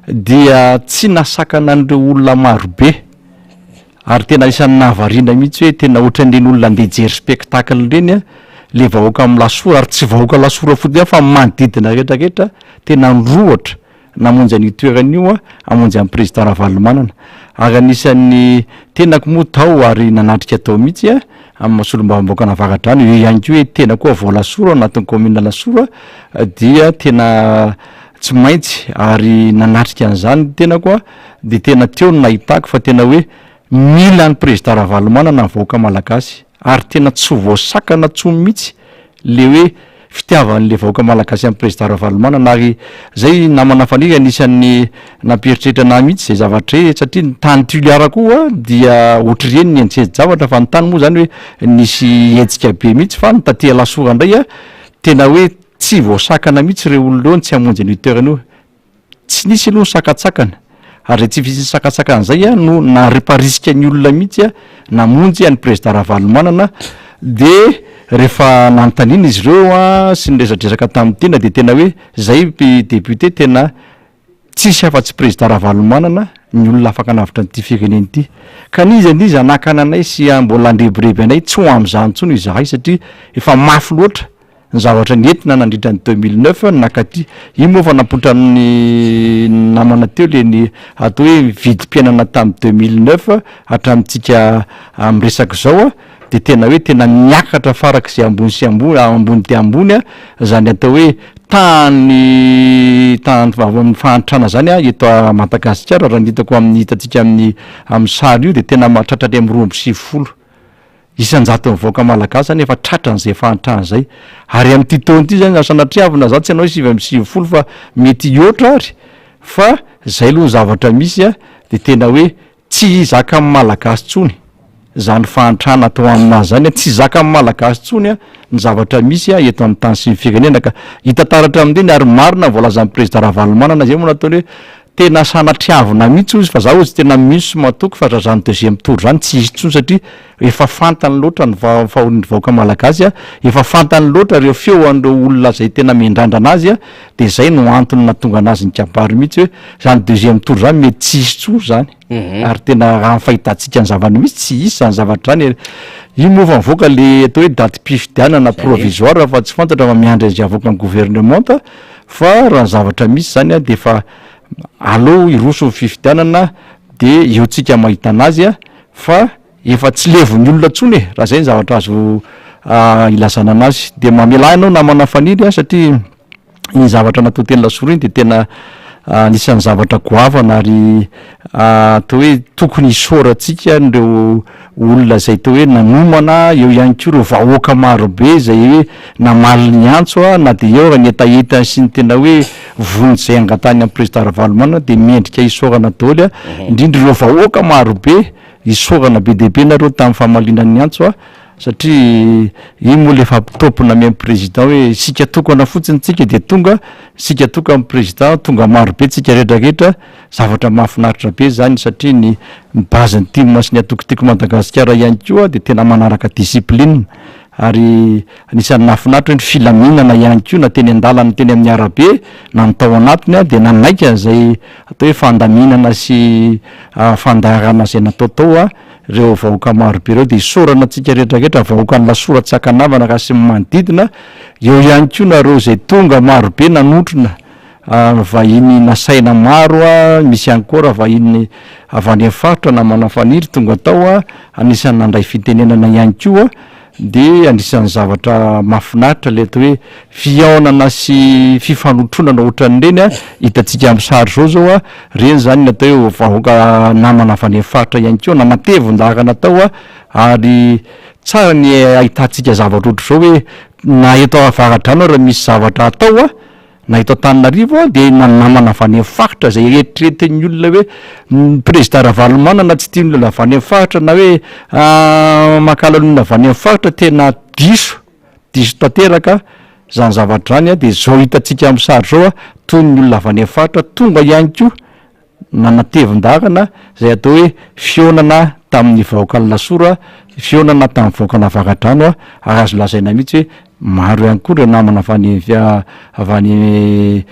dia tsy nahasakana an'ireo olona marobe ary tena anisan'ny nahavariana mihitsy hoe tena ohatran'ireny olona andeha hijery spectacle ireny le vahoaka amin'ny Lasora ary tsy vahoaka Lasora fotsiny ihany fa ny manodidina rehetra rehetra tena nirohotra namonjy an'io toerana io hamonjy an'i Président Ravalomanana ary anisan'ny tenako moa tao ary nanatrika tao mihitsy amin'ny maha solombavambahoaka an'Avaradrano, eo ihany koa hoe tena koa avy ao Alasora ao anatin'ny commune Alasora dia tena tsy maintsy ary nanatrika an'izany ny tenako dia tena teo no nahitako fa tena hoe mila an'i Président Ravalomanana ny vahoaka malagasy ary tena tsy ho voasakana intsony mihitsy le hoe fitiavan'le vahoaka malagasy an'i Prezida Ravalomanana ary zay namana Faniry anisan'ny nampieritreritra anah mihitsy zay zavatra zay satria ny tany Tuliara koa dia ohatr'ireny ny endriendri-javatra fa ny tany moa zany hoe nisy hetsika be mihitsy fa ny taty Alasora indray tena hoe tsy voasakana mihitsy ireo olona ireo ny tsy hamonjy an'io toerana io. Tsy nisy aloha ny sakantsakana, ary izay tsy fisian'ny sakantsakana izay no nahariparisika ny olona mihitsy namonjy an'i Prezida Ravalomanana, dia rehefa nanontaniana izy ireo sy niresadresaka tamin'ny tena dia tena hoe izay député tena. Tsisy afa-tsy Prezida Ravalomanana ny olona afaka hanavotra an'ity firenena ity. Ka n'iza n'iza hanakana anay sy mbola handrebireby anay, tsy ho amin'izany intsony izahay satria efa mafy loatra ny zavatra nentina nandritra ny 2009 nakaty. Iny moa efa napotran'ny namana teo le ny atao hoe vidim-piainana tamin'ny 2009 hatramintsika miresaka izao dia tena hoe tena niakatra farak'izay ambony sy ambony ambony dia ambony izany atao hoe tahan'ny tahan'ny fahantrana izany eto Madagasikara raha ny hitako amin'ny hitantsika amin'ny amin'ny sary io dia tena mahatratra hatreny amin'ny 92 isan-jaton'ny vahoaka malagasy zany efa tratran'izay fahantrana izay ary amin'ity taona ity zany raha sanatriavina za tsy hanao hoe 99 fa mety hihoatra ary fa zay aloha ny zavatra misy a de tena hoe tsy zakan'ny malagasy tsony zany fahantrana atao aminazy zany a tsy zakan'ny malagasy tsony a ny zavatra misy a eto amin'ny tany sy ny firenena ka hita taratra amin'ireny ary marina ny voalazan'ny prezida Ravalomanana zay moa nataony hoe Tena sanatriavina mihitsy ozy fa za ozy tena mino sy matoky fa raha zany deuxième tour zany tsy hisy intsony satria efa fantany loatra ny fahorian'ny vahoaka malagasy a, efa fantany loatra ireo feo an'ireo olona zay tena miandrandra anazy a, de zay no antony nahatonga anazy nikabary mihitsy hoe zany deuxième tour zany mety tsy hisy intsony zany ary tena raha ny fahitantsika ny zava-misy tsy hisy zany zavatra zany e, io moa efa mivoaka le atao hoe datim-pifidianana provisoire fa tsy fantatra fa miandry an'izay avoakan'ny gouvernementa Fa raha ny zavatra misy zany a de efa aleo hiroso ny fifidianana de eo tsika mahita anazy a fa efa tsy levon'ny olona tsony e, raha zay ny zavatra azo ilazana anazy. De mamelà ianao namana Faniry a satria iny zavatra natao teny Lasora iny de tena anisan'ny zavatra goavana ary atao hoe tokony hisaorantsika an'ireo olona izay toa hoe nanomana, eo ihany koa ireo vahoaka marobe izay hoe namaly ny antso na dia eo ary ny hetahetany sy ny tena hoe vonjy izay angatahiny amin'ny Prezida Ravalomanana dia mendrika hisaorana daholo, indrindra ireo vahoaka marobe, isaorana be dia be nareo tamin'ny famaliana ny antso satria iny moa le efa top namen'ny Président hoe isika tokana fotsiny tsika dia tonga, isika tokan'ny Président tonga marobe tsika rehetra rehetra. Zavatra mahafinaritra be izany satria ny ny base ny tim sy ny antoko Tiako Madagasikara ihany koa dia tena manaraka discipline ary anisan'ny nahafinaritra hoe ny filaminana ihany koa na teny an-dalana teny amin'ny arabe na ny tao anatiny dia nanaiky an'izay atao hoe fandaminana sy fandaharana izay natao tao ireo vahoaka marobe ireo dia isaorana antsika rehetra rehetra vahoakan'i Lasora tsy ankanavana raha sy ny manodidina eo ihany koa nareo izay tonga marobe nanotrona Vahiny nasaina maro, misy ihany koa raha vahiny avy any amin'ny faritra namana Faniry tonga tao, anisan'ny nandray fitenenana ihany koa, dia anisan'ny zavatra mahafinaritra ilay atao hoe fihaonana sy fifanotronana ohatran'ireny hitantsika amin'ny sary izao izao, ireny izany ny atao hoe vahoaka namana avy any amin'ny faritra ihany koa nanatevin-daharana tao ary tsara ny ahitantsika zavatra ohatr'izao hoe na eto Avaradrano ary misy zavatra atao. Na eto Antananarivo dia na ny namana avy any amin'ny faritra izay eritreretin'ny olona hoe ny prezida Ravalomanana tsy tian'ny olona avy any amin'ny faritra na hoe mankahala ny olona avy any amin'ny faritra tena diso, diso tanteraka izany zavatra izany dia izao hitantsika amin'ny sary izao toy ny olona avy any amin'ny faritra tonga ihany koa nanatevin-dalana izay atao hoe fihaonana tamin'ny vahoakan'i Lasora, fihaonana tamin'ny vahoakan'Avaradrano ary azo lazaina mihitsy hoe maro ihany koa ireo namana avy any avy any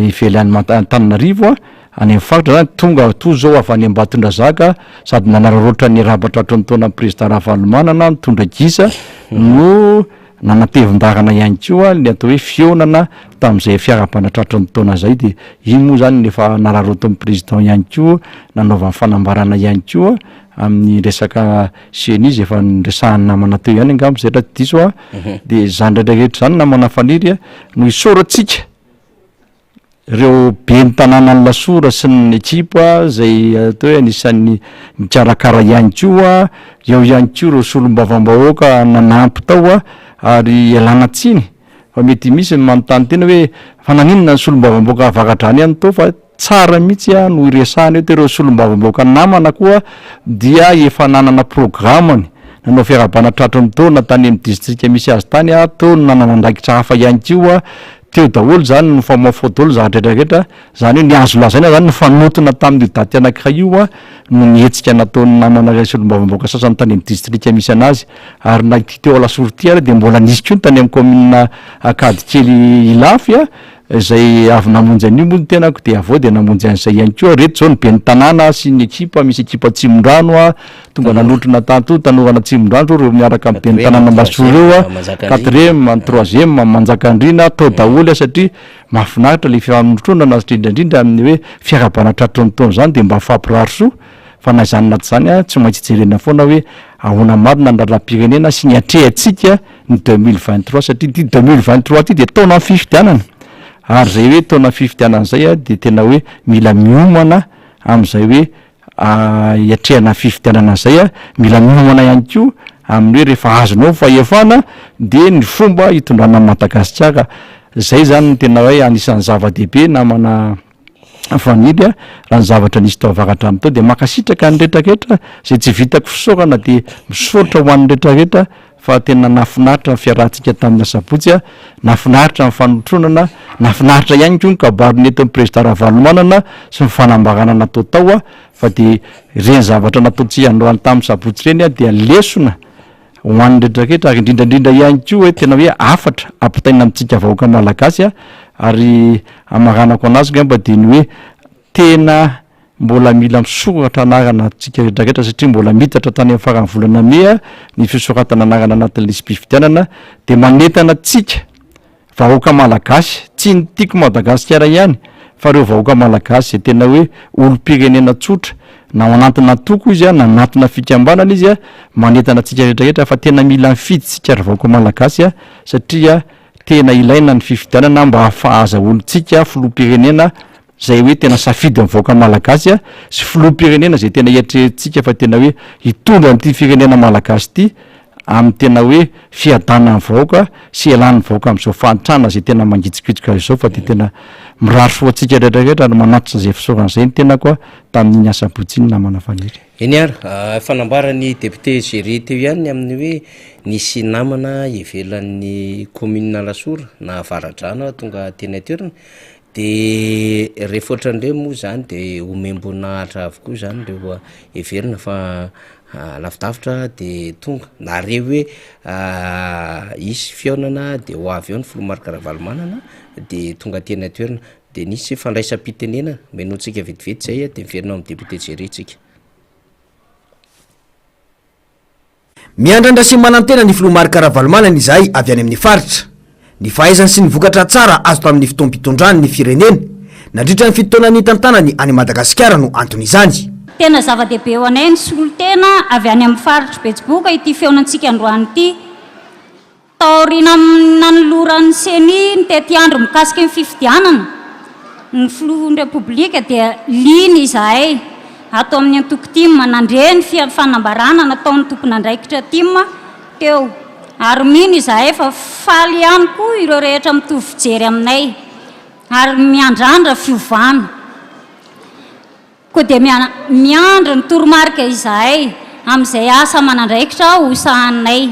ivelan'i Antananarivo any amin'ny faritra zany tonga toa izao avy any Ambatondrazaka sady nanararaotra ny raba-tratry ny taonan'ny prezida Ravalomanana nitondra gisa no Nanatevin-dalana ihany koa ny atao hoe fihaonana tamin'izay fiarahabana tratry ny taona izay dia iny moa izany no efa nararaotin'ny président ihany koa nanaovany fanambarana ihany koa amin'ny resaka ceni izay efa niresahan'ny namana teo ihany angamba izay raha tsy diso aho dia izany rehetra rehetra izany namana Faniry a no isaorantsika Ireo ben'ny tanànan'i Lasora sy ny ekipa izay atao hoe anisan'ny nikarakara ihany koa, eo ihany koa ireo solombavambahoaka nanampy tao ary ialana tsiny fa mety misy ny manontany tena hoe fa naninona ny solombavambahoaka Avaradrano ihany tao fa tsara mihitsy no iresahana eto ireo solombavambahoaka namana koa dia efa nanana programany nanao fiarahabana tratry ny taona tany amin'ny distrika misy azy tany teo no nanana andraikitra hafa ihany koa Teo daholo izany, nifamaofao daholo ny zavatra rehetra rehetra, izany hoe ny azo lazaina izany nifanotona tamin'io daty anankiray io no ny hetsika nataon'ny namana iray solombavambahoaka sasany tany amin'ny distrika misy an'azy, ary na ity teo Alasora ity ary dia mbola nisy koa ny tany amin'ny kaominina Ankadikely Ilafy. Izay avy namonjy an'io moa ny tenako dia avy eo dia namonjy an'izay ihany koa. Ireto izao ny ben'ny tanàna sy ny ekipa, misy ekipa Atsimondrano a, tonga nanotrona tato, tanoran'Atsimondrano zao ireo miaraka amin'ny ben'ny tanàna Ambatosoa ireo a, quatrième, ny troisième, Manjakandriana, tao daholo a satria mahafinaritra ilay fifanotronana indrindra indrindra amin'ny hoe fiarahabana tratry ny taona izany dia mba mifampirary soa fa na izany na tsy izany a tsy maintsy jerena foana hoe ahoana marina ny raharaham-pirenena sy ny atrehantsika ny 2023 satria ity 2023 ity dia taonan'ny fifidianana ary izay hoe taonan'ny fifidianana izay a dia tena hoe mila miomana amin'izay hoe hiatrehana ny fifidianana izay a, mila miomana ihany koa amin'ny hoe rehefa azonao ny fahefana dia ny fomba hitondrana an'i Madagasikara, izay izany no tena hoe anisan'ny zava-dehibe namana Faniry a, raha ny zavatra nisy tao Avaradrano tao dia mankasitraka ny retraretra, izay tsy vitako fisaorana dia misaotra ho an'ny retraretra fa tena nahafinaritra ny fiarahantsika tamin'ny asabotsy a, nahafinaritra ny fanotronana, nahafinaritra ihany koa ny kabary nentin'ny Prezida Ravalomanana sy ny fanambarana natao tao a, fa dia ireny zavatra nataontsika androany tamin'ny sabotsy ireny a dia lesona ho an'ny retraretra ary indrindra indrindra ihany koa hoe tena hoe hafatra ampitaina amintsika vahoaka malagasy a, ary hamaranako anazy ngamba dia ny hoe tena mbola mila misoratra anarana antsika retraretra satria mbola mitatra tany amin'ny faran'ny volana mey ny fisoratana anarana anatin'ny lisi-pifidianana dia manentana antsika vahoaka malagasy, tsy ny Tiako Madagasikara ihany fa ireo vahoaka malagasy izay tena hoe olom-pirenena tsotra na ao anatina antoko izy na anatina fikambanana izy, manentana antsika retraretra fa tena mila mifidy tsika ry vahoaka malagasy satria tena ilaina ny fifidianana mba hahafahazahoantsika filoham-pirenena izay hoe tena safidin'ny vahoaka malagasy sy filoham-pirenena izay tena eritreretintsika fa tena hoe hitondra an'ity firenena malagasy ity amin'ny tena hoe fiadanan'ny vahoaka sy hialan'ny vahoaka amin'izao fahantrana izay tena mangitsokitsoka izao fa dia tena mirary soa antsika rehetra rehetra ary manatitra izay fisaorana izay ny tenako tamin'iny asabotsy iny namana Faniry. Eny ary, efa nambaran'ny député Jerry teo ihany ny amin'ny hoe nisy namana ivelan'ny commune Alasora na Avaradrano tonga teny an-toerana De rehefa ohatran'ireny moa zany de omem-boninahitra avokoa zany reo heverina fa lavidavitra de tonga, na re hoe hisy fihaonana de ho avy eo ny filoha Marc Ravalomanana de tonga teny an-toerana, de nisy fandraisam-pitenenana, henointsika vetivety zay de miverina ao amin'ny député Jerry tsika. Miandrandra sy manantena ny filoha Marc Ravalomanana izahay avy any amin'ny faritra. Ny fahaizany sy ny vokatra tsara azo tamin'ny fotoam-pitondrany ny firenena nandritra ny fito taona nitantanany an'i Madagasikara no anton'izany. Tena zava-dehibe ho anay ny solontena avy any amin'ny faritr'i Betsiboka ity fihaonantsika androany ity. Taorian'ny nanoloran'ny Ceni ny tetiandro mikasika ny fifidianana ny filohan'ny Repoblika dia liana izahay ato amin'ny antoko tim nandre ny fanambarana nataon'ny tompon'andraikitra tim teo ary mino izahay fa faly ihany koa ireo rehetra mitovy fijery aminay ary miandrandra fiovana. Koa dia miandry ny toromarika izahay amin'izay asa aman'andraikitra ho sahaninay.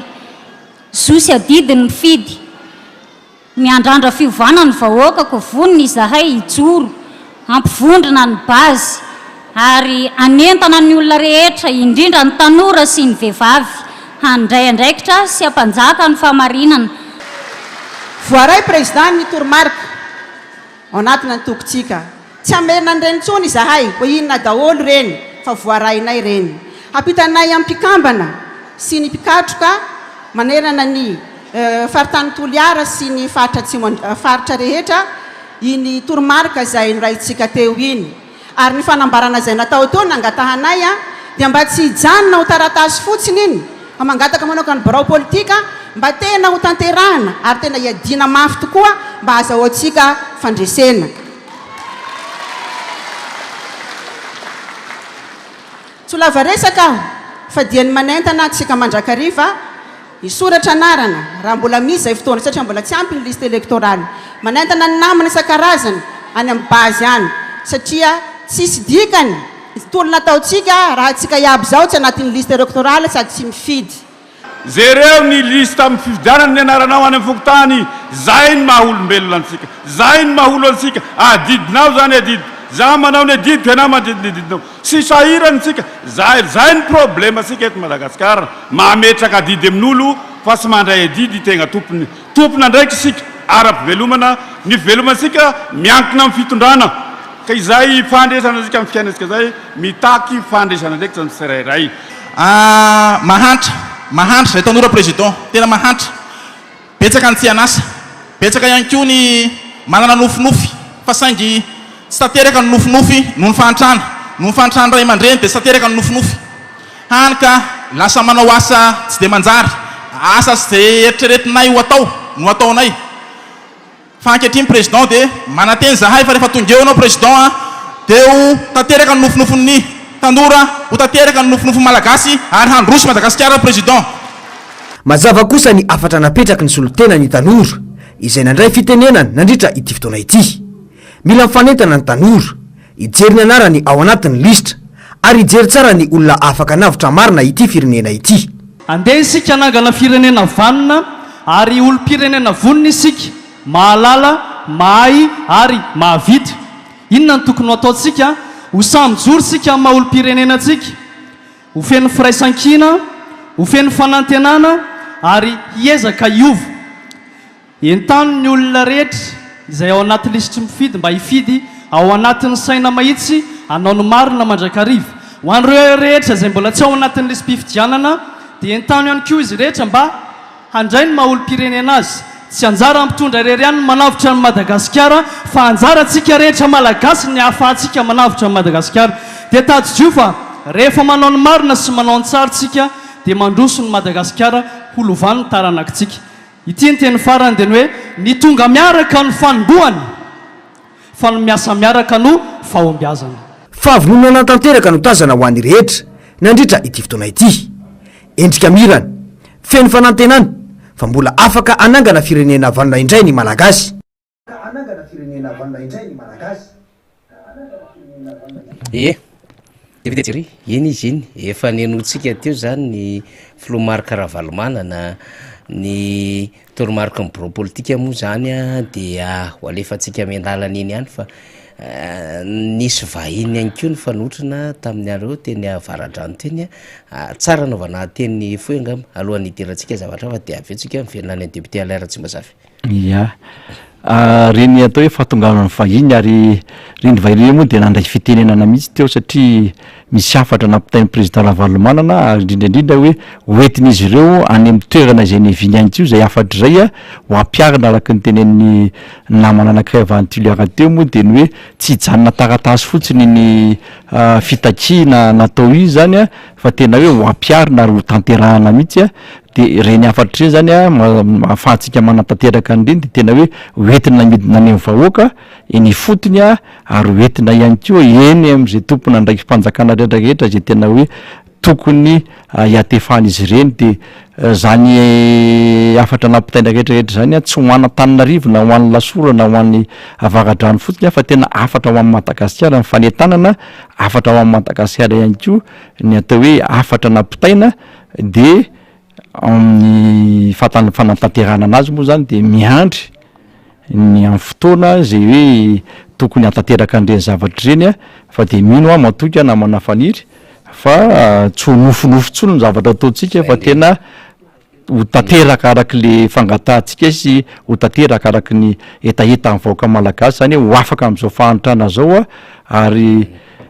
Zo sy adidy ny mifidy. Miandrandra fiovana ny vahoaka koa vonona izahay hijoro hampivondrona ny base ary hanentana ny olona rehetra indrindra ny tanora sy ny vehivavy handray andraikitra sy hampanjaka ny fahamarinana. Voaray Président ny toromarika. Ao anatina antokontsika. Tsy hamerina an'ireny intsony izahay hoe inona daholo ireny fa voarainay ireny. Hampitanay amin'ny mpikambana sy ny mpikatroka manerana ny faritanin'i Toliara sy ny faritra atsimo faritra rehetra iny toromarika izay noraintsika teo iny. Ary ny fanambarana izay natao teo nangatahanay dia mba tsy hijanona ho taratasy fotsiny iny fa mangataka manokana ny birao politika mba tena ho tanterahina ary tena hiadiana mafy tokoa mba hazahoantsika fandresena. Tsy ho lava resaka aho fa dia ny manentana antsika mandrakariva Hisoratra anarana, raha mbola misy izay fotoana, satria mbola tsy ampy ny liste électorale. Manentana ny namana isan-karazany any amin'ny base any, satria tsisy dikany ny tolona ataontsika raha antsika iaby izao tsy anatin'ny liste électorale sady tsy mifidy. Jereo ny liste amin'ny fifidianana ny anaranao any amin'ny fokontany, zay ny maha olombelona antsika, zay ny maha olo antsika, adidinao zany adidy, za manao ny adidiko ianao mandidy ny adidinao. Tsy sahirana isika, zay zay ny problème tsika eto Madagascar, mametraka adidy amin'olo fa tsy mandray adidy tegna tompony, tompon'andraikitra isika. ara-pivelomana, ny fivelomantsika miankina amin'ny fitondrana, ka izay fandraisana antsika amin'ny fiainantsika izay mitaky fandraisana andraikitra ny tsirairay. Ah mahantra, mahantra izay tanora président, tena mahantra. Betsaka ny tsy an'asa. Betsaka ihany koa ny manana nofinofy fa saingy tsy tanteraka ny nofinofy noho ny fahantrana. Noho ny fahantran'ny ray aman-dreny dia tsy tanteraka ny nofinofy. Hany ka lasa manao asa tsy dia manjary, asa tsy dia eritreretinay ho atao no ataonay. Fa ankehitriny président dia manantena izahay fa rehefa tonga eo ianao président a, dia ho tanteraka ny nofinofin'ny tanora, ho tanteraka ny nofinofin'ny Malagasy ary handroso Madagasikara président. Mazava kosa ny hafatra napetraky ny solontena ny tanora izay nandray fitenenana nandritra ity fotoana ity. Mila mifanentana ny tanora, hijery ny anarany ao anatin'ny lisitra ary hijery tsara ny olona afaka hanavotra marina ity firenena ity. Andeha isika hanangana firenena vanona ary olom-pirenena vonona isika, mahalala, mahay ary mahavita. Inona no tokony ho ataontsika? Ho samy mijoro isika amin'ny maha olom-pirenena antsika, ho feno firaisankina, ho feno fanantenana ary hiezaka hiova. Entano ny olona rehetra izay ao anaty lisitry mifidy mba hifidy ao anatin'ny saina mahitsy hanao ny marina mandrakariva. Ho an'ireo rehetra izay mbola tsy ao anatin'ny lisi-pifidianana dia entano ihany koa izy rehetra mba handray ny maha olom-pirenena azy. Tsy anjaran'ny mpitondra irery ihany ny manavotra an'i Madagasikara fa anjarantsika rehetra Malagasy ny ahafahantsika manavotra an'i Madagasikara. Dia tadidio fa rehefa manao ny marina sy manao ny tsara isika dia mandroso ny Madagasikara ho lovan'ny taranakitsika. Ity ny teny farany dia ny hoe ny tonga miaraka no fanombohana fa ny miasa miaraka no fahombiazana. Fahavononana tanteraka no tazana ho an'ny rehetra nandritra ity fotoana ity. Endrika mirana, feno fanantenana fa mbola afaka hanangana firenena vanona indray ny Malagasy. Ie, Député Jerry, iny izy iny, efa nenointsika teo zany ny filoha Marc Ravalomanana, ny toromariky ny birao politika moa zany an dia ho alefantsika miandalana eny ihany fa nisy vahiny ihany koa nifanotrona taminareo teny Avaradrano teny an, tsara anaovana teny fohy angamba alohan'ny hidirantsika zavatra hafa dia avy eo tsika miverina any amin'ny député Alain Ratsimbazafy. Ia. Ireny atao hoe fahatongavan'ny vahiny ary ireny vahiny ireny moa dia nandray fitenenana mihitsy teo satria misy hafatra nampitain'ny président Ravalomanana ary indrindra indrindra hoe ho entin'izy ireo any amin'ny toerana izay niaviany ihany koa izay hafatra izay ho ampiharina araka ny tenenin'ny namana anankiray avy any Toliara teo moa dia ny hoe tsy hijanona taratasy fotsiny iny fitakiana natao iny izany fa tena hoe ho ampiharina ary ho tanterahana mihitsy Dia ireny hafatra ireny izany an, ahafahantsika manatanteraka an'ireny dia tena hoe ho entina midina any amin'ny vahoaka, eny ifotony an, ary ho entina ihany koa eny amin'izay tompon'andraiki-panjakana rehetra rehetra izay tena hoe tokony hiantefan'izy ireny. Dia izany hafatra nampitaina rehetra rehetra izany an, tsy ho an'Antananarivo na ho an'i Lasora na ho an'i Avaradrano fotsiny an, fa tena hafatra ho an'i Madagasikara ny fanentanana, hafatra ho an'i Madagasikara ihany koa ny atao hoe hafatra nampitaina De amin'ny fatan- fanatanterahana anazy moa zany de miandry ny amin'ny fotoana zay hoe tokony hahatanteraka an'ireny zavatra ireny a, fa de mino aho matoky aho namana Faniry fa tsy ho nofinofy intsony ny zavatra ataontsika fa tena ho tanteraka arak'le fangatahantsika sy ho tanteraka araky ny hetahetan'ny vahoaka malagasy zany hoe ho afaka amin'izao fahantrana zao a ary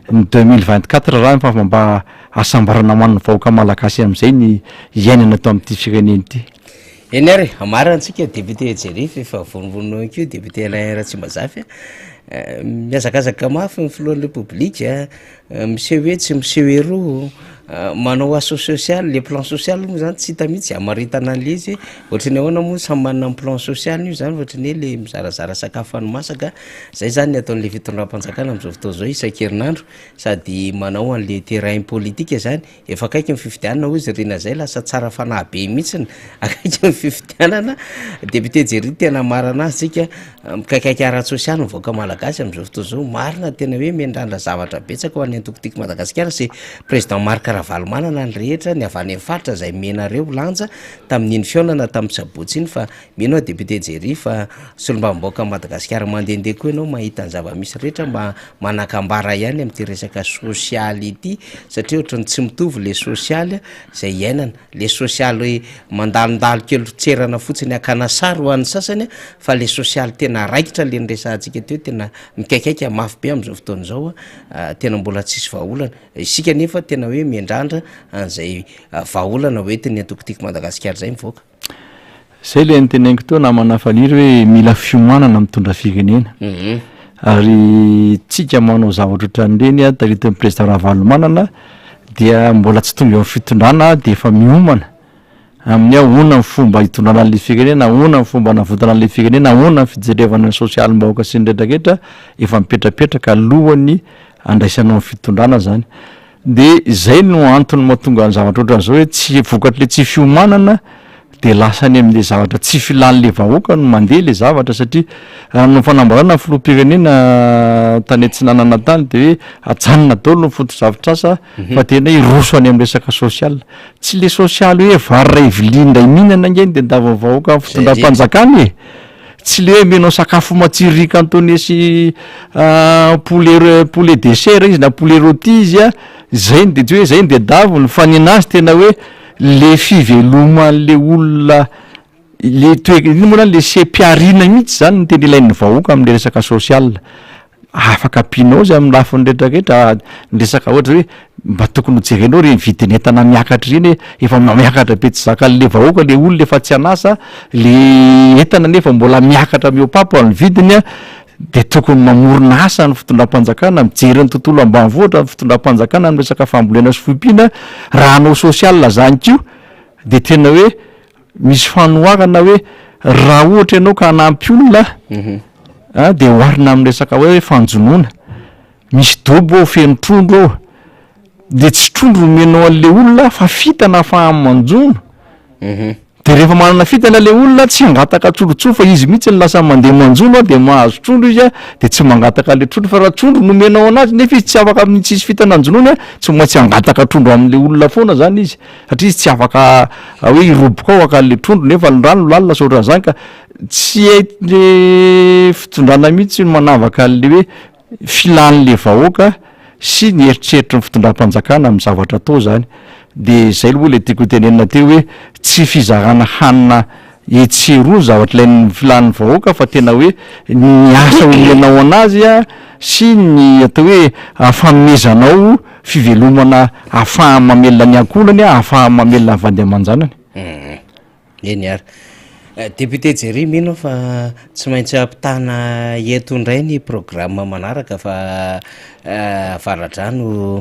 ny 2024 raha fa mba Hasambarana ho an'ny vahoaka malagasy amin'izay ny iainana eto amin'ity firenena ity. Eny ary, amarantsika député Jerry fa efa vonivonona eo ihany koa député Alain Ratsimbazafy a, mihazakazaka mafy ny filohan'ny Repoblika, miseho etsy miseho eroa, manao assaut social, le plan social moa zany tsy hita mihitsy hamaritana an'le izy hoe ohatran'ny ahoana moa samy manana ny plan social-ny io zany fa ohatran'ny hoe le mizarazara sakafo hani-masaka, zay zany ny ataon'le fitondram-panjakana amin'izao fotoana izao isan-kerinandro. Sady manao an'le terrain politique zany, efa akaiky ny fifidianana hozy ry Rina zay lasa tsara fanahy be mihitsiny, akaiky ny fifidianana, député Jerry tena marina azy tsika, mikaikaika ara-tsosialy ny vahoaka malagasy. Malagasy amin'izao fotoana izao, marina tena hoe miandrandra zavatra betsaka ho an'ny antoko Tiako Madagasikara sy Président Marc Ravalomanana ny rehetra, ny avy any amin'ny faritra izay omenareo lanja tamin'iny fihaonana tamin'ny sabotsy iny fa mino aho Député Jerry fa solombavambahoakan'i Madagasikara mandehandeha koa ianao mahita ny zava-misy rehetra mba manakambara ihany amin'ity resaka sosialy ity satria ohatran'ny tsy mitovy le sosialy izay iainana. Le sosialy mandalondalo kely tserana fotsiny hakana sary ho an'ny sasany fa le sosialy tena raikitra le niresahantsika teo tena mikaikaika mafy be amin'izao fotoana izao a, tena mbola tsisy vahaolana. Isika nefa tena hoe miandrandra an'izay vahaolana hoentin'ny antoko Tiako Madagasikara izay mivoaka. Zay le noteneniko teo namana Faniry hoe mila fiomanana mitondra firenena. Ary tsika manao zavatra ohatran'ireny a, taritin'ny président Ravalomanana dia mbola tsy tonga eo amin'ny fitondrana dia efa miomana amin'ny hoe ahoana ny fomba hitondrana an'ilay firenena, ahoana ny fomba hanavotana an'ilay firenena, ahoana ny fijerevana ny sosialim-bahoaka sy ny rehetrarehetra, efa mipetrapetraka alohan'ny handraisanao ny fitondrana zany. De izay no antony mahatonga ny zavatra ohatran'izao hoe tsy vokatr'le tsy fiomanana de lasa any amin'le zavatra tsy filan'le vahoaka no mandeha le zavatra satria raha nanao fanambarana ny filoham-pirenena tany atsinanana tany de hoe ajanona daholo ny fotodrafitrasa fa tena hiroso any amin'ny resaka social. Tsy le sosialy hoe vary iray vilia indray mihinana ange no tadiavin'ny vahoaka amin'ny fitondram-panjakana e! Tsy le hoe omenao sakafo matsiro riz cantonais sy poulet poulet dessert izy na poulet rôti izy a, zay no de tsy hoe zay no tadiaviny fa nenazy tena hoe le fiveloman'le olona le toe- inona moa zany le seha-pihariana mihitsy zany no tena ilain'ny vahoaka am'le resaka social. Afaka ampianao izy amin'ny lafiny rehetra rehetra, ny resaka ohatra hoe mba tokony ho jerenao ireny vidin'entana miakatra ireny hoe efa miakatra be tsy zakan'le vahoaka le olona efa tsy an'asa, le entana nefa mbola miakatra mihoa-papa ny vidiny an, de tokony mamorona asa ny fitondram-panjakana, mijery ny tontolo ambanivohitra ny fitondram-panjakana amin'ny resaka fambolena sy fiompiana, raha hanao social zany koa de tena hoe Misy fanoharana hoe raha ohatra ianao ka hanampy olona a dia oharina amin'ny resaka hoe fanjonoana. Misy dobo ao feno trondro ao, dia tsy trondro omenao an'ilay olona fa fintana ahafahany manjono. Dia rehefa manana fintana ilay olona tsy hangataka trondro intsony fa izy mihitsy no lasa mandeha manjono dia mahazo trondro izy a, dia tsy mangataka an'ilay trondro fa raha trondro no omenao anazy nefa izy tsy afaka amin'ny tsisy fintana anjonoany a, tsy maintsy hangataka trondro amin'ilay olona foana zany izy. Satria izy tsy afaka hoe hiroboka ao haka an'le trondro nefa ny rano lalina sy ohatran'izany ka tsy hain'le fitondrana mihitsy ny manavaka an'le hoe filan'le vahoaka sy ny eritreritry ny fitondram-panjakana amin'ny zavatra atao zany. De zay aloha le tiako hotenenina teo hoe tsy fizarana hanina etsy sy eroa ny zavatra ilain'ny filan'ny vahoaka fa tena hoe ny asa omenao anazy sy ny atao hoe fanomezanao fivelomana ahafahany mamelona ny ankohonany, ahafahany mamelona ny vady aman-janany. Eny ary. Député Jerry, mino aho fa tsy maintsy ampitana eto indray ny programme manaraka fa Avaradrano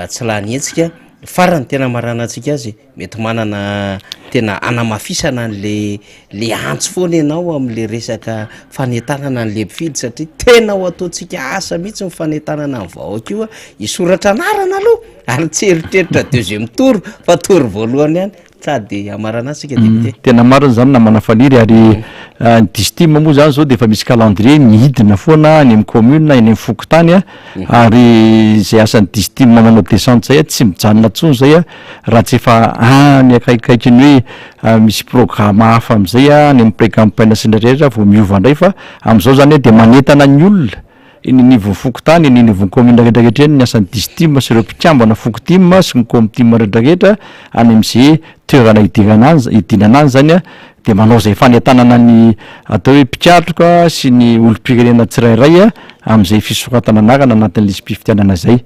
tsy lany hetsika. Farany tena hamaranantsika azy. Mety manana tena hanamafisana an'le le antso foana ianao amin'le resaka fanentanana an'le mpifidy satria tena ho ataontsika asa mihitsy ny fanentanana ny vahoaka io a, hisoratra anarana aloha ary tsy eritreritra deuxième tour fa tour voalohany ihany sady hamarana azy tsika député. Tena marina zany namana Faniry ary ny Distim moa zany zao de efa misy calendrier midina foana any amin'ny commune, eny amin'ny fokontany a, ary zay asan'ny Distim manao descente zay a tsy mijanona intsony zay a raha tsy efa any akaikikaikin'ny hoe misy programme hafa amin'izay any amin'ny pré-campagne sy ny rehetra vao miova indray fa amin'izao zany dia manentana ny olona eny anivon'ny fokontany, eny anivon'ny commune rehetra rehetra eny ny asan'ny Distim sy ireo mpikambana Fokotim sy ny Comtim rehetra rehetra any amin'izay toerana hidirana any, hidinana any zany dia manao izay fanentanana ny atao hoe mpikatroka sy ny olom-pirenena tsirairay amin'izay fisoratana anarana anatin'ny lisi-pifidianana izay.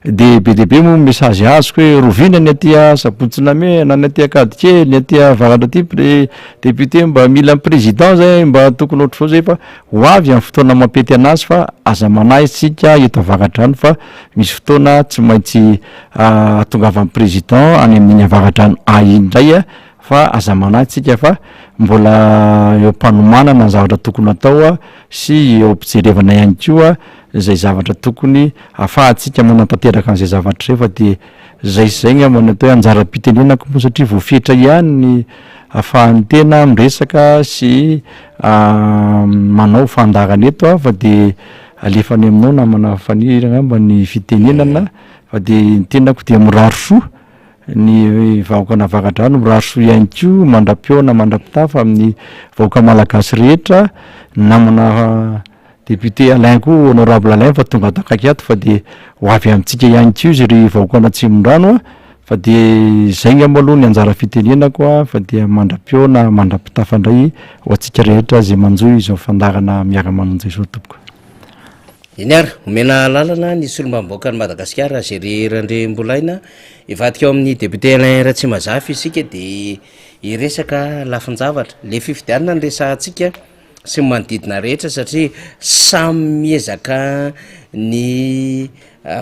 Dia be dia be moa ny message azoko hoe rovina ny aty Sabotsy Namehana, ny aty Ankadikely, ny aty Avaratra aty pre- député mba mila ny président zay, mba tokony ohatr'izao zay fa ho avy amin'ny fotoana mampety anazy fa aza manahy isika eto Avaradrano fa misy fotoana tsy maintsy ahatongavan'ny président any amin'iny Avaradrano A iny indray fa aza manahy tsika fa mbola eo am-panomanana ny zavatra tokony hatao sy eo am-pijerevana ihany koa izay zavatra tokony afahantsika manatanteraka an'izay zavatra izay fa dia izay sy izay angamba no atao hoe anjaram-pitenenako moa satria voafetra ihany ny afahan'ny tena miresaka sy manao fandaharana eto fa dia. alefa any aminao namana Faniry angamba ny fitenenana fa de ny tenako dia mirary soa ny vahoakan'Avaradrano, mirary soa ihany koa mandra-pihaona mandra-pitafa amin'ny vahoaka malagasy rehetra, ny namana Député Alain koa honorable Alain fa tonga ato akaiky ato fa dia ho avy amintsika ihany koa izy ry vahoakan'Atsimondrano a, fa dia izay ngamba aloha ny anjara fitenenako a, fa dia mandra-pihaona mandra-pitafa indray ho antsika rehetra izay manjohy izao fandaharana miara-manonja izao tompoko. Eny ary, omena alalana ny solombavambahoakan'i Madagasikara Géry Randriambolaina hivadika ao amin'ny député Alain Ratsimazafy isika dia hiresaka lafin-javatra. Le fifidianana no resahantsika. sy ny manodidina rehetra satria samy miezaka ny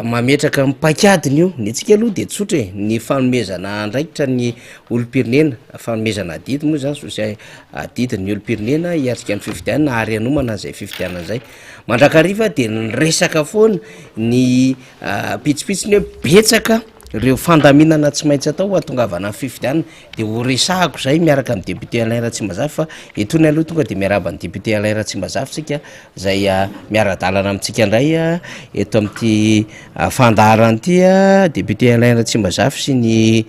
mametraka ny paikadiny io, ny antsika aloha de tsotra e, ny fanomezana andraikitra ny olom-pirenena, fanomezana adidy moa zany sosia- adidy ny olom-pirenena hiatrika ny fifidianana ary hanomana an'izay fifidianana zay, mandrakariva de niresaka foana ny pitsopitsony hoe betsaka reo fandaminana tsy maintsy atao hahatongavana amin'ny fifidianana. De ho resahako zay miaraka amin'ny député Alain Ratsimbazafy fa etoana aloha tonga de miarahaba ny député Alain Ratsimbazafy tsika zay miara-dalana amintsika indray eto amin'ity fandaharana ity, député Alain Ratsimbazafy sy ny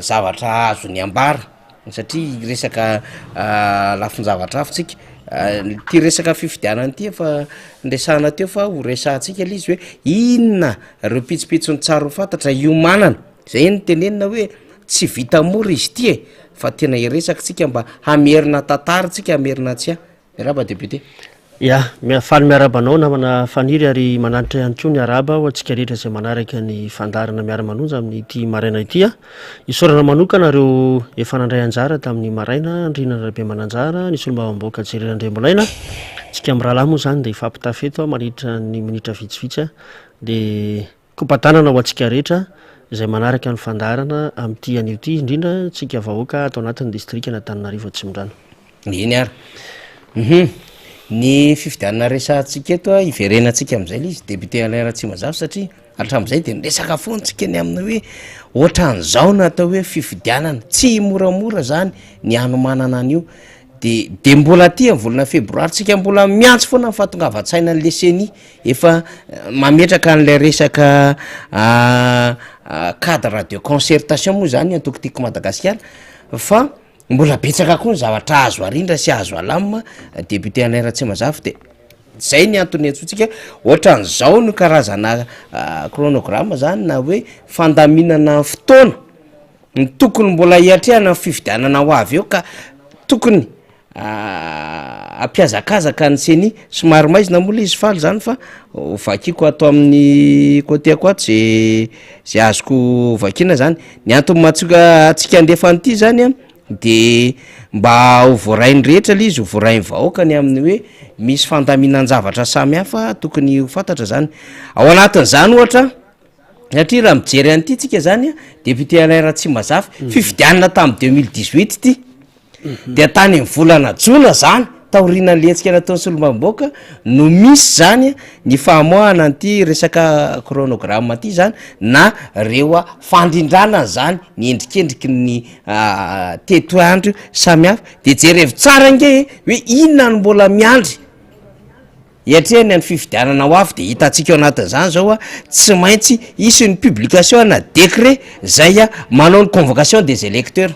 zavatra azony ambara satria hiresaka lafin-javatra hafa tsika, ty resaka fifidianana ity efa niresahana teo fa ho resahantsika le izy hoe inona reo pitsopitsony tsara ho fantatra hiomanana. Zay no tenenina hoe tsy vita mora izy ity e, fa tena hiresaka tsika mba hamerina tantara tsika hamerina tsiahy. Miarahaba député. Ya, faly miarahaba anao namana Faniry ary mananitra ihany koa ny arahaba ho antsika rehetra izay manaraka ny fandaharana Miara-manonja amin'ity maraina ity. Isaorana manokana ireo efa nandray anjara tamin'ny maraina, Ndrina Rabemananjara, ny solombavambahoaka Jerry Randriambolaina. Tsika mirahalahy moa izany dia hifampitafa eto mandritra ny minitra vitsivitsy dia Kopa-tanana ho antsika rehetra izay manaraka ny fandaharana amin'ity anio ity, indrindra antsika vahoaka ato anatin'ny distrikan'Antananarivo Atsimondrano. Eny ary. Hum. Ny fifidianana resahantsika eto a, hiverenantsika amin'izay ilay izy, député Alain Ratsimanzafy satria hatramin'izay dia niresaka foana tsika ny amin'ny hoe ohatran'izao no atao hoe fifidianana, tsy moramora zany ny hanomanana an'io, de de mbola aty amin'ny volana febroary tsika mbola miantso foana ny fahatongavan-tsainan'le ceni. Efa mametraka an'ilay resaka cadre de concertation moa zany ny antoko Tiako Madagasikara fa mbola betsaka koa ny zavatra azo arindra sy azo alamina, député Alain Ratsimanzafy de zay ny antony iantsoantsika ohatran'izao no karazana chronogramme zany na hoe fandaminana fotoana ny tokony mbola hiatrehana ny fifidianana ho avy eo ka tokony Hampihazakazaka ny ceni, somary maizina moa le izy faly zany fa ho vakiko ato amin'ny côté-ko ato ze ze azoko vakiana zany, ny antony mahatsoka antsika handefa an'ity zany a de mba ho voarain'ny rehetra le izy, ho voarain'ny vahoaka ny amin'ny hoe misy fandaminan-javatra samihafa tokony ho fantatra zany, ao anatin'izany ohatra satria raha mijery an'ity tsika zany a député Alain Ratsimazafy, fifidianana tamin'ny 2018 ity. Dia tany amin'ny volana jona zany, taorianan'le hetsika nataon'ny solombavambahoaka no misy zany ny famoahana an'ity resaka chronogramme ty zany na reo fandrindrana zany ny endrikendriky ny tetoandro samihafa, de jerevo tsara ange e hoe inona no mbola miandry hiatrehana ny fifidianana ho avy de hitantsika ao anatin'izany zao a tsy maintsy hisy ny publication ana décret zay manao ny convocation des électeurs.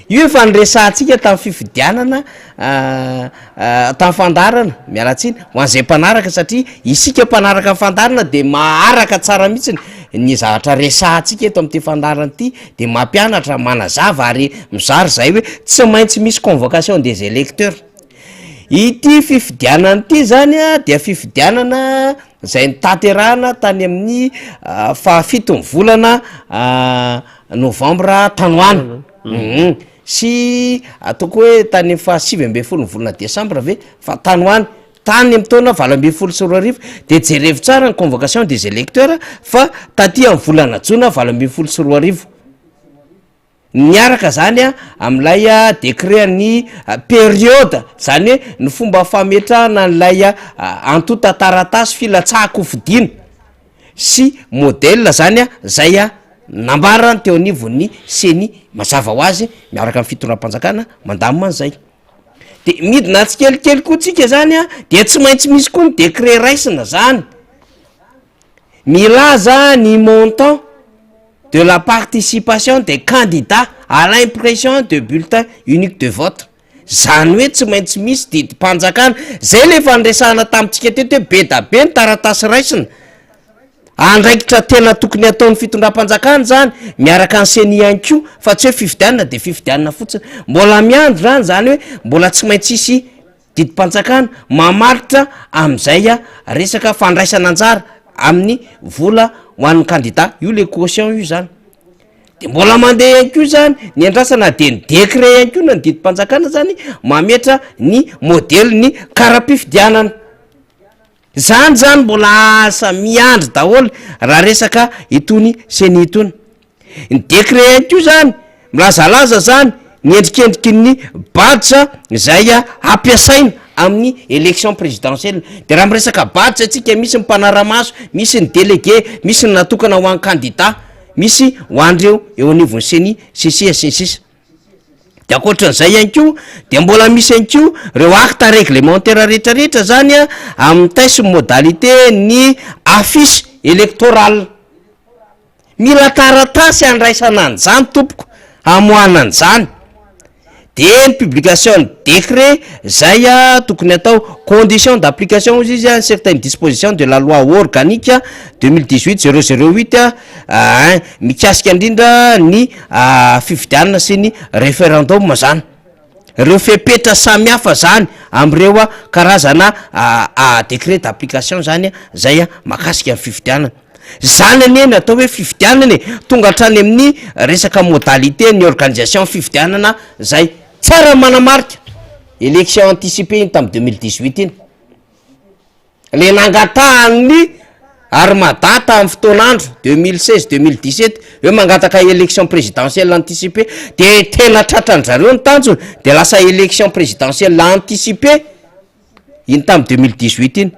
Io efa niresahantsika tamin'ny fifidianana tamin'ny fandaharana, miala tsiny ho an'izay mpanaraka satria isika mpanaraka ny fandaharana de maharaka tsara mihitsy ny zavatra resahantsika eto amin'ity fandaharana ity de mampianatra, manazava ary mizara izahay hoe tsy maintsy misy convocation des électeurs. Ity fifidianana ity zany a dia fifidianana zay notanterahana tany amin'ny fahafiton'ny volana novambra tany ho any, hum sy ataoko hoe tany amin'ny fahasivy ambin'ny folon'ny volana desambra ve fa tany ho any, tany amin'ny taona 2018, de jerevo tsara ny convocation des électeurs fa taty amin'ny volana jona 2018. Miaraka zany amin'ilay décret an'ny période, zany hoe ny fomba fametrahana an'ilay antontan-taratasy filatsahan-kofidina sy modèle zany zay nambarany teo anivon'ny ceni, mazava ho azy miaraka amin'ny fitondram-panjakana mandamina an'izay. De midina tsikelikely koa tsika zany a, de tsy maintsy misy koa ny décret raisina zany, milaza ny montant de la participation des candidats à l'impression de bulletin unique de vote. Zany hoe tsy maintsy misy didim-panjakana, zay le efa niresahana tamintsika teto hoe be da be ny taratasy raisina, andraikitra tena tokony ataon'ny fitondram-panjakana zany miaraka ny ceni ihany koa fa tsy hoe fifidianana de fifidianana fotsiny, mbola miandry zany zany hoe mbola tsy maintsy hisy didim-panjakana mamaritra amin'izay resaka fandraisana anjara amin'ny vola ho an'ny kandida, io le caution io zany. De mbola mandeha ihany koa zany ny andrasana de ny décret ihany koa na ny didim-panjakana zany mametra ny modelin'ny kara-pifidianana. Zany zany mbola asa miandry daholo raha resaka itony ceni itony. Ny décret ihany koa zany milazalaza zany ny endrikendriky ny badge izay ampiasaina amin'ny élection présidentielle. De raha miresaka badge antsika misy ny mpanara-maso, misy ny délégué, misy ny natokana ho an'ny kandida. Misy ho an'ireo eo anivon'ny ceni sy ny sisa sy ny sisa. De ankoatran'izay ihany koa de mbola misy ihany koa ireo acte réglementaire rehetrarehetra zany a amin'ny taille sy ny modalité ny affiche électorale. Mila taratasy handraisana an'izany tompoko, hamoahana an'izany. De ny publication ny décret zay tokony atao condition d'application hozy izy a certaines dispositions de la loi organique 2018 008 ein mikasika indrindra ny fifidianana sy ny référendum zany, reo fepetra samihafa zany am'ireo karazana décret d'application zany zay mahakasika ny fifidianana. Zany anie ny atao hoe fifidianana e, tonga hatrany amin'ny resaka modalité ny organisation fifidianana zay. Tsara ny manamarika, élection anticipée iny tamin'ny 2018 iny, le nangatahan'ny Armada tamin'ny fotoan'andro 2016 2017 hoe mangataka élection présidentielle anticipée, de tena tratran-dry zareo ny tanjona de lasa élection présidentielle anticipée iny tamin'ny 2018 iny.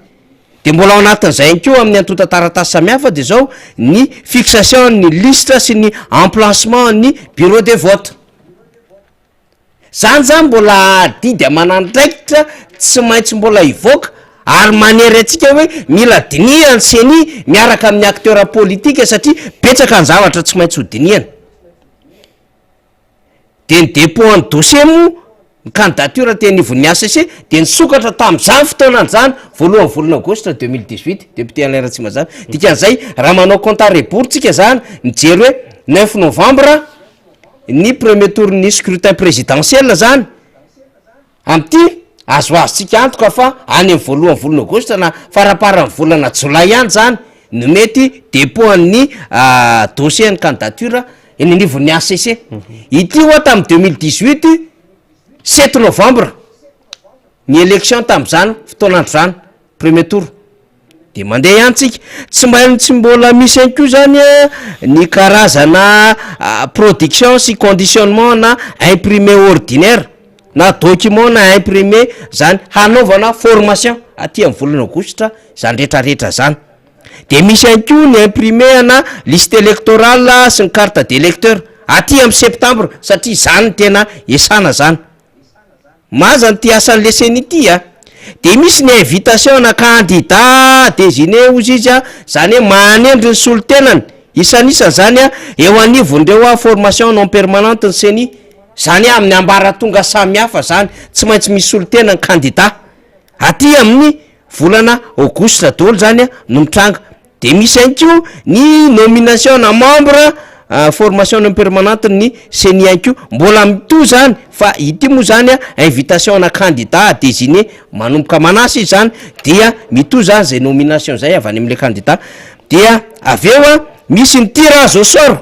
De mbola ao anatin'izay ihany koa amin'ny antontan-taratasy samihafa de zao ny fixation ny liste sy ny emplacement ny bureau de vote. Zany zany mbola adidy aman'andraikitra tsy maintsy mbola hivoaka ary manery antsika hoe mila dinihana ny CENI miaraka amin'ny acteur politique satria betsaka ny zavatra tsy maintsy ho dinihana. De ny dépôt an'ny dossier moa, ny candidature teny anivon'ny HCC de nisokatra tamin'izany fotoana izany voalohan'ny volana aogositra 2018, député Alain Ratsimanzafy. Dikan'izay raha manao compte à rebours tsika zany mijery hoe 9 novembre ny premier tour ny scrutin présidentiel zany amin'ity, azoazontsika antoka fa any amin'ny voalohan'ny volana aogositra na faramparan'ny volana jolay ihany zany no mety dépôt an'ny dossier ny candidature eny anivon'ny HCC. Ity hoa tamin'ny 2018, 7 novembre ny élection tamin'izany fotoan'andro zany, premier tour. De mandeha ihany tsika, tsy maintsy mbola misy ihany koa zany ny karazana production sy conditionnement na imprimé ordinaire na document na imprimé zany hanaovana formation aty amin'ny volana aogositra zany rehetrarehetra zany. De misy ihany koa ny imprimé ana liste électorale sy ny carte d'électeur aty amin'ny septembre satria zany no tena esana zany. Mazana ity asan'le CENI ity a! De misy ny invitation ana candidat désigné hozy izy a, zany hoe manendry ny solontenany isanisany zany a eo anivon'ireo formation non permanente ny CENI, zany hoe amin'ny ambaratonga samihafa zany tsy maintsy misy solontena ny candidat, aty amin'ny volana aogositra daholo zany no mitranga. De misy ihany koa ny nomination na membre formation non permanente ny CENI ihany koa mbola mitohy zany fa ity moa zany a invitation ana candidat désigné manomboka manasa izy zany dia mitohy zany zay nomination zay avy any am'le candidat, dia avy eo a misy ny tirage au sort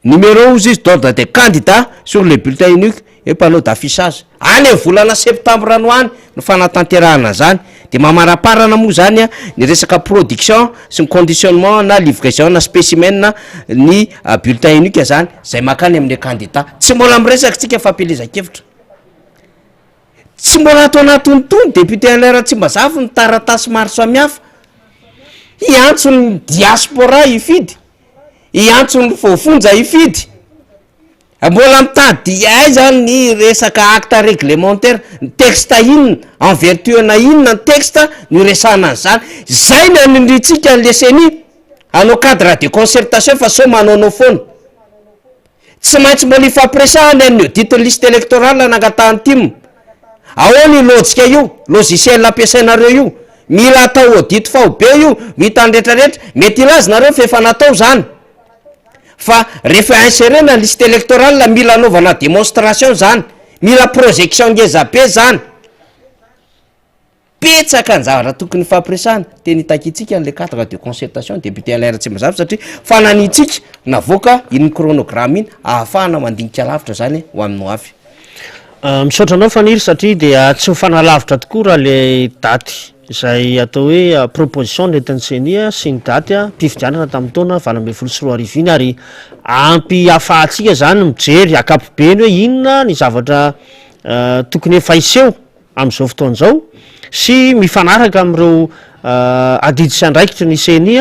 numéro hozy izy d'ordre des candidats sur le bulletin unique et panneau d'affichage any amin'ny volana septembre any ho any no fanatanterahana an'izany. De mamaraparana moa zany a ny resaka production sy ny conditionnement na livraison na spécimen ny bulletin unique zany zay makany amin'le candidat. Tsy mbola miresaka tsika fampielezan-kevitra, tsy mbola ato anatin'itony député Alain Ratsimbazafy ny taratasy maro samihafa hiantso ny diaspora hifidy, hiantso ny voafonja hifidy. Mbola mitady aiza ny resaka acte réglementaire, ny texte inona, en vertu ana inona ny texte no iresahana an'izany. Zay ny anindrintsika an'le ceni hanao cadre de concertation fa sao manaonao foana. Tsy maintsy mbola ifampiresahana ny audit ny liste électorale nangatahan'ny tim. Ahoana io lojika io, logiciel ampiasainareo io? Mila atao audit faobe io, ho hitan'ny retraretra. Mety hilaza nareo fa efa natao zany. Fa rehefa inserer-na ny liste électorale mila anaovana démonstration zany, mila projection ngeza be zany. Betsaka ny zavatra tokony hifampiresahana, tena itakiantsika an'le cadre de concertation député Alain Ratsimbazafy satria fananiantsika navoaka iny chronogramme iny ahafahana mandinika lavitra zany ho amin'ny ho avy. Misaotra anao Faniry satria dia tsy mifanalavitra tokoa raha le daty izay atao hoe proposition nentin'ny ceni sy ny daty mpifidianana tamin'ny taona 2018 iny ary ampy ahafahantsika izany mijery ankapobeny hoe inona ny zavatra tokony efa hiseho amin'izao fotoana izao sy mifanaraka amin'ireo adidy sy andraikitry ny ceni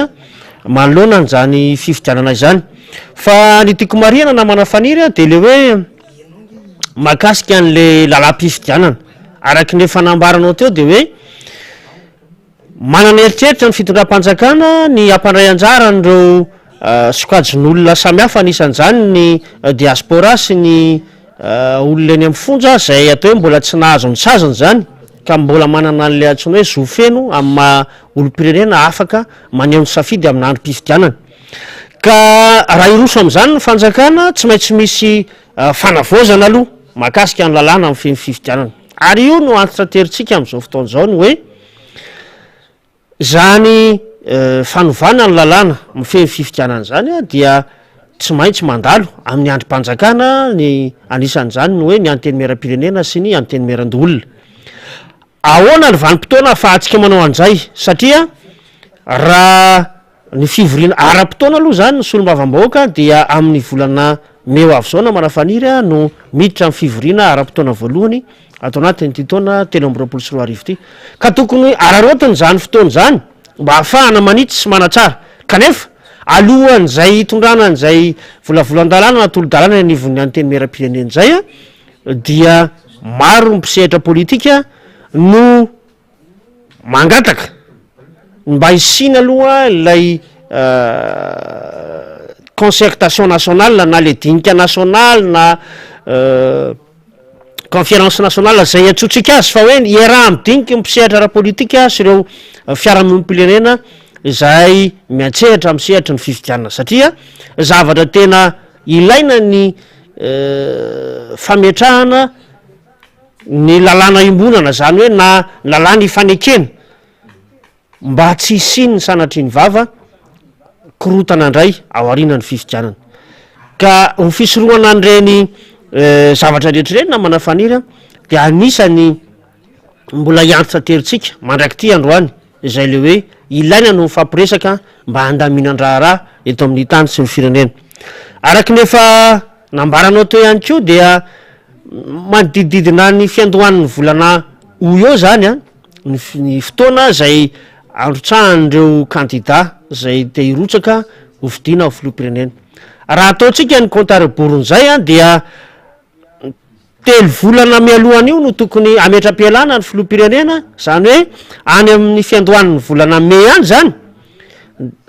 manoloana an'izany fifidianana izany. Fa ny tiako marihana namana Faniry dia le hoe mahakasika an'le lalam-pifidianana. Araky ny efa nambaranao teo dia hoe Manana eritreritra ny fitondram-panjakana ny hampandray anjara an'ireo sokajin'olona samihafa anisan'izany ny diaspora sy ny olona eny amin'ny fonja izay atao hoe mbola tsy nahazo ny saziny izany ka mbola manana an'ilay antsoina hoe zo feno amin'ny maha olom-pirenena afaka maneho ny safidy amin'ny androm-pifidianana. Ka raha hiroso amin'izany ny fanjakana tsy maintsy misy fanavaozana aloha mahakasika ny lalàna mifehy ny fifidianana. Ary io no antitranterintsika amin'izao fotoana izao ny hoe izany fanovana ny lalàna mifehy ny fifidianana izany dia tsy maintsy mandalo amin'ny andrim-panjakana ny anisan'izany ny hoe ny antenimieram-pirenena sy ny antenimierandoholona. Ahoana ny vanim-potoana ahafahantsika manao an'izay satria raha Ny fivoriana ara-potoana aloha izany ny solombavambahoaka dia amin'ny volana mey ho avy izao na Manafaniry no miditra amin'ny fivoriana ara-potoana voalohany ato anatin'ity taona 2023 ity. Ka tokony araraotina izany fotoana izany mba hahafahana manitsy sy manatsara. Kanefa alohan'izay hitondrana an'izay volavolan-dalàna na tolo-dalàna eny anivon'ny Antenimierampirenena izay dia maro ny mpisehatra politika no Mangataka ny mba hisiana aloha ilay concertation nationale na le dinika nasionaly na conférence nationale zay iantsoantsika azy fa hoe iaraha-midinika ny mpisehatra ara-politika sy ireo fiarahamonim-pirenena izay miantsehatra amin'ny sehatry ny fifidianana satria zavatra tena ilaina ny fametrahana ny lalàna iombonana, izany hoe na lalàna ifanekena mba tsy hisian'ny sanatrian'ny vava korontana indray aorianan'ny fifidianana. Ka ho fisorohana an'ireny zavatra rehetra ireny namana Faniry a, dia anisany mbola hiantsaterintsika mandrak'ity androany izay le hoe ilaina no mifampiresaka mba handaminan-draharaha eto amin'ny tany sy ny firenena. Araka ny efa nambaranao teo ihany koa dia Manodidididina ny fiandohan'ny volana août eo izany an, ny ny fotoana izay androtsahan'ireo kandida izay te hirotsaka ho fidiana ho filoham-pirenena. Raha ataontsika ny compte à rebours-n'izay an dia telo volana mialohan'io no tokony hametra-pialana ny filoham-pirenena, izany hoe any amin'ny fiandohan'ny volana mey any izany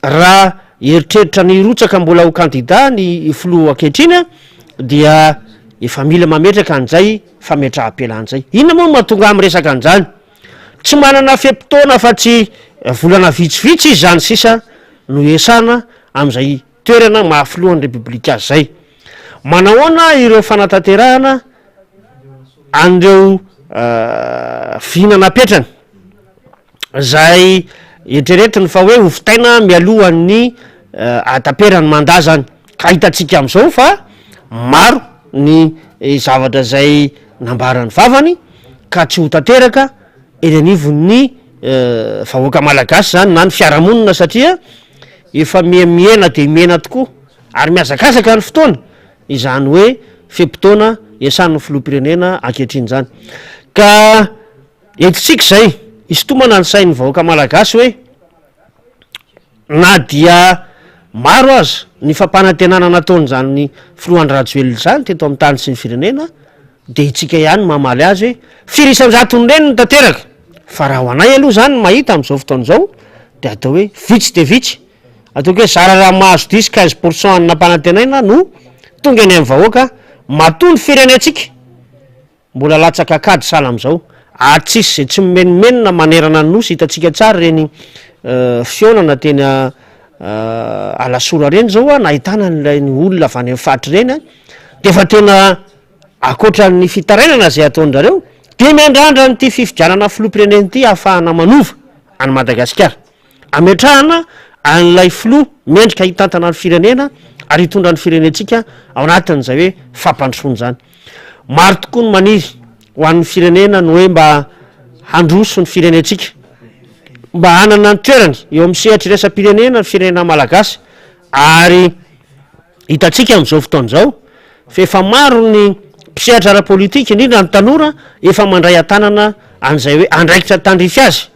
raha eritreritra ny hirotsaka mbola ho kandida ny filoha ankehitriny an dia efa mila mametraka an'izay fametraham-pialana izay. Inona moa no mahatonga ahy miresaka an'izany? Tsy manana fe-potoana afa-tsy volana vitsivitsy izy izany sisa no hiasana amin'izay toerana maha filohan'ny Repoblika azy izay. Manahoana ireo fanatanterahana an'ireo vina napetrany? Izay eritreretiny fa hoe ho vitaina mialohan'ny hahataperan'ny mandat zany. Ka hitantsika amin'izao fa maro ny zavatra izay nambaran'ny vavany ka tsy ho tanteraka eny anivon'ny vahoaka malagasy zany na ny fiarahamonina satria efa miha mihena dia mihena tokoa ary mihazakazaka ny fotoana izany hoe fe-potoana iasan'ny filoham-pirenena ankehitriny izany. Ka Entintsika izay hisintomana ny sain'ny vahoaka malagasy hoe na dia. maro aza ny fampanantenana nataon'izany filoha Andry Rajoelina izany teto amin'ny tany sy ny firenena dia itsika ihany no mamaly azy hoe firy isan-jaton'ireny no tanteraka? Fa raha ho anay aloha izany ny mahita amin'izao fotoana izao dia atao hoe vitsy dia vitsy, ataoko hoe zara raha mahazo dix, 15 pour cent an'ny nampanantenaina no tonga eny amin'ny vahoaka matoa ny firenentsika Mbola latsaka akady sahala amin'izao ary tsisy izay tsy mimenomenona manerana ny nosy, hitantsika tsara ireny fihaonana teny Alasora ireny izao nahitana an'ilay ny olona avy any amin'ny faritra ireny dia efa tena ankoatran'ny fitarainana izay ataon-dRareo dia miandrandra an'ity fifidianana filoham-pirenena ity ahafahana manova an'i Madagasikara. Ametrahana an'ilay filoha mendrika hitantana ny firenena ary hitondra ny firenentsika ao anatin'izay hoe fampandrosoana izany. Maro tokoa ny maniry ho an'ny firenena ny hoe mba handroso ny firenentsika, mba hanana ny toerany eo amin'ny sehatra iraisam-pirenena ny firenena malagasy ary hitantsika amin'izao fotoana izao fa efa maro ny mpisehatra ara-politika indrindra ny tanora efa mandray an-tanana an'izay hoe andraikitra tandrify azy.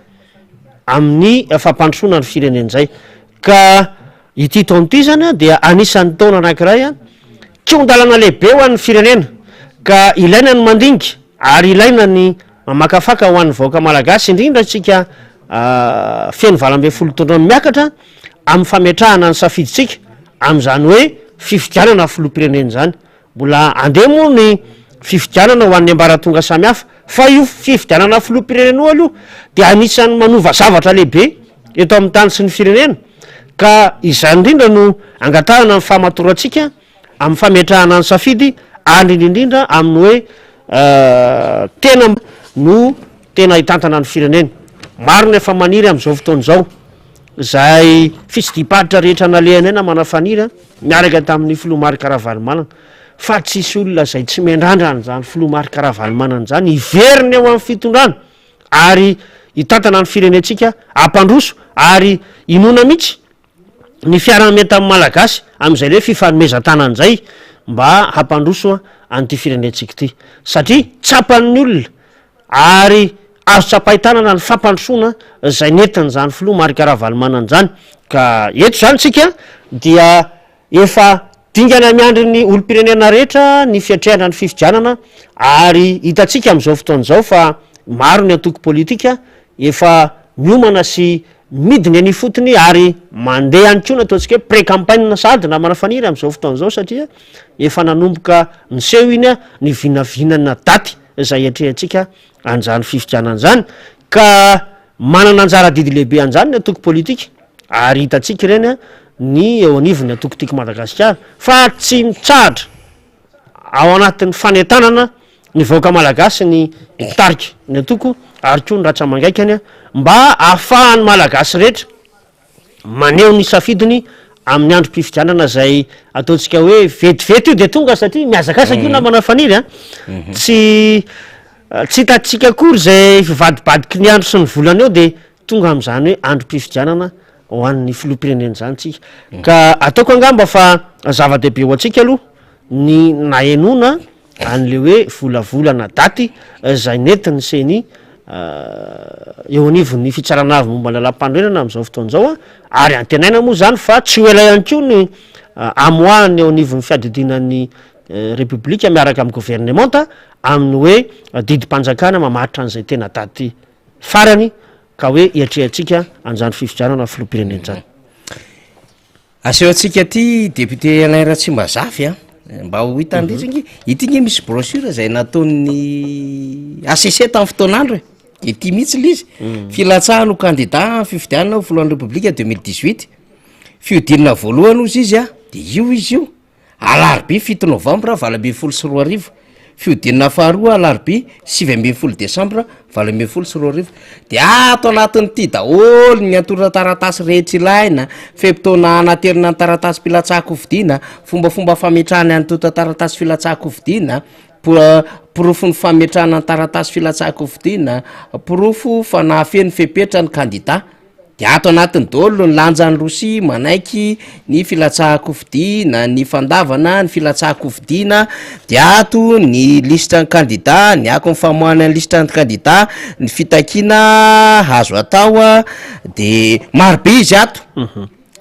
amin'ny fampandrosoana ny firenena izay. Ka ity taona ity izany dia anisan'ny taona anankiray kihon-dalana lehibe ho an'ny firenena ka ilaina ny mandinika ary ilaina ny mamakafaka ho an'ny vahoaka malagasy indrindra isika feno 18 taona miakatra amin'ny fametrahana ny safidintsika amin'izany hoe fifidianana filoham-pirenena izany. Mbola handeha moa ny fifidianana ho an'ny ambaratonga samihafa fa io fifidianana filoham-pirenena io aloha dia anisan'ny manova zavatra lehibe eto amin'ny tany sy ny firenena ka izany indrindra no angatahana ny fahamatorantsika amin'ny fametrahana ny safidy ary indrindra indrindra amin'ny hoe tena no tena hitantana ny firenena. Maro ny efa maniry amin'izao fotoana izao izay fitsidiham-paritra rehetra nalehanay namana Faniry a. Niaraka tamin'ny filoha Marc Ravalomanana fa tsisy olona izay tsy miandrandra an'izany filoha Marc Ravalomanana izany hiverina eo amin'ny fitondrana ary hitantana ny firenentsika hampandroso ary inoana mihitsy ny fiaraha-mientan'ny Malagasy amin'izay le hoe fifanomezan-tanana izay mba hampandroso an'ity firenentsika ity satria tsapan'ny olona Ary azo tsapain-tanana ny fampandrosoana izay nentin'izany filoha Marc Ravalomanana izany. Ka eto izany isika dia efa dingana miandry ny olom-pirenena rehetra ny fiatrehana ny fifidianana ary hitantsika amin'izao fotoana izao fa maro ny antoko politika efa miomana sy midina eny ifotony ary mandeha ihany koa ny ataontsika hoe pré-campagne sahady namana Faniry amin'izao fotoana izao satria efa nanomboka niseho iny ny vinavinana daty izay iatrehantsika an'izany fifidianana izany ka manana anjara adidy lehibe an'izany ny antoko politika ary hitantsika ireny ny eo anivon'ny antoko Tiako Madagasikara fa tsy mitsahatra ao anatin'ny fanentanana ny vahoaka malagasy ny mpitarika ny antoko ary koa ny ratsa-mangaikany mba ahafahan'ny malagasy rehetra maneho ny safidiny amin'ny androm-pifidianana izay ataontsika hoe vetivety io dia tonga satria mihazakazaka io namana Faniry a, tsy tsy hitantsika akory izay fivadibadiky ny andro sy ny volana eo dia tonga amin'izany hoe androm-pifidianana ho an'ny filoham-pirenena izany tsika ka ataoko angamba fa zava-dehibe ho antsika aloha ny nahenoana an'le hoe volavolana daty izay nentin'ny ceni eo anivon'ny fitsarana avo momba ny lalàmpanorenana amin'izao fotoana izao ary antenaina moa izany fa tsy ho ela ihany koa ny amoahany eo anivon'ny fiadidiana ny repoblika miaraka amin'ny governemanta amin'ny hoe didim-panjakana mamaritra an'izay tena daty farany ka hoe hiatrehantsika an'izany fifidianana filoham-pirenena izany. Aseho antsika aty député Alain Ratsimbazafy a, mba ho hitan'ny rehetra ange, ity nge misy brochure zay nataon'ny HCC tamin'ny fotoan'andro e, ity mihitsy le izy, filatsahana ho candidat amin'ny fifidianana ho filohan'ny repoblika 2018, fihodinana voalohany hozy izy a, de io izy io. Alarobia fito novambra 2018, fihodinana faharoa alarobia 19 desambra 2018. Dia ato anatin'ity daholo ny antontan-taratasy rehetra ilaina, fe-potoana hanaterana ny taratasim-pilatsahan-kofidina, fombafomba fametrahana ny antontan-taratasy filatsahan-kofidina, porofon'ny fametrahana ny taratasy filatsahan-kofidina, porofo fa nahafeno fepetra ny kandida. Dia ato anatiny daholo ny lanjan'i Rosia manaiky ny filatsahan-kofidina, ny fandavana ny filatsahan-kofidina, dia ato ny lisitra ny kandida, ny akon'ny famoahana ny lisitra ny kandida, ny fitakiana azo atao, de maro be izy ato.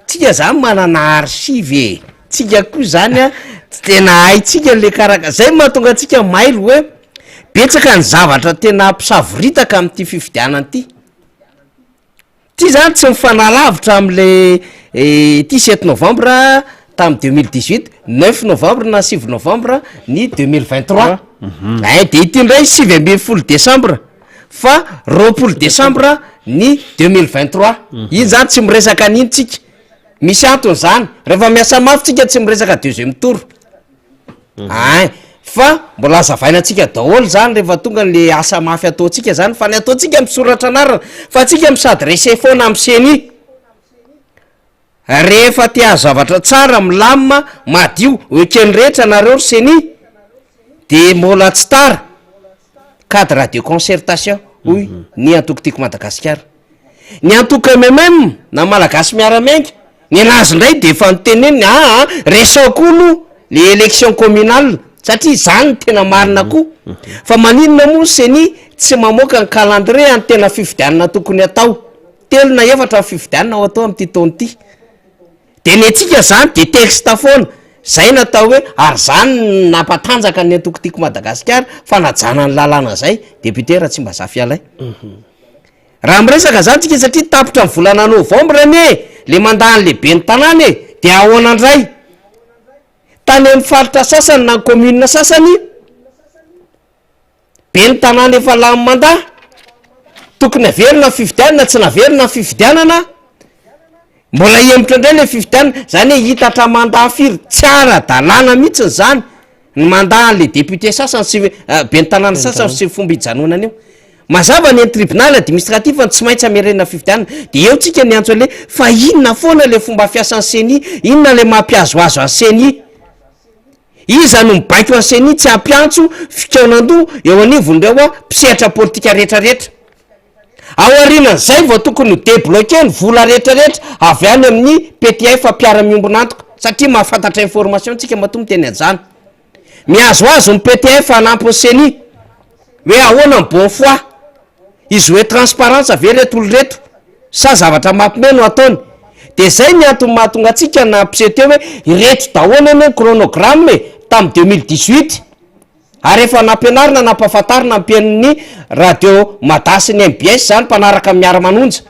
Tsika zany manana archive e! Tsika koa zany a, tsy tena haintsika le karaka, zay mahatonga antsika mailo hoe betsaka ny zavatra tena hampisavoritaka amin'ity fifidianana ity. Ty zany tsy mifanalavitra am'le ity sept novembre tamin'ny 2018, neuf novembre na sivy novembre ny 2023, ein de ity ndray 19 décembre fa 20 décembre ny 2023, iny zany tsy miresaka an'iny tsika, misy antony zany, rehefa miasa mafy tsika tsy miresaka deuxième tour. Ein! Fa mbola hazavaina antsika daholo zany rehefa tonga le asa mafy ataontsika zany fa ny ataontsika misoratra anarana fa tsika mi-s'adresser foana amin'ny ceni rehefa te hahazo zavatra tsara milamina madio ho eken'ny rehetra nareo ry ceni de mbola tsy tara cadre de concertation hoy ny antoko tiako Madagasikara. Ny antoko mmm na Malagasy Miara-Miainga, ny anazy indray dia efa noteneniny aa resaho koa aloha le élection communale satria izany no tena marina koa fa maninona moa ny ceni tsy mamoaka ny calendrier an'ny tena fifidianana tokony hatao, telo na efatra ny fifidianana ho atao amin'ity taona ity. De ny antsika zany de texte foana, zay natao hoe ary zany no nampatanjaka ny antoko Tiako Madagasikara, fanajana ny lalàna zay, député Ratsimbazafy Alain. Raha miresaka zany tsika satria tapitra ny volana novembre anie le mandat an'le ben'ny tanàna e, de ahoana ndray? Tany amin'ny faritra sasany na ny commune sasany, ben'ny tanàna efa lany mandat, tokony averina ny fifidianana, tsy naverina ny fifidianana, mbola hihemotra indray le fifidianana, zany hoe hitatra mandat firy, tsy ara-dalàna mihitsiny zany ny mandat an'le député sasany sy ben'ny tanàna sasany sy ny fomba hijanonany eo. Mazava ny an'ny tribunal administratif ny tsy maintsy hamerenana fifidianana, de eo tsika niantso an'le fa inona foana le fomba fiasan'ny ceni, inona le mampihazohazo an'ny ceni? Iza no mibaiko an'i ceni tsy hampiantso fikaonandoha eo anivon'ireo mpisehatra politika rehetra rehetra? Aorianan'izay vao tokony ho debloquer ny vola rehetra rehetra avy any amin'ny PTF mpiara-miombon'antoka satria mahafantatra information tsika matoa miteny an'izany. Mihazohazo ny PTF hanampy ny ceni hoe ahoana ny bonne foi, izy hoe transparence ve reto olo reto sa zavatra mampime no ataony? De zay ny antony mahatonga antsika nampiseho teo hoe ireto daholo anie ny chronogramme e tamin'ny 2018 ary efa nampianarina nampahafantarina ampian'ny radio Mada sy ny mbs zany mpanaraka ny miara-manonja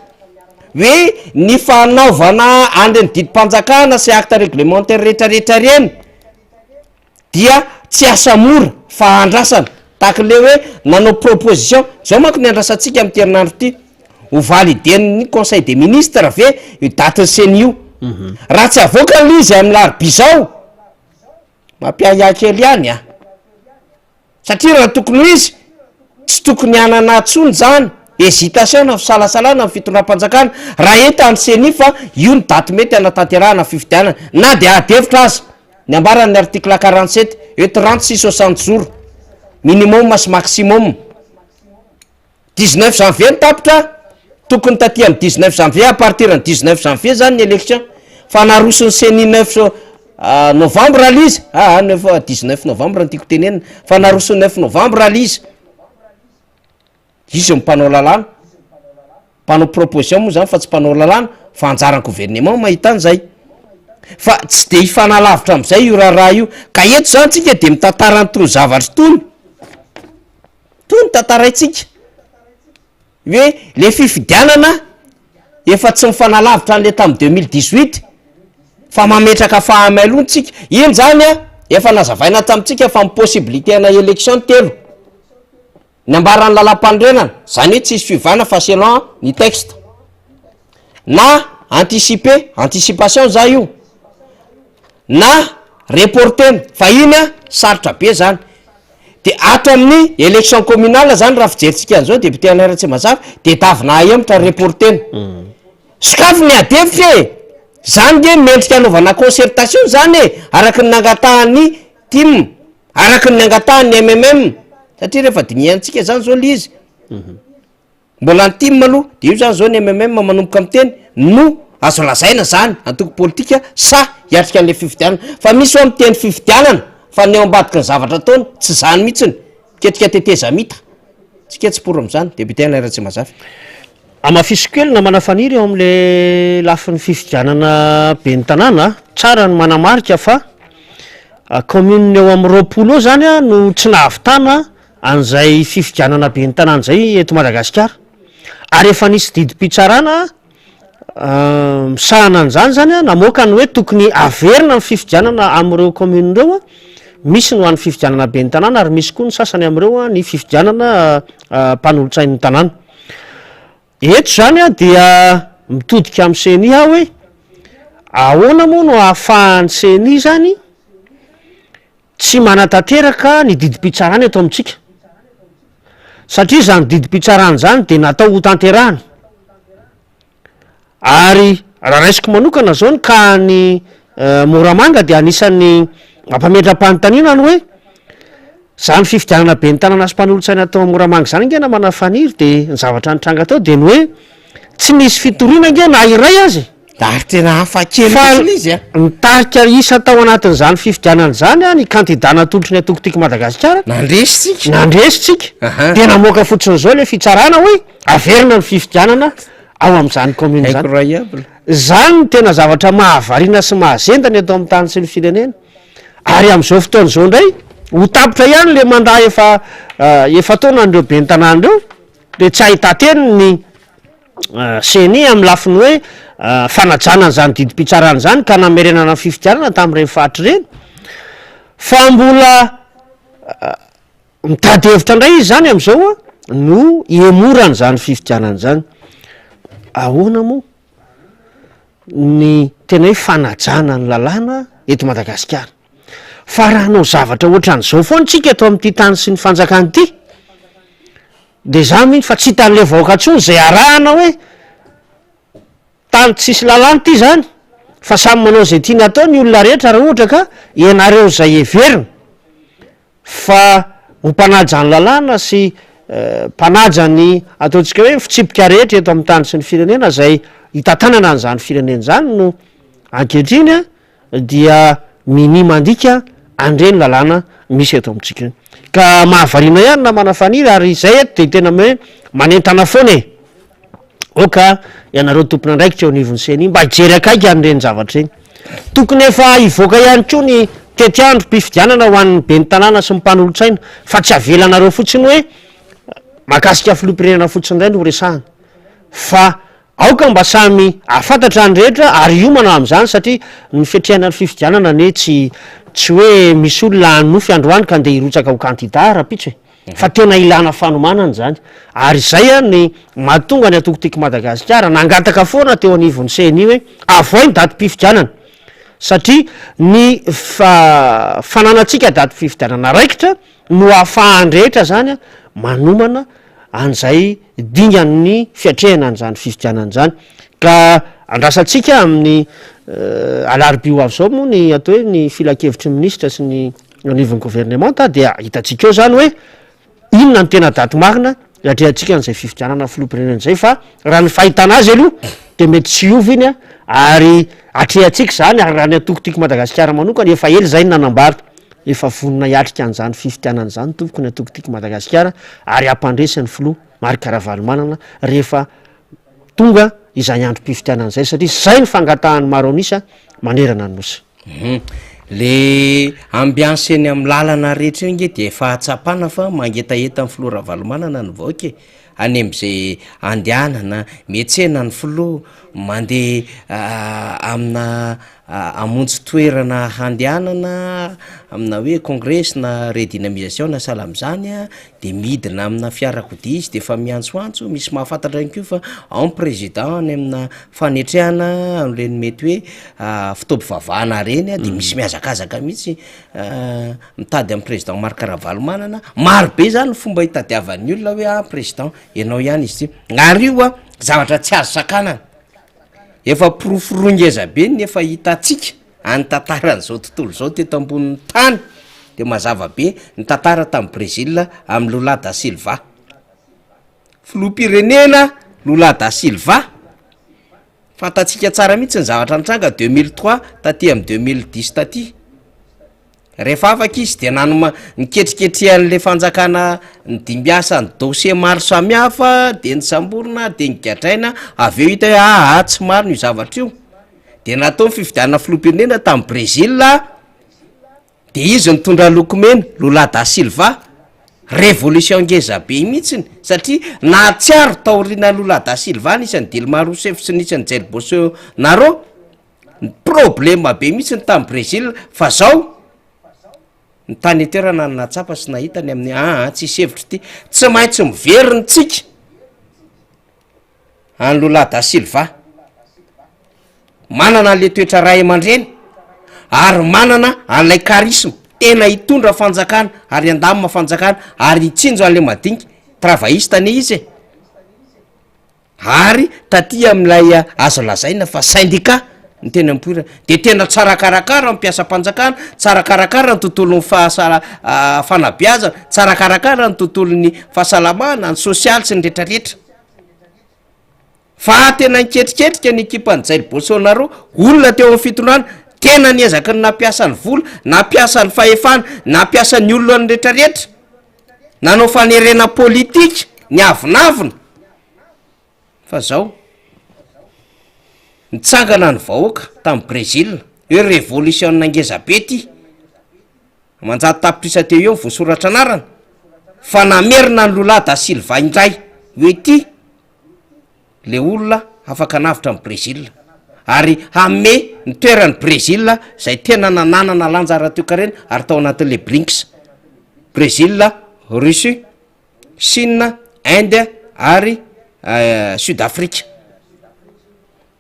hoe ny fanaovana an'ireny didim-panjakana sy acte réglementaire rehetrarehetra ireny dia tsy asa mora fa andrasana, tahaka le hoe nanao proposition, zao manko ny andrasantsika amin'ity herinandro ity, ho valider-n'ny conseil des ministres ve io datin'ny ceni io? Raha tsy avoaka le izy amin'ny larobia zao, mampiahiahy kely ihany an! Satria raha tokony ho izy, tsy tokony hanana intsony izany hésitation na fisalasalana ny fitondram-panjakana raha entan'ny ceni fa io ny daty mety hanatanterahana fifidianana na dia ady hevitra aza ny ambaran'ny article 47 eo 30 sy 60 jours minimum sy maximum. 19 janvier no tapitra, tokony taty amin'ny 19 janvier, à partir ny 19 janvier zany ny élection, fa naroson'ny ceni neuf novembre le izy, aa neuf 19 novembre no tiako tenenina, fa naroson'ny neuf novembre le izy, izy no mpanao lalàna, mpanao proposition moa zany fa tsy mpanao lalàna, fa anjaran'ny gouvernement mahita an'izay, fa tsy de hifanalavitra am'izay io raharaha io, ka eto zany tsika de mitantara an'itony zavatra itony. Toy ny tantaraintsika hoe le fifidianana efa tsy mifanalavitra an'le tamin'ny 2018 fa mametraka fahamailoana tsika. Iny zany an, efa nazavaina tamintsika fa ny possibilité ana élection telo. Ny ambaran'ny lalàmpanorenana, zany hoe tsisy fiovana fa selon ny texte. Na anticiper, anticipation za io, na reporter-na fa iny an sarotra be zany. De ato amin'ny élection communale zany raha fijerintsika an'izao député Alain Ratsimbazafy de davina ahemotra reporter-na. Sokafy ny ady hevitra e! Zany nge mendrika anaovana concertation zany e! Araky ny nangatahan'ny tim, araky ny nangatahan'ny mmm, satria rehefa dinihantsika zany zao le izy, Mbola ny tim aloha de io zany zao ny mmm manomboka miteny no azo lazaina zany antoko politika sahy hiatrika an'le fifidianana fa misy hoa miteny fifidianana fa ny ao ambadiky ny zavatra ataony tsy zany mihitsiny miketrika tetezamita tsika tsy pour am'zany député Alain Ratsimbazafy. Hamafisiko kely namana Faniry eo amin'le lafiny fifidianana ben'ny tanàna, tsara ny manamarika fa commune eo amin'ny 20 eo zany no tsy nahavitana an'izay fifidianana ben'ny tanàna izay eto Madagasikara, ary efa nisy didim-pitsarana misahana an'izany zany an, namoaka ny hoe tokony averina ny fifidianana amin'ireo commune ireo an, misy ny ho an'ny fifidianana ben'ny tanàna ary misy koa ny sasany amin'ireo an ny fifidianana mpanolotsain'ny tanàna. Eto izany an dia mitodika amin'ny ceni aho hoe ahoana moa no ahafahan'ny ceni zany tsy manatanteraka ny didim-pitsarana eto amintsika? Satria izany didim-pitsarana izany dia natao ho tanterahana. Ary raha raisiko manokana izao ny cas an'i Moramanga dia anisan'ny mampametra-panontaniana ny hoe, izany fifidianana ben'ny tanàna sy mpanolotsaina tao Moramanga izany ange namana Faniry dia ny zavatra nitranga tao dia ny hoe tsy nisy fitoriana ange na iray aza e! Ary tena hafa kely mihitsy ilay izy a! Nitarika isa tao anatin'izany fifidianana izany ny kandida natolotry ny antoko Tiako Madagasikara. Nandresy tsika. Nandresy tsika. Dia namoaka fotsiny izao ilay fitsarana hoe averina ny fifidianana ao amin'izany commune izany. Incroyable. Izany no tena zavatra mahavariana sy mahazendana eto amin'ny tany sy ny firenena. Ary amin'izao fotoana izao indray, ho tapitra ihany ilay mandat efa efa-taona an'ireo ben'ny tanàna ireo, dia tsy ahitan-teny ny Ceni amin'ny lafiny hoe fanajana an'izany didim-pitsarana izany ka namerenana ny fifidianana tamin'ireny faritra ireny fa mbola mitady hevitra indray izy izany amin'izao a no hihemorana izany fifidianana izany. Ahoana moa ny tena hoe fanajana ny lalàna eto Madagasikara? Fa raha hanao zavatra ohatran'izao foana isika eto amin'ity tany sy ny fanjakana ity, De za mino fa tsy hitan'le vahoaka intsony zay arahana hoe tany tsisy lalàna ity zany fa samy manao zay tiany atao ny olona rehetra raha ohatra ka ianareo zay heverina fa ho mpanaja ny lalàna sy mpanaja ny ataontsika hoe fitsipika rehetra eto amin'ny tany sy ny firenena zay hitantanana an'izany firenena izany no ankehitriny a dia minia mandika an'ireny lalàna misy eto amintsika ireny. Ka mahavariana ihany namana Faniry ary izay eto dia tena hoe manentana foana e! Aoka ianareo tompon'andraikitra eo anivon'ny ceni mba hijery akaiky an'ireny zavatra ireny. Tokony efa hivoaka ihany koa ny tetiandrom-pifidianana ho an'ny ben'ny tanàna sy ny mpanolotsaina fa tsy avelanareo fotsiny hoe mahakasika filoham-pirenena fotsiny indray no resahana fa Aoka mba samy hahafantatra ny rehetra ary hiomana amin'izany satria ny fiatrehana ny fifidianana anie tsy tsy hoe misy olona hanonofy androany ka ndeha hirotsaka ho kandida rahampitso e! Fa tena ilana fanomanana izany ary izay an ny mahatonga ny antoko Tiako Madagasikara nangataka foana teo anivon'ny ceni hoe avoay ny datim-pifidianana satria ny fananantsika datim-pifidianana raikitra no ahafahan'ny rehetra izany manomana an'izay dingan'ny fiatrehana an'izany fifidianana izany. Ka andrasantsika amin'ny alarobia ho avy izao moa ny atao hoe ny filankevitry ny minisitra sy ny eo anivon'ny governemanta dia hitantsika eo izany hoe inona no tena daty marina hiatrehantsika an'izay fifidianana filoham-pirenena izay fa raha ny fahitana azy aloha dia mety tsy hiova iny ary atrehantsika izany ary raha ny antoko Tiako Madagasikara manokana efa ela izay no nanambara Efa vonona hiatrika an'izany fifidianana izany tompoko ny antoko Tiako Madagasikara ary hampandresy ny filoha Marc Ravalomanana rehefa tonga izany androm-pifidianana izay satria izay ny fangatahan'ny maro an'isa manerana ny Nosy. Hum. Le ambiance eny amin'ny lalana rehetra eny nge de efa ahatsapana fa mangetaheta ny filoha Ravalomanana ny vahoaka e. Any am'zay andehanana, miantsena ny filoha, mandeha amina hamonjy toerana handehanana amina hoe congres na redynamisation na sahala am'zany de midina amina fiarakodia izy de efa miantsoantso, misy mahafantatra ihany koa fa ao ny président any amina fanetrehana am'reny mety hoe fotoam-pivavahana reny de misy mihazakazaka mihitsy mitady an'i président Marc Ravalomanana, maro be zany ny fomba hitadiavan'ny olona hoe ah président ianao ihany izy ty, ary io a zavatra tsy azo sakanana. Efa porofo roa ngeza be ny efa hitantsika any tantaran'izao tontolo izao teto ambonin'ny tany de mazava be ny tantara tamin'i Brésil amin'i Lula da Silva, filoham-pirenena Lula da Silva, fantatsika tsara mihitsy ny zavatra nitranga 2003 taty amin'ny 2010 taty. Rehefa afaka izy dia nanoma niketriketrehan'le fanjakana nidimbiasa ny dossier maro samihafa de nisamborina de nigadraina avy eo hita hoe aa tsy marina io zavatra io de natao ny fifidianana filoham-pirenena tany Brésil de izy nitondra loko mena, Lula da Silva, révolution ngeza be mihitsiny satria nahatsiaro taoriana Lula da Silva nisy an'i Dilma Rousseff sy nisy an'i Jair Bolsonaro, Ny problème be mihitsy ny tany Brésil fa zao ny tany an-toerana no nahatsapa sy nahita ny amin'ny aa tsisy hevitra ity, tsy maintsy miverina tsika any Lula da Silva, manana an'le toetra ray aman-dreny ary manana an'ilay charisme tena hitondra fanjakana ary handamina fanjakana ary hitsinjo an'le madinika, travailliste anie izy e. Ary taty amin'ilay azo lazaina fa syndicat ny tena nipoirana de tena tsara karakara ny mpiasam-panjakana, tsara karakara ny tontolon'ny fahasa- fanabeazana, tsara karakara ny tontolon'ny fahasalamana, ny sosialy sy ny retraretra. Fa tena niketriketrika ny ekipan'i Jair Bolsonaro, olona teo amin'ny fitondrana, tena niezaka ny nampiasa ny vola, nampiasa ny fahefana, nampiasa ny olona ny retraretra, nanao fanerena politika, niavonavona. Fa zao, nitsangana ny vahoaka tany Brésil hoe révolution ngeza be ty, aman-jato tapitrisa teo eo ny voasoratra anarana, fa namerina an'i Lula da Silva indray hoe ty le olona afaka hanavotra an'i Brésil, ary hanome ny toeran'i Brésil zay tena nananana lanja ara-toekarena ary tao anatin'le Brinks, Brésil, Russie. Chine, Inde ary Sud Afrique.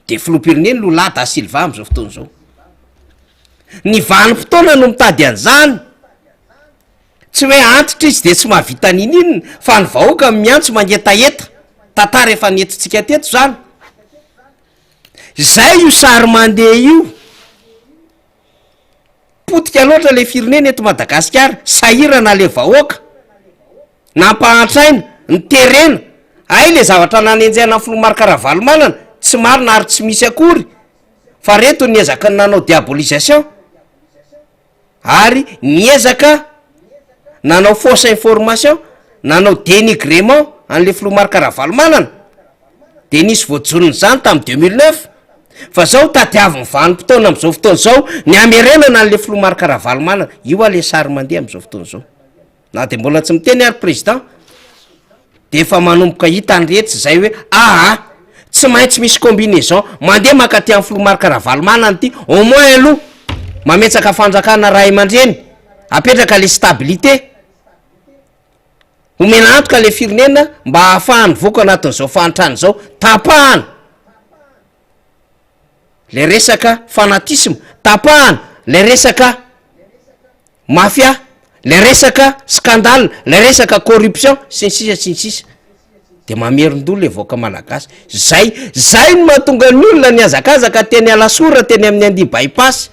De filoham-pirenena Lula da Silva am'zao fotoana zao. Ny vanim-potoana no mitady an'zany. Tsy hoe antitra izy de tsy mahavita n'ininona fa ny vahoaka no miantso mangetaheta. Tantara efa nentintsika teto zany. Zay io sary mandeha io. Potika loatra le firenena eto Madagasikara, sahirana le vahoaka, nampahantraina, niterena, hay le zavatra nanenjehana ny filoha Marc Ravalomanana tsy marina ary tsy misy akory fa reto niezaka ny nanao diabolisation ary niezaka nanao fausse information, nanao denigrement an'le filoha Marc Ravalomanana. de nisy voajonon'izany tamin'ny 2009 fa zao tadiavin'ny vanim-potoana amin'izao fotoana izao ny hamerenana an'le filoha Marc Ravalomanana, io ah le sary mandeha amin'izao fotoana izao, na de mbola tsy miteny ary président de efa manomboka hita ny rehetra izay hoe aa tsy maintsy misy combinaison mandeha mankaty amin'ny filoha Marc Ravalomanana ity au moins aloha mametsaka fanjakana ray aman-dreny apetraka le stabilité. Omena antoka ilay firenena mba hahafahany mivoaka anatin'izao fahantrana izao. Tapahana le resaka fanatisme, tapahana le resaka mafia, le resaka scandale, le resaka corruption sy ny sisa sy ny sisa. De mamerin-doha le vahoaka malagasy. Zay, zay no mahatonga ny olona nihazakazaka teny Alasora, teny amin'ny Andia Bypass.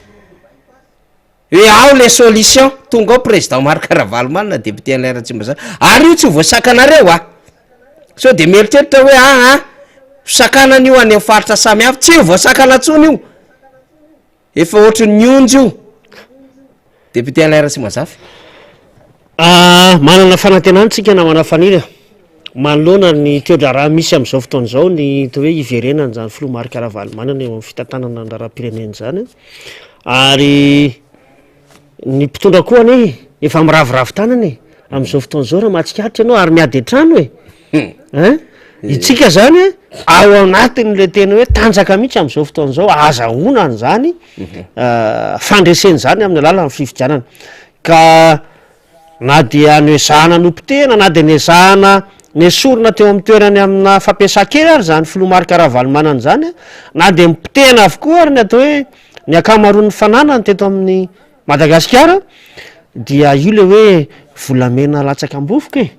Hoe ao le solution, tonga ao président Marc Ravalomanana député an'i Ratsimbazafy, ary io tsy ho voasakanareo a! Sao de mieritreritra hoe aa ho sakanana io any amin'ny faritra samihafa, tsy ho voasakana intsony io, efa ohatry ny onjy io, député Alain Ratsimbazafy. Manana fanantenana tsika namana Faniry a! Manoloana ny toe-draharaha misy amin'izao fotoana izao ny atao hoe hiverenan'izany filoha Marc Ravalomanana eo amin'ny fitantanana ny raharaham-pirenena izany ary ny mpitondra koa anie efa miraviravy tanana e! Amin'izao fotoana izao raha mahatsikaritra ianao ary miady an-trano e! Hein! Itsika zany ao anatin'le tena hoe tanjaka mihitsy amin'izao fotoana izao ahazahoana an'izany fandresena izany amin'ny alalan'ny fifidianana ka Na dia noezahana nopotehina na dia nezahana nesorina teo amin'ny toerany amina fampiasan-kery ary izany filoha Marc Ravalomanana izany, na dia nopotehina avokoa ary ny atao hoe ny ankamaroan'ny fananany teto amin'ny Madagasikara, dia io ilay hoe volamena latsaka am-bovoka e!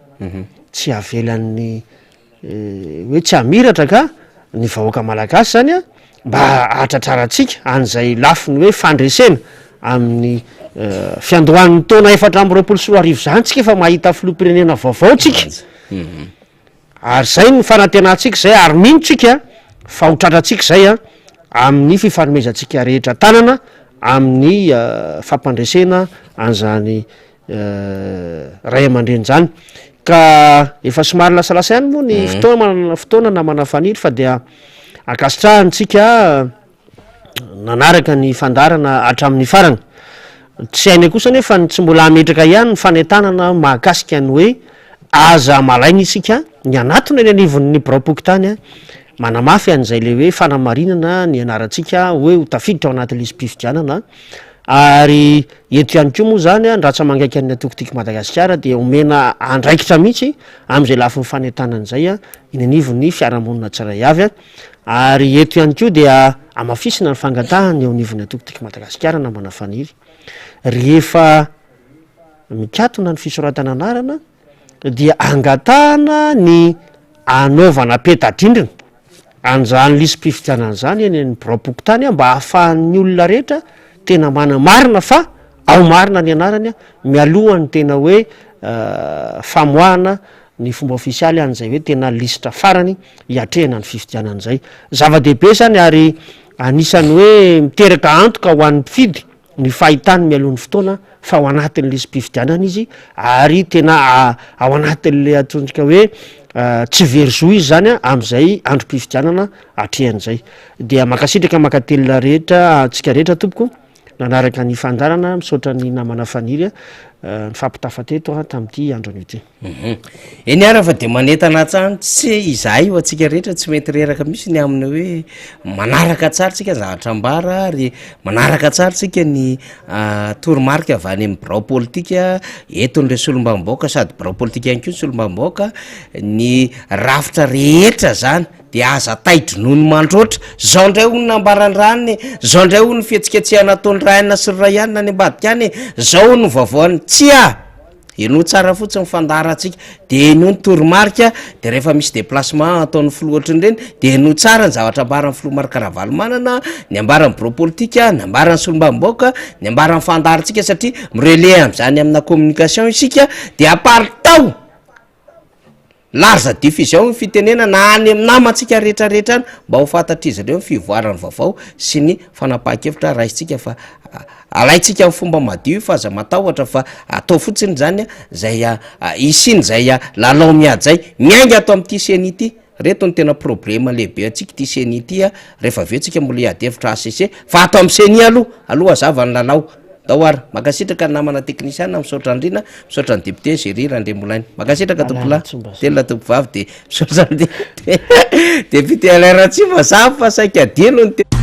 Tsy avelan'ny hoe tsy hamiratra ka ny vahoaka malagasy zany a, mba hahatratrarantsika an'izay lafiny hoe fandresena amin'ny fiandohan'ny taona 2024 zany tsika efa mahita filoham-pirenena vaovao tsika, ary zay ny fanantenantsika zay ary mino tsika fa ho tratrantsika zay a amin'ny fifanomezantsika rehetra tanana. amin'ny fampandresena an'izany ray aman-dreny izany. Ka efa somary lasalasa ihany moa ny fotoana fotoana namana Faniry fa dia ankasitrahantsika nanaraka ny fandaharana hatramin'ny farany. Tsy hainay kosa anefa ny tsy mbola hametraka ihany ny fanentanana mahakasika ny hoe aza malaina isika ny hanatona eny anivon'ny biraom-pokontany manamafy an'izay le hoe fanamarinana ny anarantsika hoe ho tafiditra ao anaty lisi-pifidianana ary eto ihany koa moa izany ny ratsa-mangaikan'ny antoko Tiako Madagasikara dia omena andraikitra mihitsy amin'izay lafiny fanentanana izay eny anivon'ny fiarahamonina tsirairay avy. Ary eto ihany koa dia hamafisina ny fangatahana eo anivon'ny antoko Tiako Madagasikara namana Faniry. Rehefa mikatona ny fisoratana anarana dia angatahana ny anaovana peta-drindrina an'izany lisi-pifidianana izany eny amin'ny biraom-pokontany mba hahafahan'ny olona rehetra tena manamarina fa ao marina ny anarany mialohan'ny tena hoe famoahana ny fomba ofisialy an'izay hoe tena lisitra farany hiatrehana ny fifidianana izay. Zava-dehibe izany ary anisan'ny hoe miteraka antoka ho an'ny mpifidy ny fahitany mialoha ny fotoana fa ao anatin'ny lisi-pifidianana izy ary tena ao anatin'ilay antsointsika hoe tsy very zo izy izany amin'izay androm-pifidianana atrehany izay. Dia mankasitraka mankatelina rehetra antsika rehetra tompoko. Nanaraka ny fandaharana, misaotra ny namana Faniry nifampitafa teto tamin'ity andro anio ity. Eny ara fa dia manentana hatrany tsy izahay ho antsika rehetra tsy mety reraka mihitsy ny amin'ny hoe manaraka tsara tsika zavatra ambara ary manaraka tsara tsika ny toromarika avy any amin'ny birao politika eto ny solombavambahoaka sady birao politika ihany koa ny solombavambahoaka ny rafitra rehetra zany Dia aza tai-dronono mandroatra. Zao ndray hono nambaran-dRanona e, zao ndray hono fihetsiketsehana ataon'i Rahaina sy ry Rahianina any ambadika any e, zao hono vaovaon'ny. Tsia! Henoy tsara fotsiny ny fandaharantsika, dia henoy ny toromarika, dia rehefa misy déplacement ataon'ny filoha ohatran'ireny, dia henoy tsara ny zavatra ambaran'ny filoha Marc Ravalomanana, ny ambaran'ny birao politika, ny ambaran'ny solombavambahoaka, ny ambaran'ny fandaharantsika satria mi-relayer amin'izany amina communication isika, dia aparitao! Large diffusion ny fitenenana any amin'ny namantsika rehetra rehetra any mba ho fantatr'izy ireo ny fivoaran'ny vaovao sy ny fanapahan-kevitra raisintsika fa alaintsika amin'ny fomba madio io fa aza matahotra fa atao fotsiny izany zay hisian'izay lalao mihaja izay miainga ato amin'ity ceni ity. Reto no tena problema lehibe antsika ity ceni ity a, rehefa avy eo tsika mbola hiady hevitra HCC fa ato amin'ny ceni aloha, aloha hazava ny lalao. Ndao ary. Mankasitraka ny namana teknisiana, misaotra an'i Rina, misaotra ny député Jerry Randriambolaina. Mankasitraka tompolahy, telina tompovavy dia misaotra ny député Alain Ratsimbazafy fa saika adino ny.